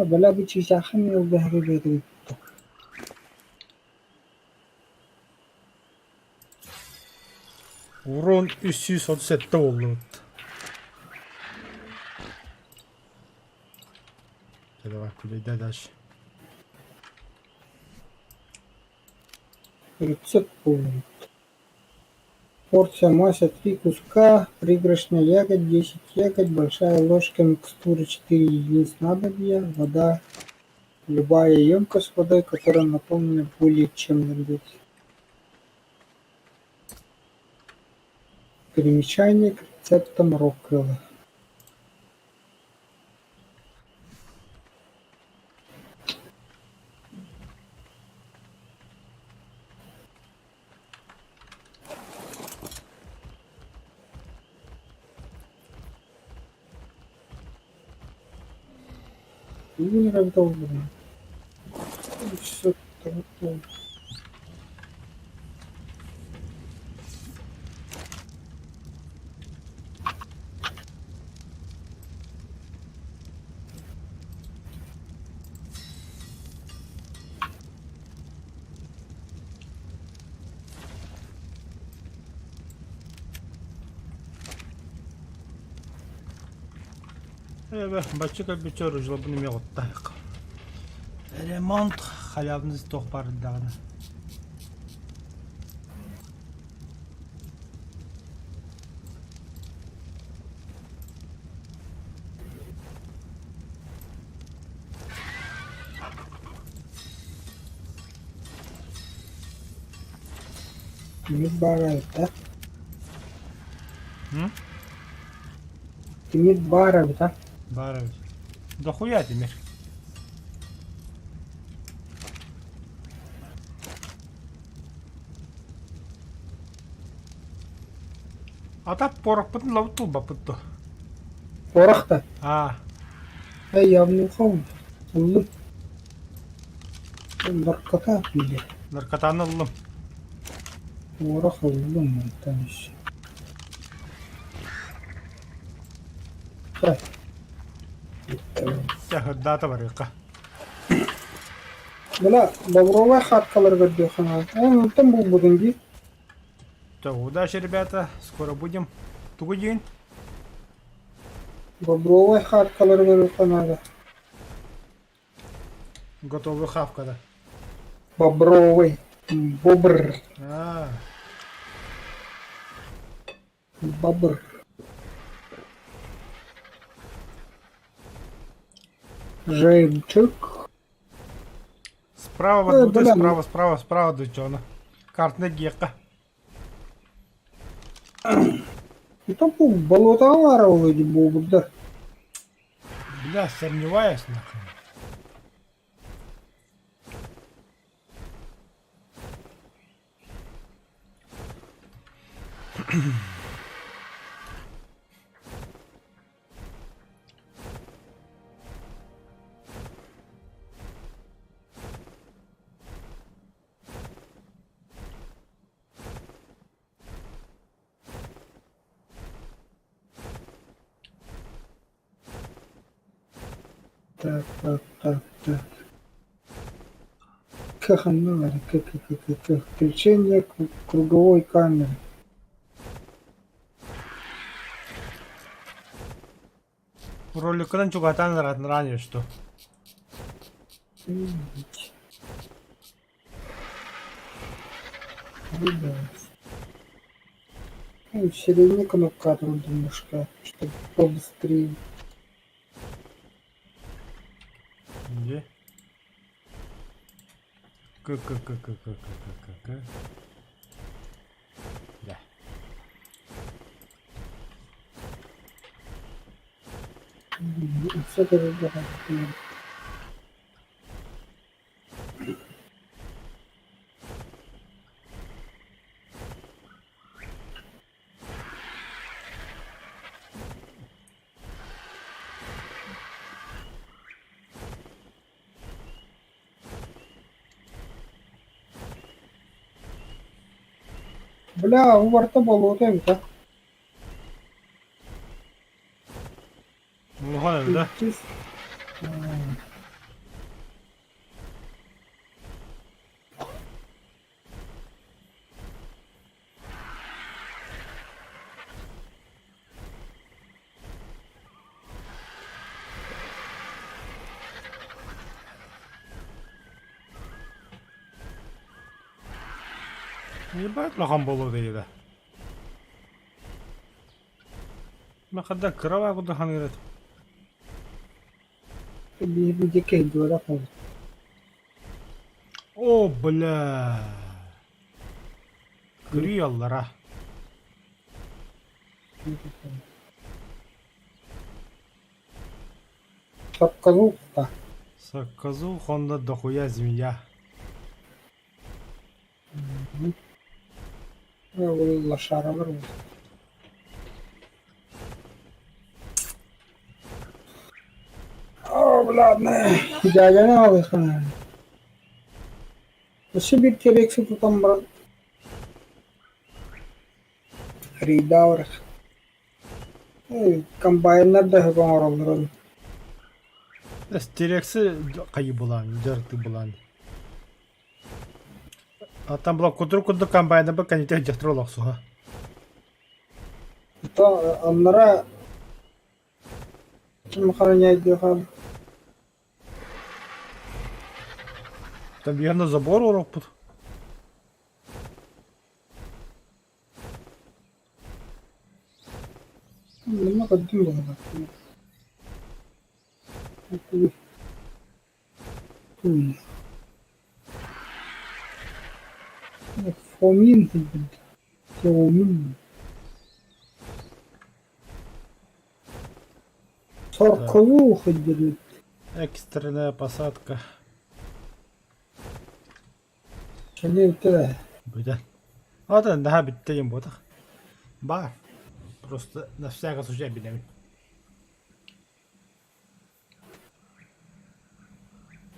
Бля, бу чыычаахын ыалдыһары бэйэтэ Урон 337 буоллубут. Давай, кулейда дальше. Рецепт полный. Порция масса 3 куска, пригоршня ягод, 10 ягод, большая ложка микстуры 4 единиц снадобья, вода, любая емкость с водой, которая наполнена более чем на 0,5. Примечание к рецептам Роквелла. Не долбанный. Все такое. Э, бачча кэлбиччэ оружлабын эмиэ оттаах. Ремонт халявный туох баар даҕаны. Тимир баара эбит а? М? Тимир баар эбит а? Баар эбит. Дохуя тимир. А так порохпытын лабыт тулбаппыт дуо? Порох да? Аа. Эй, явнухом. Ыллым. Наркота били. Наркотаны ыллым. Порох ыллым мантан еще. Так. Дьэ, барыахха. Бына бобровай хааткалары көрдүөххэ наада. Эн онтон булбутуҥ дии. Так, удачи, ребята. Скоро будем. Тугу диин? Бобровай хааткалары көрүөххэ наада. Готовый хавка, да? Бобровый. Бобр. А, Бобр. Жемчуг. Справа Э, вот бля, справа, справа, справа дучона. Картына гиэххэ. Это бу болотаҕа баара буолуо дии буолбуттар. Бля, сомневаюсь нахуй. Так, так, так, так. К ханна К, К, К, К, К. Включение круговой камеры. Роликынан чугатан ранее что. Видеть. Выбрать. Ну, в середине кнопка немножко, чтобы побыстрее. Где? К, К, К, К, К, К, К, К, К. Да. Все это Бля, у барта болото эбит а. Улахан да? Ебать улахан болуо да. Махада кыра куда ханырат. О, бля. Кырыяллара. Сакказуха. Сакказуха онно дохуя змея. Лошаралар О, бля, дядяны алыхана. Өссө биир тиэрекси тутан баран рейдаवर комбайннар да хөкөн оҥороллорун Стерексы хайы булан, жарты булан. А там была кудур кудур комбайна бы каните дьахтар суха. То оннора ким хараняйдыхан Там верно забор урок Манна көрдүм баҕалаах. Фомин Фомин. Соркову ходили. Экстренная посадка. Кэлиэбитэ Бүтэн. Ата наһаа бүттэ диэн буотах. Баар. Просто на всякий случай билэбин.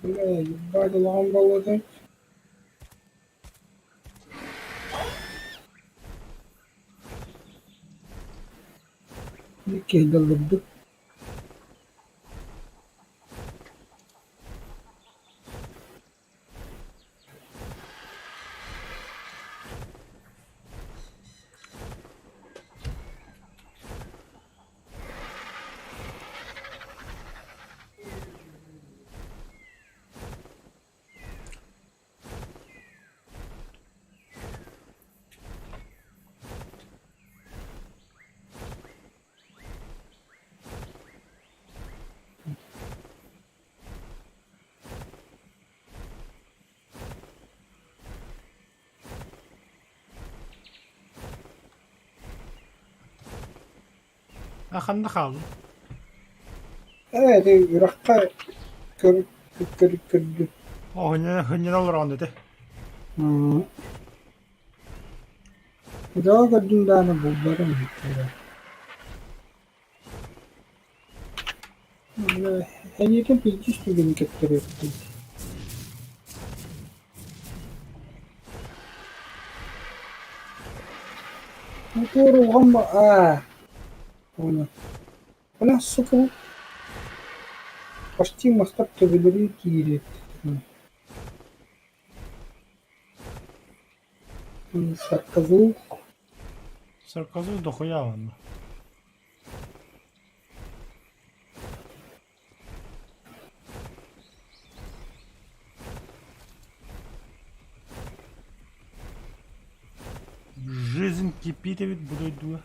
Бля, ебать, улахан балыгын. Киһи А ханна хааллын? Ээ, ити үрэххэ көр көр көрдүм. Оо, хынньана олороҕун ити. Үрэҕи көрдүм даҕаны булбатым иһиттилэр. Эйиэтин пиздец түгэни кэптэриэхтин. Мотуор аа Понял. Бля, сука, почти мастар төбөлөрүн киирэр. Сарказух. Сарказух дохуя онно. Жизнь кипит эбит бу дойдуга.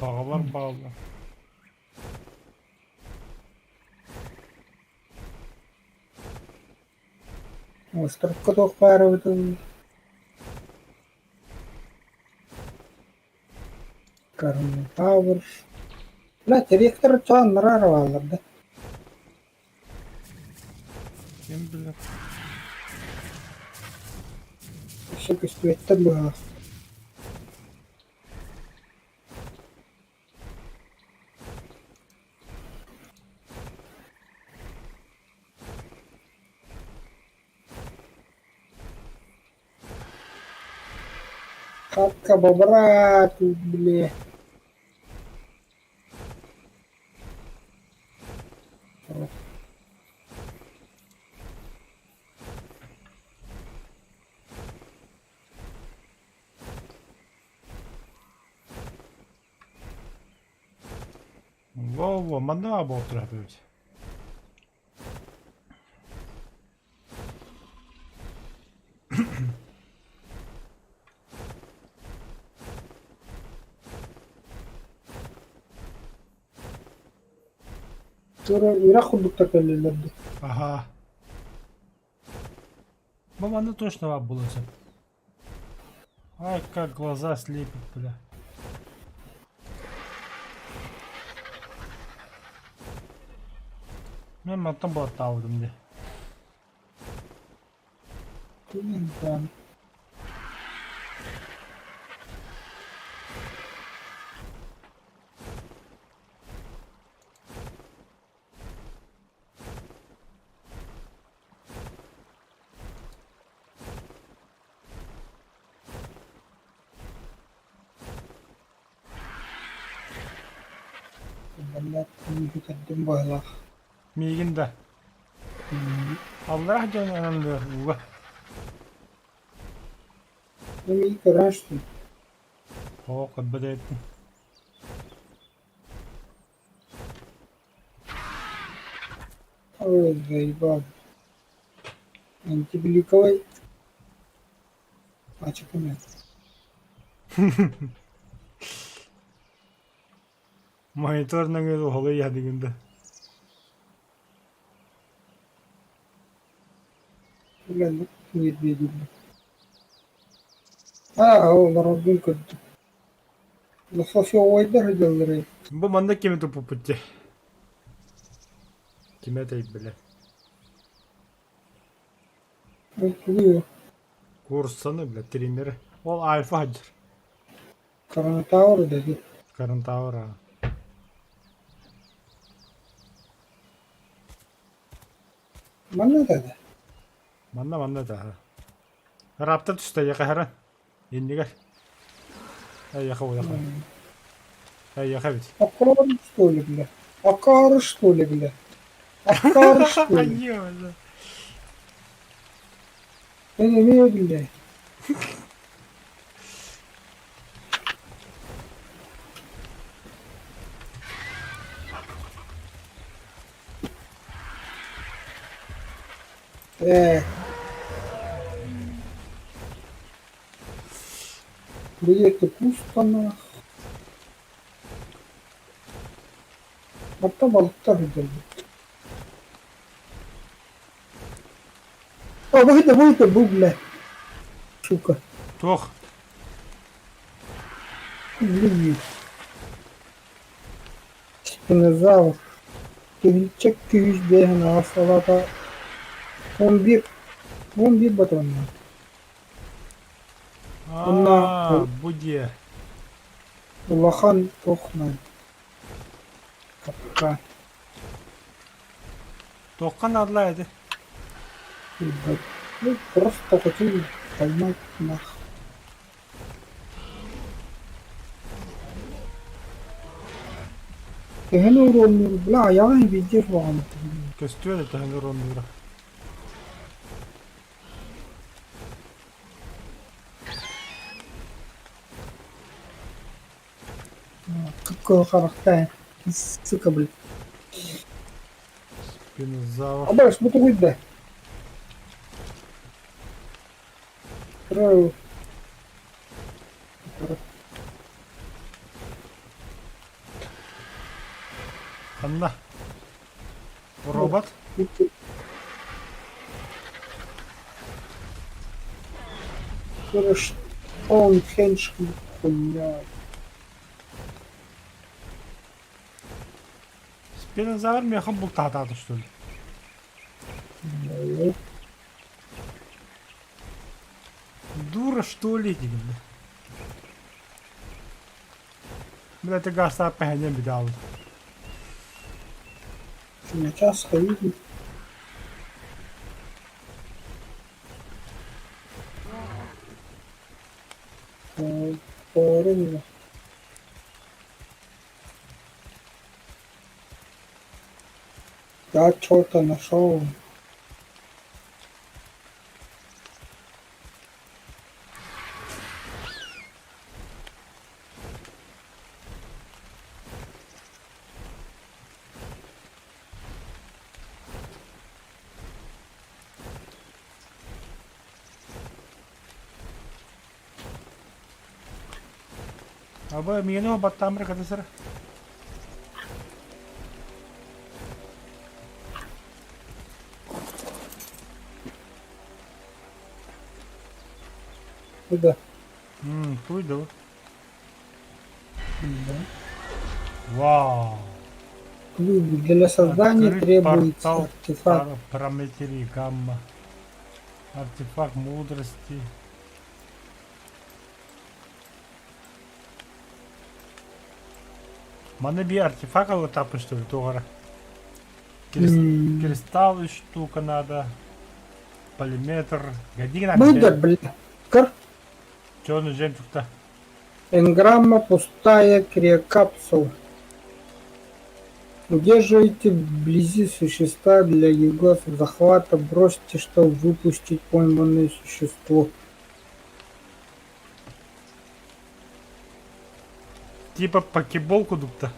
Баҕалар бааллар. Островка туох баар эбитий? Карнотавр. Бля, директор чааннара бааллар да. Ким билэр. Өссө көстүбэттэр быһалар. Хатка бобра тут, бля. Во-во, манна буолтура эбит. Тура үрэх курдуктар кэллилэр дуу? Аха. Бу манна точно баар буолуон сөп. Ай, как глаза слепит, бля. Мен мантан булаттаабытым дии. Блин, Блядь, бүтэрдим быһыылаах. Миигин да. Алларах дьон ананныах ууга. Миигин көрөн Оо, көрбөт эбиппин. Ой, заебал. Антибликовый. Пачка нет. Монитор нөҥүө уһалыы иһэдигин да. Бля, не Аа, олороргун көрдүм. Лососевойдар дьалларый. Бу манна кими туппуппут дии. Кими этэй бile. Тугуй? Курсаны, бля, триммеры. Ол альфа сылдьар. Карантаур дэгит. Карантаур аа. Манна да Манна манна да. Раптор түстэ яхара. Иннигэр. Эйиэхэ уйаха. Эйиэхэ эбит. Аккаары что ли, бля? Аккаары что ли, бля? Аккаары что ли? Эн эмиэ бля. Ээ. Билиэти кустанах. Батта балыктар сылдьаллар. О, быһыта, быһыта, бу, бля. Сука. Туох? Блин. Спинозавр. Тыһыынча күүс биэһин аҕыс салаата 11 11 батоннаах. Онно Аа, бу дьиэ. улахан туохунан капкаан Туохха наадалаах этэй? Билбэт. Ну, просто хотел поймать нах. Төһөнү уруоннуур, бля, айаҕын биирдэ суоҕун. Көстүө да төһөнү уруоннуура. Какой харахтаан, сука, блядь. Спинозавр. Абаш, бу тугуй да? Трою. Ханна? Робот? Стоунхендж хуйня. Спинозавр миэхэ бултаатаата что ли? Ну, Дура что ли диигин Бля, ты гастаа пэһэнньэн бүтэ Начаас хайыы Тоорун Я чё-то нашёл. Абы миэнэ баттаамыр катасыр. Куда? Туй да. Да. Вау! Для создания Открыть требуется портал артефакт. Прометрии гамма. Артефакт мудрости. Маны би артефакт ылытаппын что ли туох эрэ. Кристаллы штука надо. Полиметр. Годигин Быда, бля. Кыр. Черный жемчугта. Энграмма пустая криокапсула. Удерживайте вблизи существа для его захвата, бросьте, чтобы выпустить пойманное существо. Типа покебол кудукта.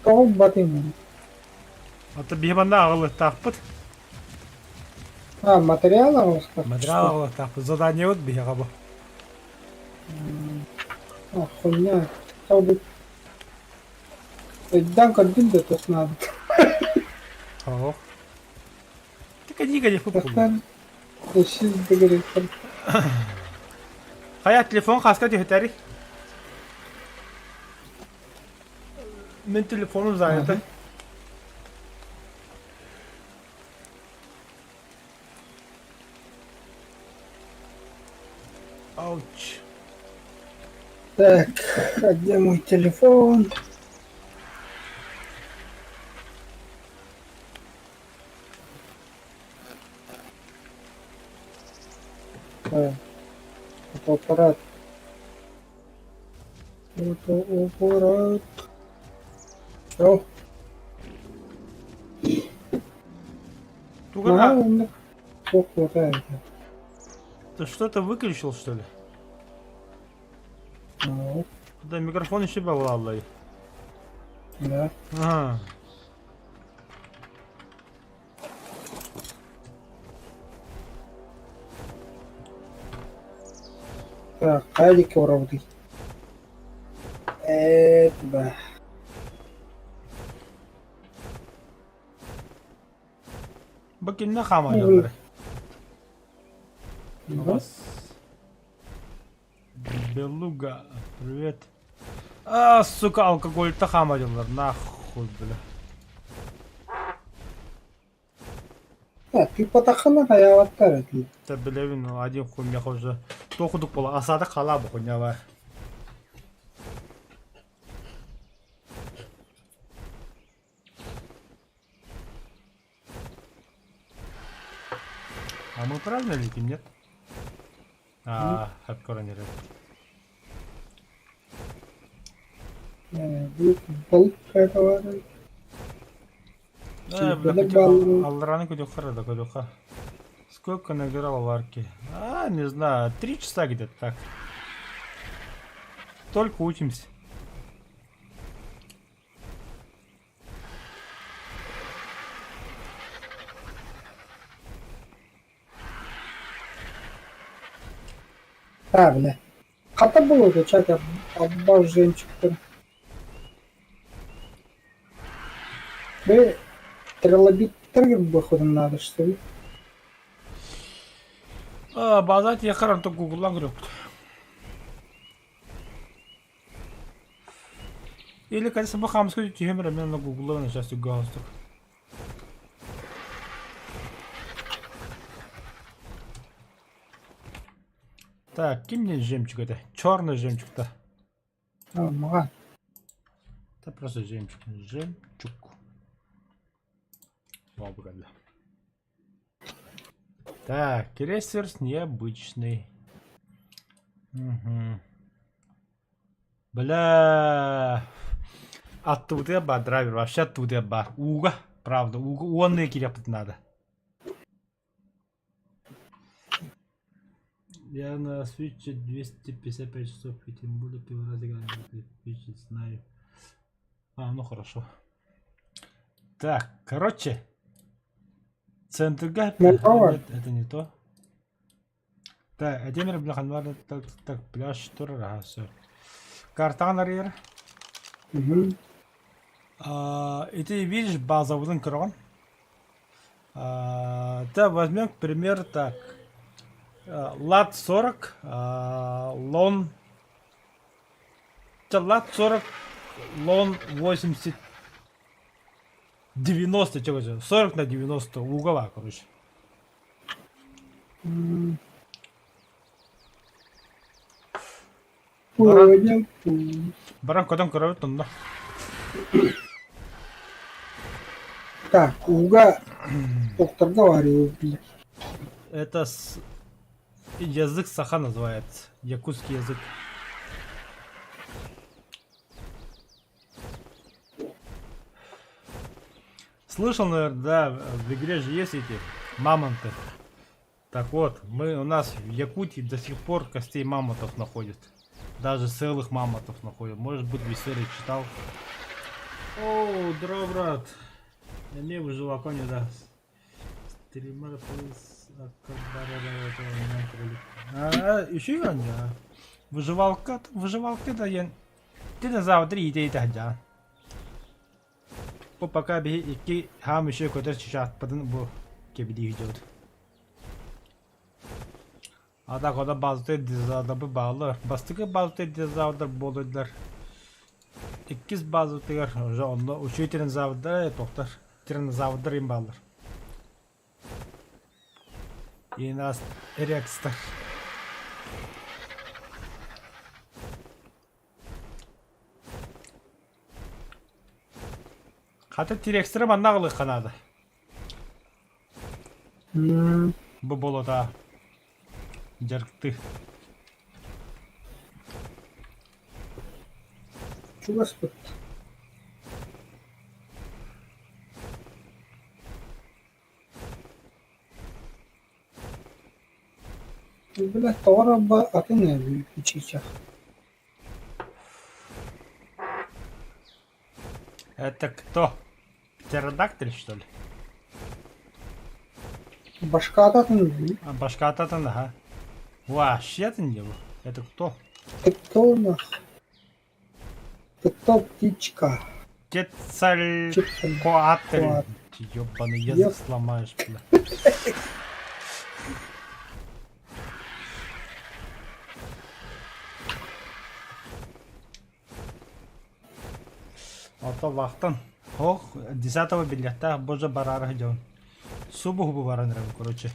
Тоҕо батыҥ? Ата биһи манна аҕалыахтаахпыт. А, материал аҕалыахтаах. Материал аҕалыахтаахпыт. Заданиебыт биһиэхэ бу. А, хуйня. Стал Өйдөөн көрдүм да тус наада. Оһох. Тикэ Тахтан өссө дэгэриккин. Хайа телефон хаска түһэтэрий? Мин телефонум занято. Ауч. Так, а где мой телефон? Так, фотоаппарат. Фотоаппарат. Все. Туга Оннук туох хватает. Ты что-то выключил, что ли? Ну, Да, микрофон еще был, да. Ага. Так, хайдики уравды. Это Бу кинне хаамаллар? Вас. Белуга, привет. А, сука, алкогольта хаамаллар, нахуй, бля. Да, ты потахана хаяваттар этли. Та билэбин, один хуй меха уже. Тохудук була, асада хала бу хуйня бар. А мы правильно летим, нет? А, хапкоронеры. Балык Э, бля, хотел Алраны кудюхара да кудюха. Сколько набирал в арке? А, не знаю, 3 часа где-то так. Только учимся. А, бля. Хата было чак обожженчиктер. Бе, трилобиттер выходом надо, что ли? А, базат яхарам то гуглан говорю. Или, конечно, бу хамскую тюхемер мен на гугла на сейчас галстук. Так, ким мне жемчуг это? Черный жемчуг-то. А, мага. Это просто жемчуг. Жемчуг. О, Так, ресурс необычный. Угу. Бля. Оттуда ба, драйвер, вообще оттуда ба. Уга, правда, уга, он кирепать надо. Я на Switch 255 часов, и тем более первый раз играю на Switch, знаю. А, ну хорошо. Так, короче. Центр Ну, давай. Нет, это не то. Так, Эдемир бляханвар, так, так, пляж, тур, все. Картан арьер. Угу. А, и ты видишь базовый крон. А, да, возьмем, к примеру, так. Lat 40, lon... Да, lat 40, lon 80, 90, чего же, 40 на 90, угла, короче. Понял. Баран котон көрөбүт онно. Так, уга доктор говорил, бля. Это язык саха называется. Якутский язык. Слышал, наверное, да, в игре же есть эти мамонты. Так вот, мы у нас в Якутии до сих пор костей мамонтов находят. Даже целых мамонтов находят. Может быть, в серии читал. О, здорово, брат. Мне выживако не даст. Стример А, еще и Выживалка, выживалка, да я. Ты на завтра иди и Бу пока биһи икки хаам еще көтөр чычаатпытын бу кэбилии идет. А так ода базыты дизадабы баалар. Бастыкы базыты дизадar болдудар. Иккис базытыгар уже онно учуй тиранозаврдар тохтар. Тиранозаврдар им баалар. И нас рекстар. Хата тирекстэрэ манна аҕалыахха наада. Бу болота дьарыкты. Чугаспыт. Бля, тоҕо эрэ атын ээ чыычаах. Это кто? Птеродактиль, что ли? Башката атын А, Башката атын, ага. Вообще атын не был. Это кто? Ты кто нах? Ты кто птичка? Кецалькоатль. Ёбаный язык сломаешь, бля. Ото вахтан. Ох, десятого билеттаах боже бараары дьон. Субу баран эрэбин, короче.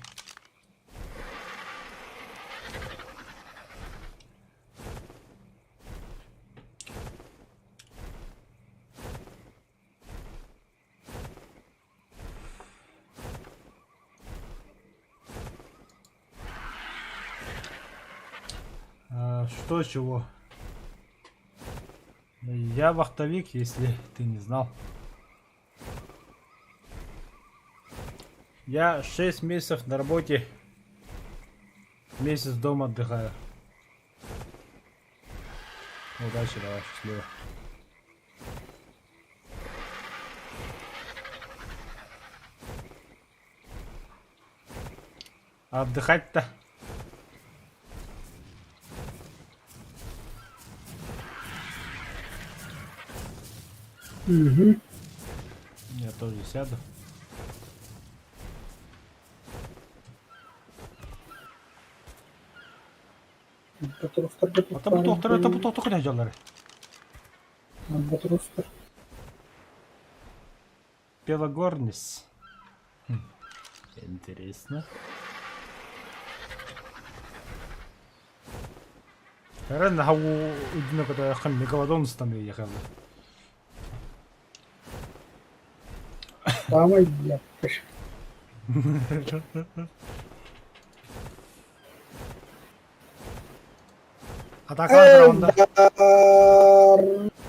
А, что чего? Я вахтовик, если ты не знал. Я 6 месяцев на работе, месяц дома отдыхаю. Удачи, давай, счастливо. Отдыхать-то? Угу. Я тоже сяду. Ата бу тохтор, ата бу тохтор кына дьаллары. Альбатростар. Пелагорнис. Хм. Интересно. Рен хау удина когда хан мегалодон станы ехал. Самый еппеш. Атакаан тураҕын да?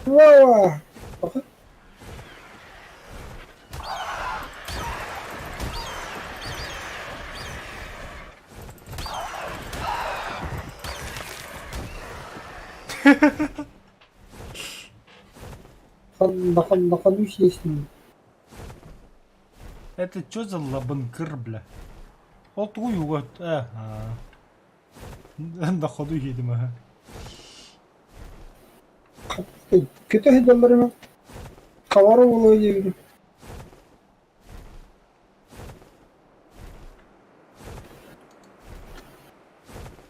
Здорово! На ходу съесть не. Это что за лабынкыр, бля? Ол тугу юга? Э, а. На ходу едем, ага. Көтө сылдьаллар ини. Хабара буолуо диэбитим.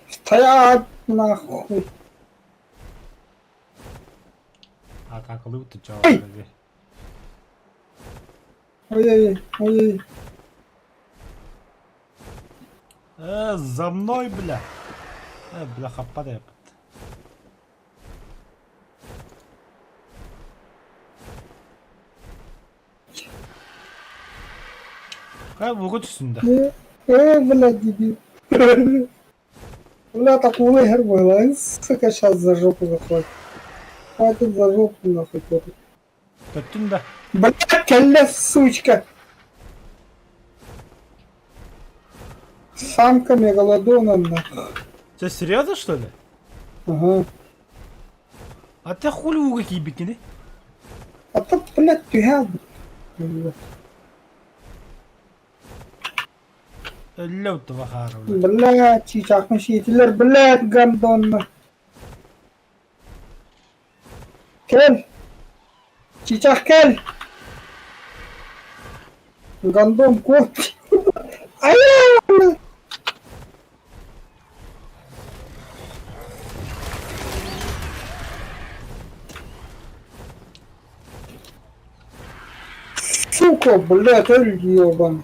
Стоять нахуй! Атаакалыы Ой! дии. Ой-ой, ой-ой. Э, за мной, бля! Э, бля, хаппа Хайа буга түстүн да. Э, э, блядь, дебил. Бля, так иһэр буолла. Сука, сейчас за жопу захватит. Хватит за жопу нахуй хватит. Төттүн да. Блядь, кэллэ, сучка! Самка мегалодона нахуй. Ты серьезно что ли? Ага. А ты хули ууга киирбиккиний? А то, блядь, түһэ бу. Өллө уттуба бля. Блядь, чыычаахпын сиэтилэр, блядь, гандонна. Кэл! Чыычаах кэл! Гандон кот! Айа! Сука, блядь, өл ебан.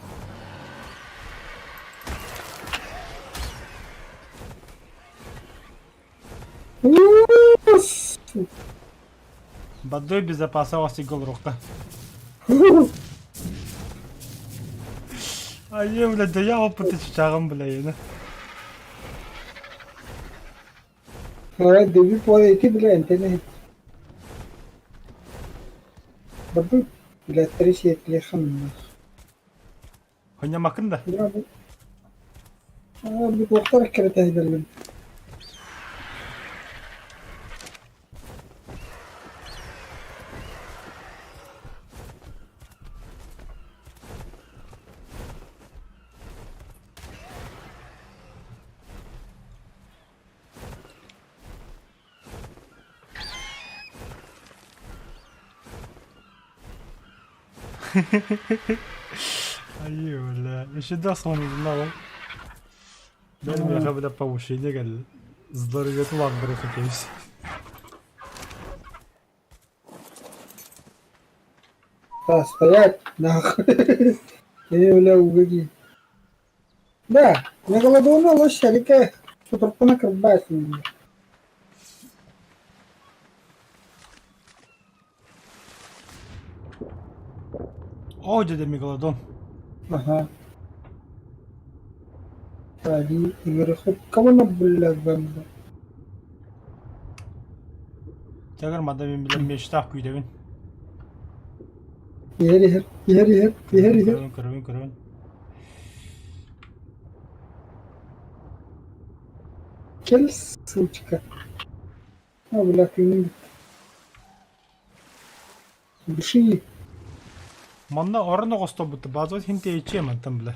Бадой безопасности голрукта. Айыы, бля, да я опыты чычааҕым, бля, ена. Арай дебют буола ити бля энтэн Барбыт, блядь, сиэтлиэххэ Хонньамаккын да? Бу туохтар эккирэтэ Айыы, бля, еще да сонунна ол. Бэл миэхэ бля повышение кэллэ. Здоровье улаатбары кэбис. Да, стоять, нахуй. Я, бля, угоди. Да, мегалодону лощалика сутурпуна кырбасын. Оо, дьэ мегалодон. Ага. Али, Игорь, бля, бомба. Тягар мада мин билэн мечтаах күүтэбин. Иһэр иһэр, иһэр иһэр, иһэр иһэр. Көрөбүн, көрөбүн, көрөбүн. Кэл, сучка. А, бля, күнүм Души. Манна орон оҕостобут базовый хинтээччи мантан бля.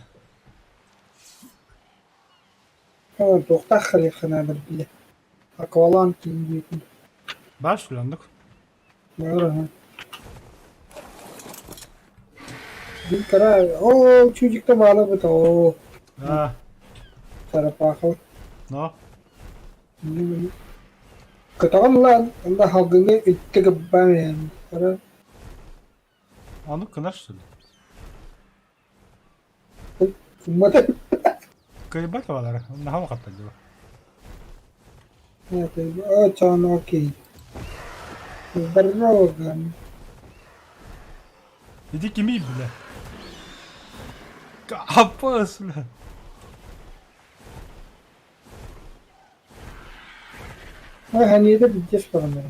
Туохтаах халыаххына бile. Акваланг диэтин. Баар сүлэндик. Баар Бил кара оо чүжикте баала быта оо Аа, сарапаахал. но. Көтөҕөн ылан онно салгыҥҥа үттэ гыббаан иһэн кара Ону кынар что ли? кыммата Кыайбат балара. Наһаа улахаттар дии. Очон окей. Здорово. Иди кимий, бля. Капас, бля. Ой, ханьеда бүттес бағандар.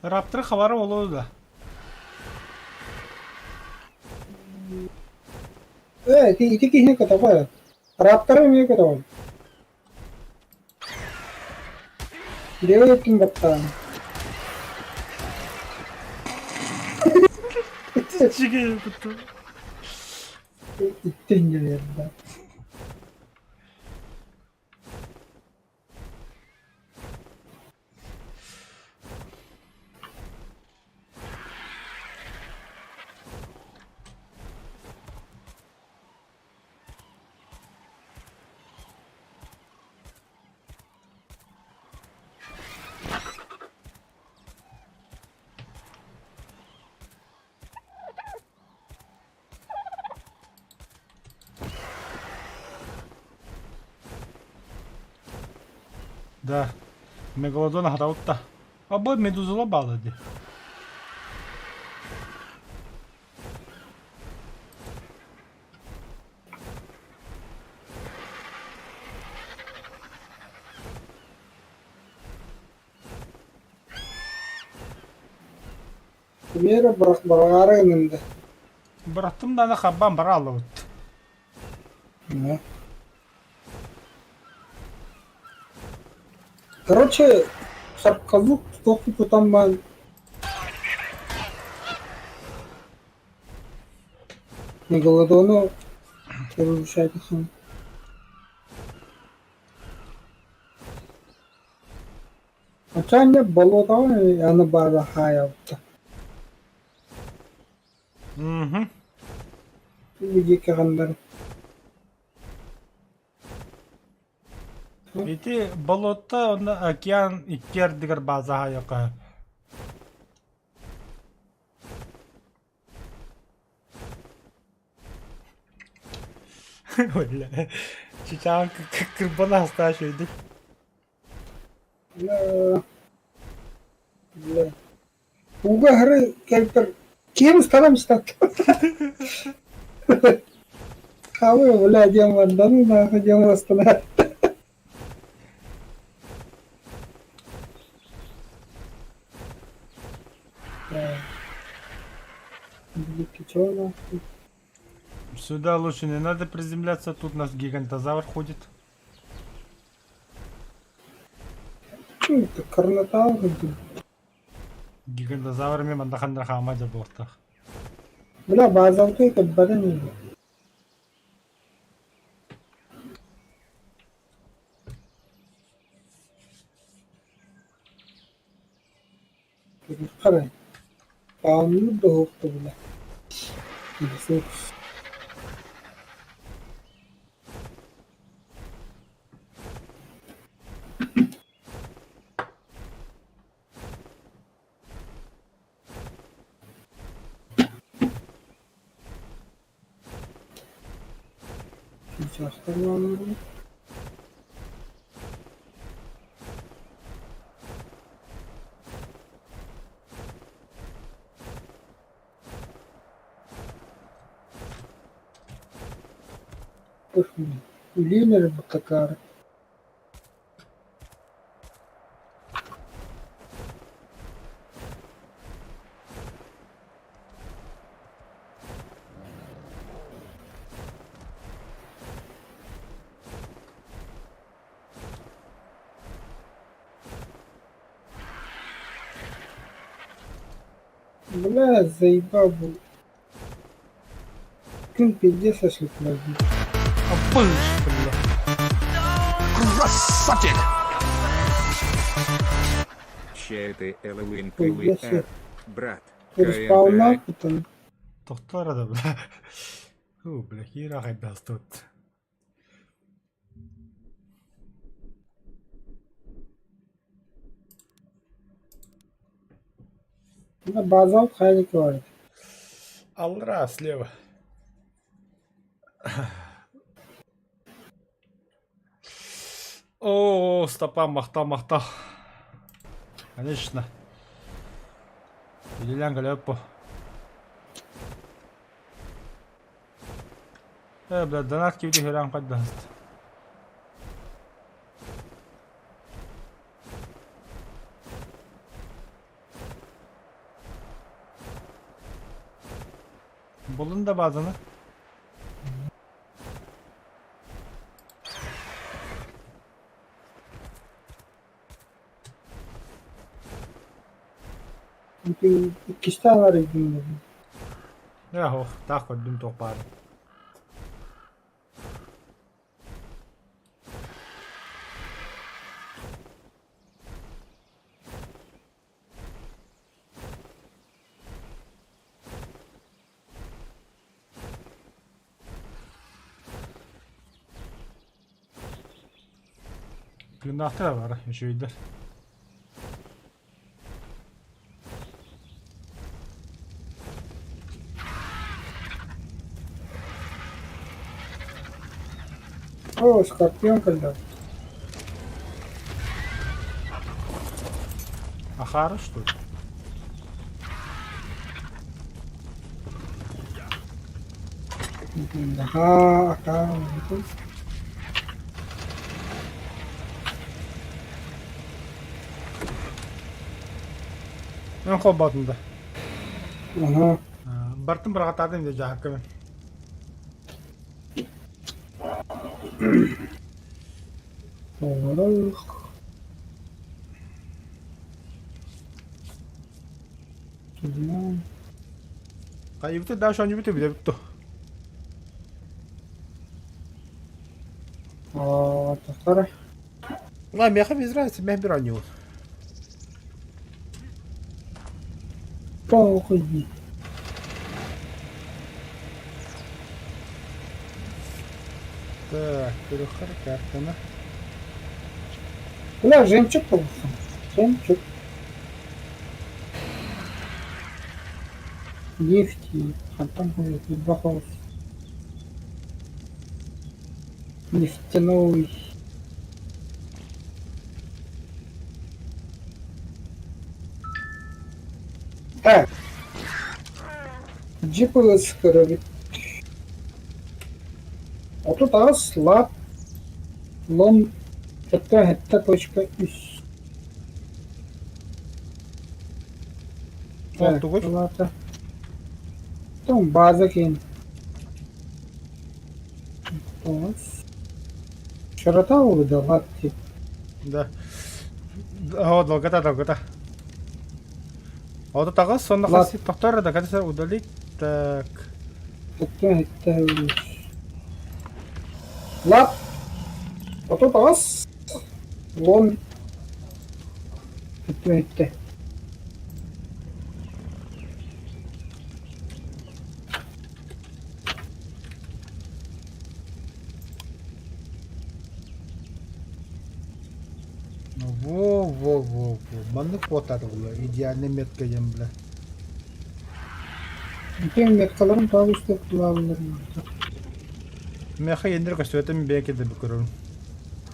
Рапторы хабара болуо да. Э, ити ити киһини көтөҕө. Рапторы эмиэ көтөҕө. Левый өттүн баттаан. Чиге буту. Иттин дьиэлэрдэ. Да. Мегалодон аһатабыт да. Абы медузала баала дии. Вера быраҕаары гынным да. Бырахтым даҕаны харбаан бара аллабыт. Короче, сарказук туох тутан баан мегалодону разрушайтыхын. Ачаанньа болуотаҕын аны баара хаайабыта. Мгм. Диэки ханнары. Ити болуотта уонна океан икки ардыгар бааза хаайыахха. Бля, чычаан кырбан астаа үчүгэйдик. Бля, бля. Ууга аһары кэлтэр киһим устарам истат. Хавы, бля, диэн бардан, нахуй диэн астына. Сюда лучше не надо приземляться, тут у нас гигантозавр ходит. Это карнотавр. Гигантозавр мен мандахандар хаама дьабуохтаах. Бля, базалты это баран. Харай. Пауннур да уохта бля. Сейчас там Үлүөн эрэ бутакаары. Бля, заебал был. Күн пиздец ослеплю. Апыш, бля. Красавчик! Че ты Эллоуин Пиздец. Р, брат. Респаун КНД. нахуй Тохтоо да, бля. Ху, бля, хера хайдас тут. На базал хайник говорит. Алра слева. О, стопа, махта, махта. Конечно. Үлэлээн кэлэппо. Э, бля, донат киви хөрөн хайдаст. Булун да базаны. Иккистээн арыйдым Э, ох, таах көрдүм туох баарын. Тыыннаахтар баар, үчүгэйдэр. О, скорпион когда. Ахара, что ли? Ага, ага. Эн холбоотум да? Ага. Бартын быраҕаттаатым дии дьааһыкка мин. Ох. Хайыбыты да шонньубуту билэбит дуо? Тохтор. Ла, миэхэ без разницы, мин бир оонньуубун. Похуй дии. Так, көрүөххэ картаны. Бля, жемчуг булсан. Жемчуг. Нефти. Хантан хуй, бахос. Нефтяной. Так. Джиповец көрөбүт. 38 лап лом 7.3. Так, Тугуй? Лата. Там база кин. Тоҕус. Широта выдала Да. О, долгота, долгота. Вот это сонно Ладно. Повтор, да, когда удалить. Так. Лап. 38. Лом. Бүттэ. Ну, во-во-во-во. Маннык куотар була. Идеальный метка ем, бля. Бүтүн меткаларын тоҕо үстэ кулаабыларын. Меха ендер көстүбэтим бэйэ кэлдэ көрөрүм.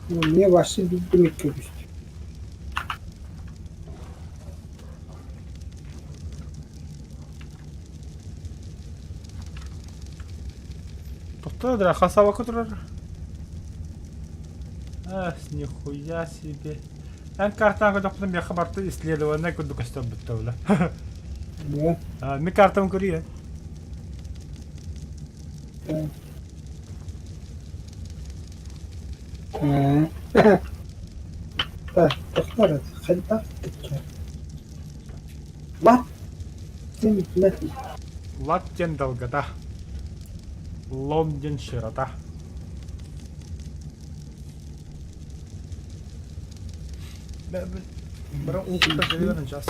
Мне вообще биир метка көстө. Тохтоо да хасабакка турар. Ах, нихуя себе. Эн картаан көрдөхпүнэ миэхэ барыта исследованнай курдук көстөн бүттэ бля. Да. А, мин картам көрүйэ. Да. Э. Так, тохтор, хайдах Лап. Син бля. Лат диэн долгота. Лом диэн широта. Бара уукта кэлэн час.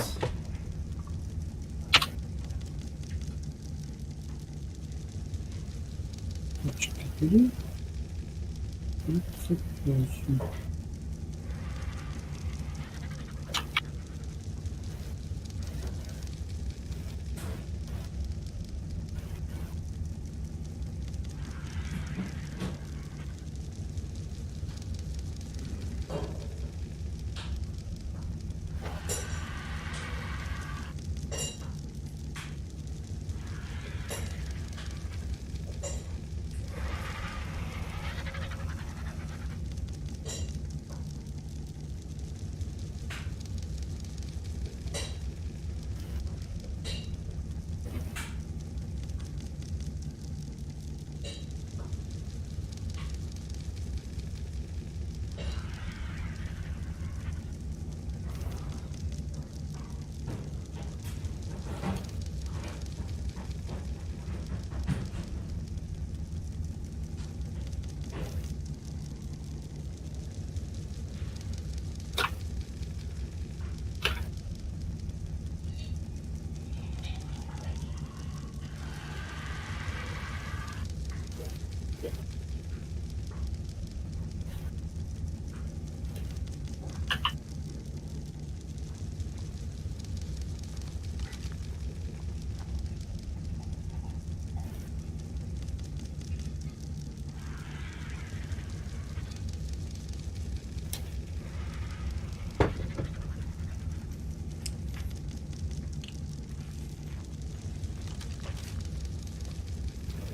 4, 38.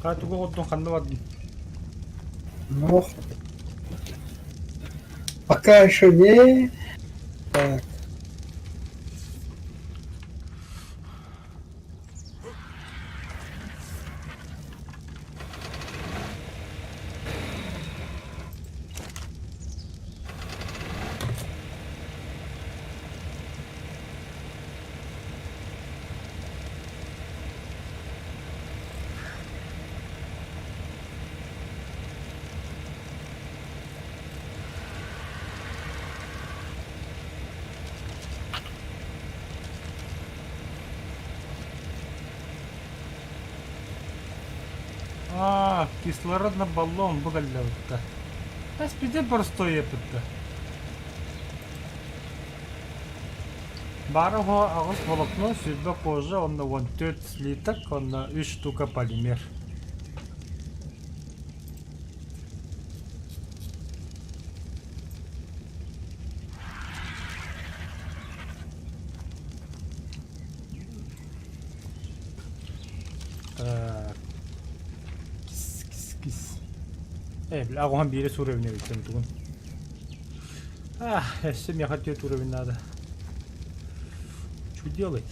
Хаа тугу оттон ханна бардын? Ну, пока еще не. Так. Аа, кислородный баллон бу кэллэбиттэ. Эспиде простой эпитте. Бары хо аҕыс волокно, 20 кожа, онно 14 слиток, онно үс штука полимер. Ээ, бля, аҕыһан биирэ суурайбын эбиттэн тугун. Ах, өссө миэхэ түөрт уровень надо. Что делать?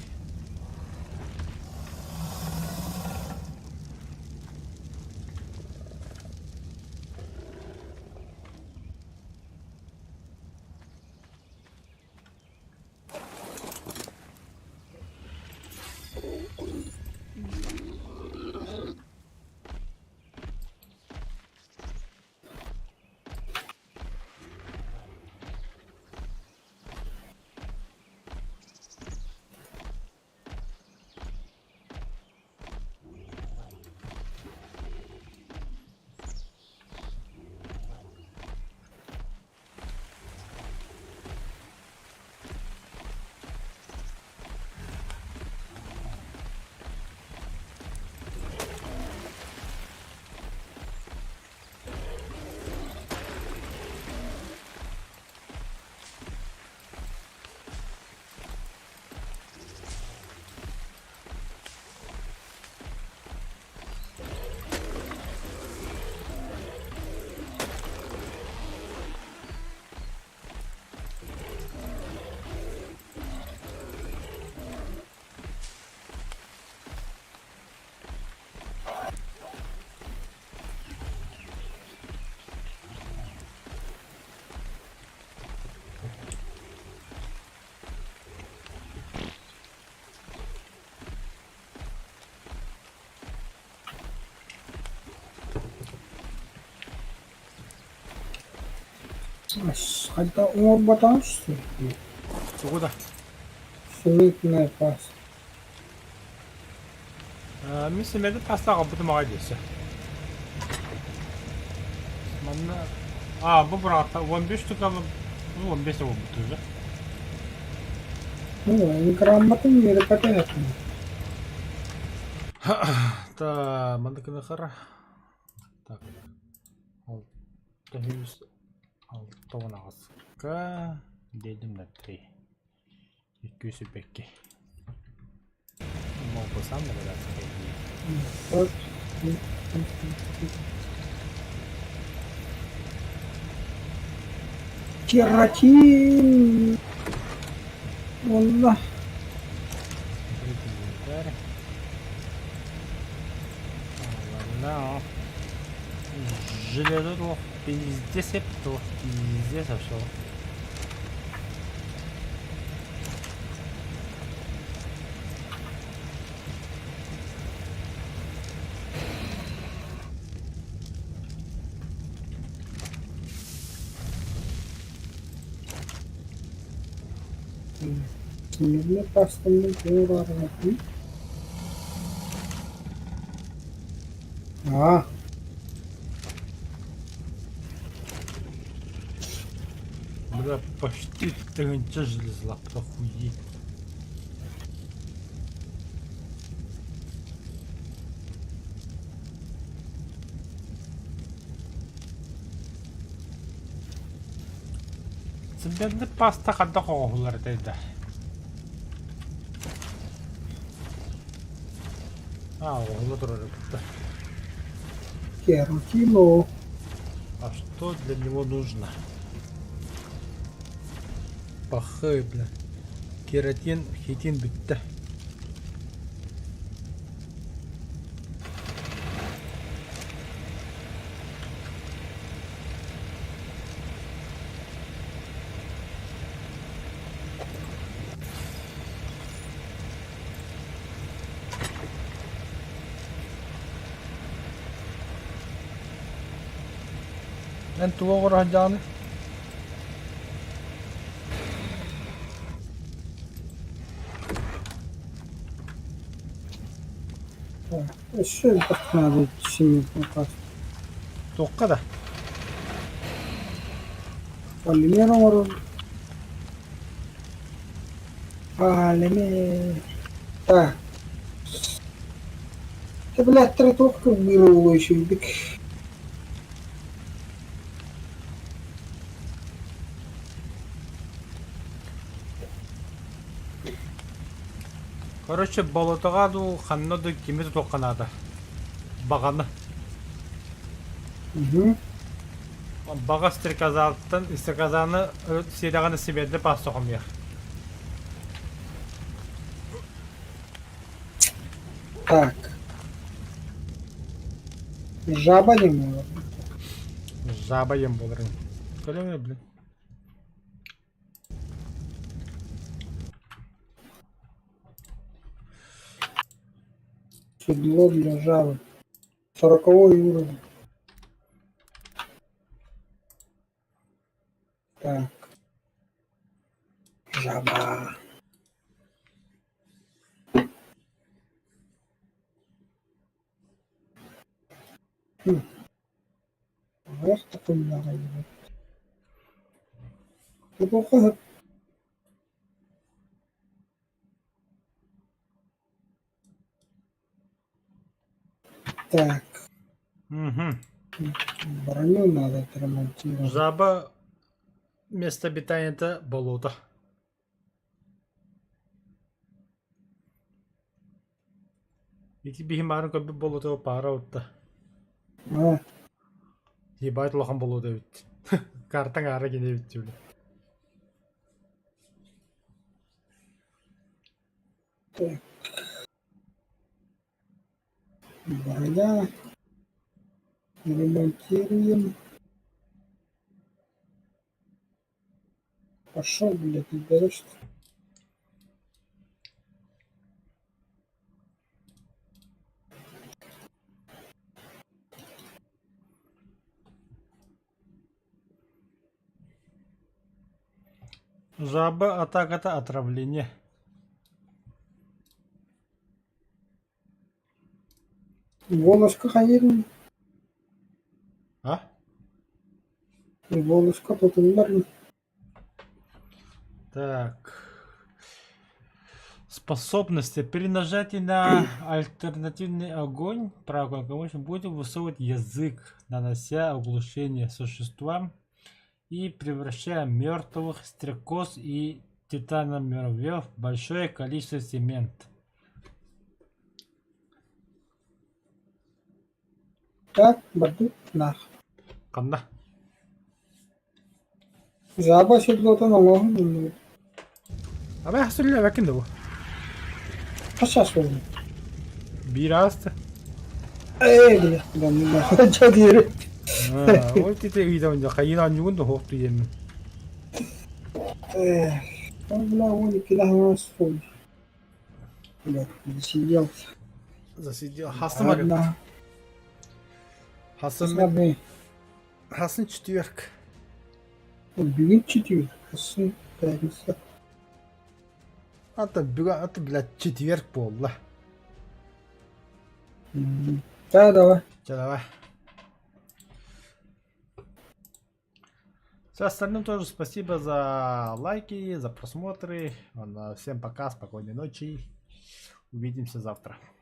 Хайда оҥорботоҕун Тугу да? Цементная паста. Мин сэмэдэ паста аҕалбытым аҕай диэсэ. Манна а бу быраата 15 штука ну 15 буолбут уже. Ну, грамотын үөрэппэтэх этим. Та манна кынахара. Так. 668-ка делим на 3. 202. Мог бы сам догадаться, по идее. Вот. Кератин. Онно. Открыть инвентарь. Ладно. Железо туох пиздец туох пиздец вообще. Цементная паста уурарбатын. Аа. Бля, почти тыһыынча железлаах охуеть. Цементный паста хайдах оҥоһуллар этэй да? А, оҥоһулла турар эбит Кератину. А что для него нужно? Пахы, бля. Кератин, хитин бүттэ. Эн тугу оҥоро сылдьаҕыный? Өссө элбэх наада цементная паста. Туохха да? Полимер оҥорор. Полимер. Так. Ты, блядь, тротовка вырвала еще ебик. Короче, болотоҕо дуу, ханна дуу кими тутуохха наада. Баҕаны. Угу. Баҕа стрекозаттан стрекозаны сиэдэҕинэ сибиэрдэ паста хомуйар. Так. Жаба не может. Жаба ем буоларын. Көрөҥ блин. Седло для жабы. 40-й уровень. Так. Жаба. Хм. Аҕыйах такымнаах эбит. Тутуохха Так. Мгм. Броню надо отремонтировать. Жаба место обитания болото. Ити биһи маарын көрбүт болото паара утта. А, Ебать улахан болото эбит. Картаҥ аара кини эбит дии. Так. Броня. Ремонтируем. Пошел, блядь, не берешь. Жаба атаката отравление. Волоска хайырын. А? Волоска тутуллар. Так. Способности. При нажатии на альтернативный огонь правой кнопкой мыши будет высовывать язык, нанося оглушение существам и превращая мертвых стрекоз и титаномуравьев в большое количество цемент. Так, бардык, нах. Ханна? Жаба седлотун оҥоһун Абай сүллэбэккин да бу? Хас ас буолла? Биир ааста. Ээ, бile, дьэ диэри. Ол тите ыйдам дьэ хайыын оонньуугун да суох диэммин. Ээ, ол бля 12 аһаҕас суол. Бля, засиделся. Засидел. Хасым арыт. Ладно. Хасым Смотри, Хасым четверг. Бүгүн четверг, хассын пятница. Ата бүгүн ата блядь четверг буолла. Да, давай. Чэ давай. Все остальным тоже спасибо за лайки, за просмотры. Всем пока, спокойной ночи. Увидимся завтра.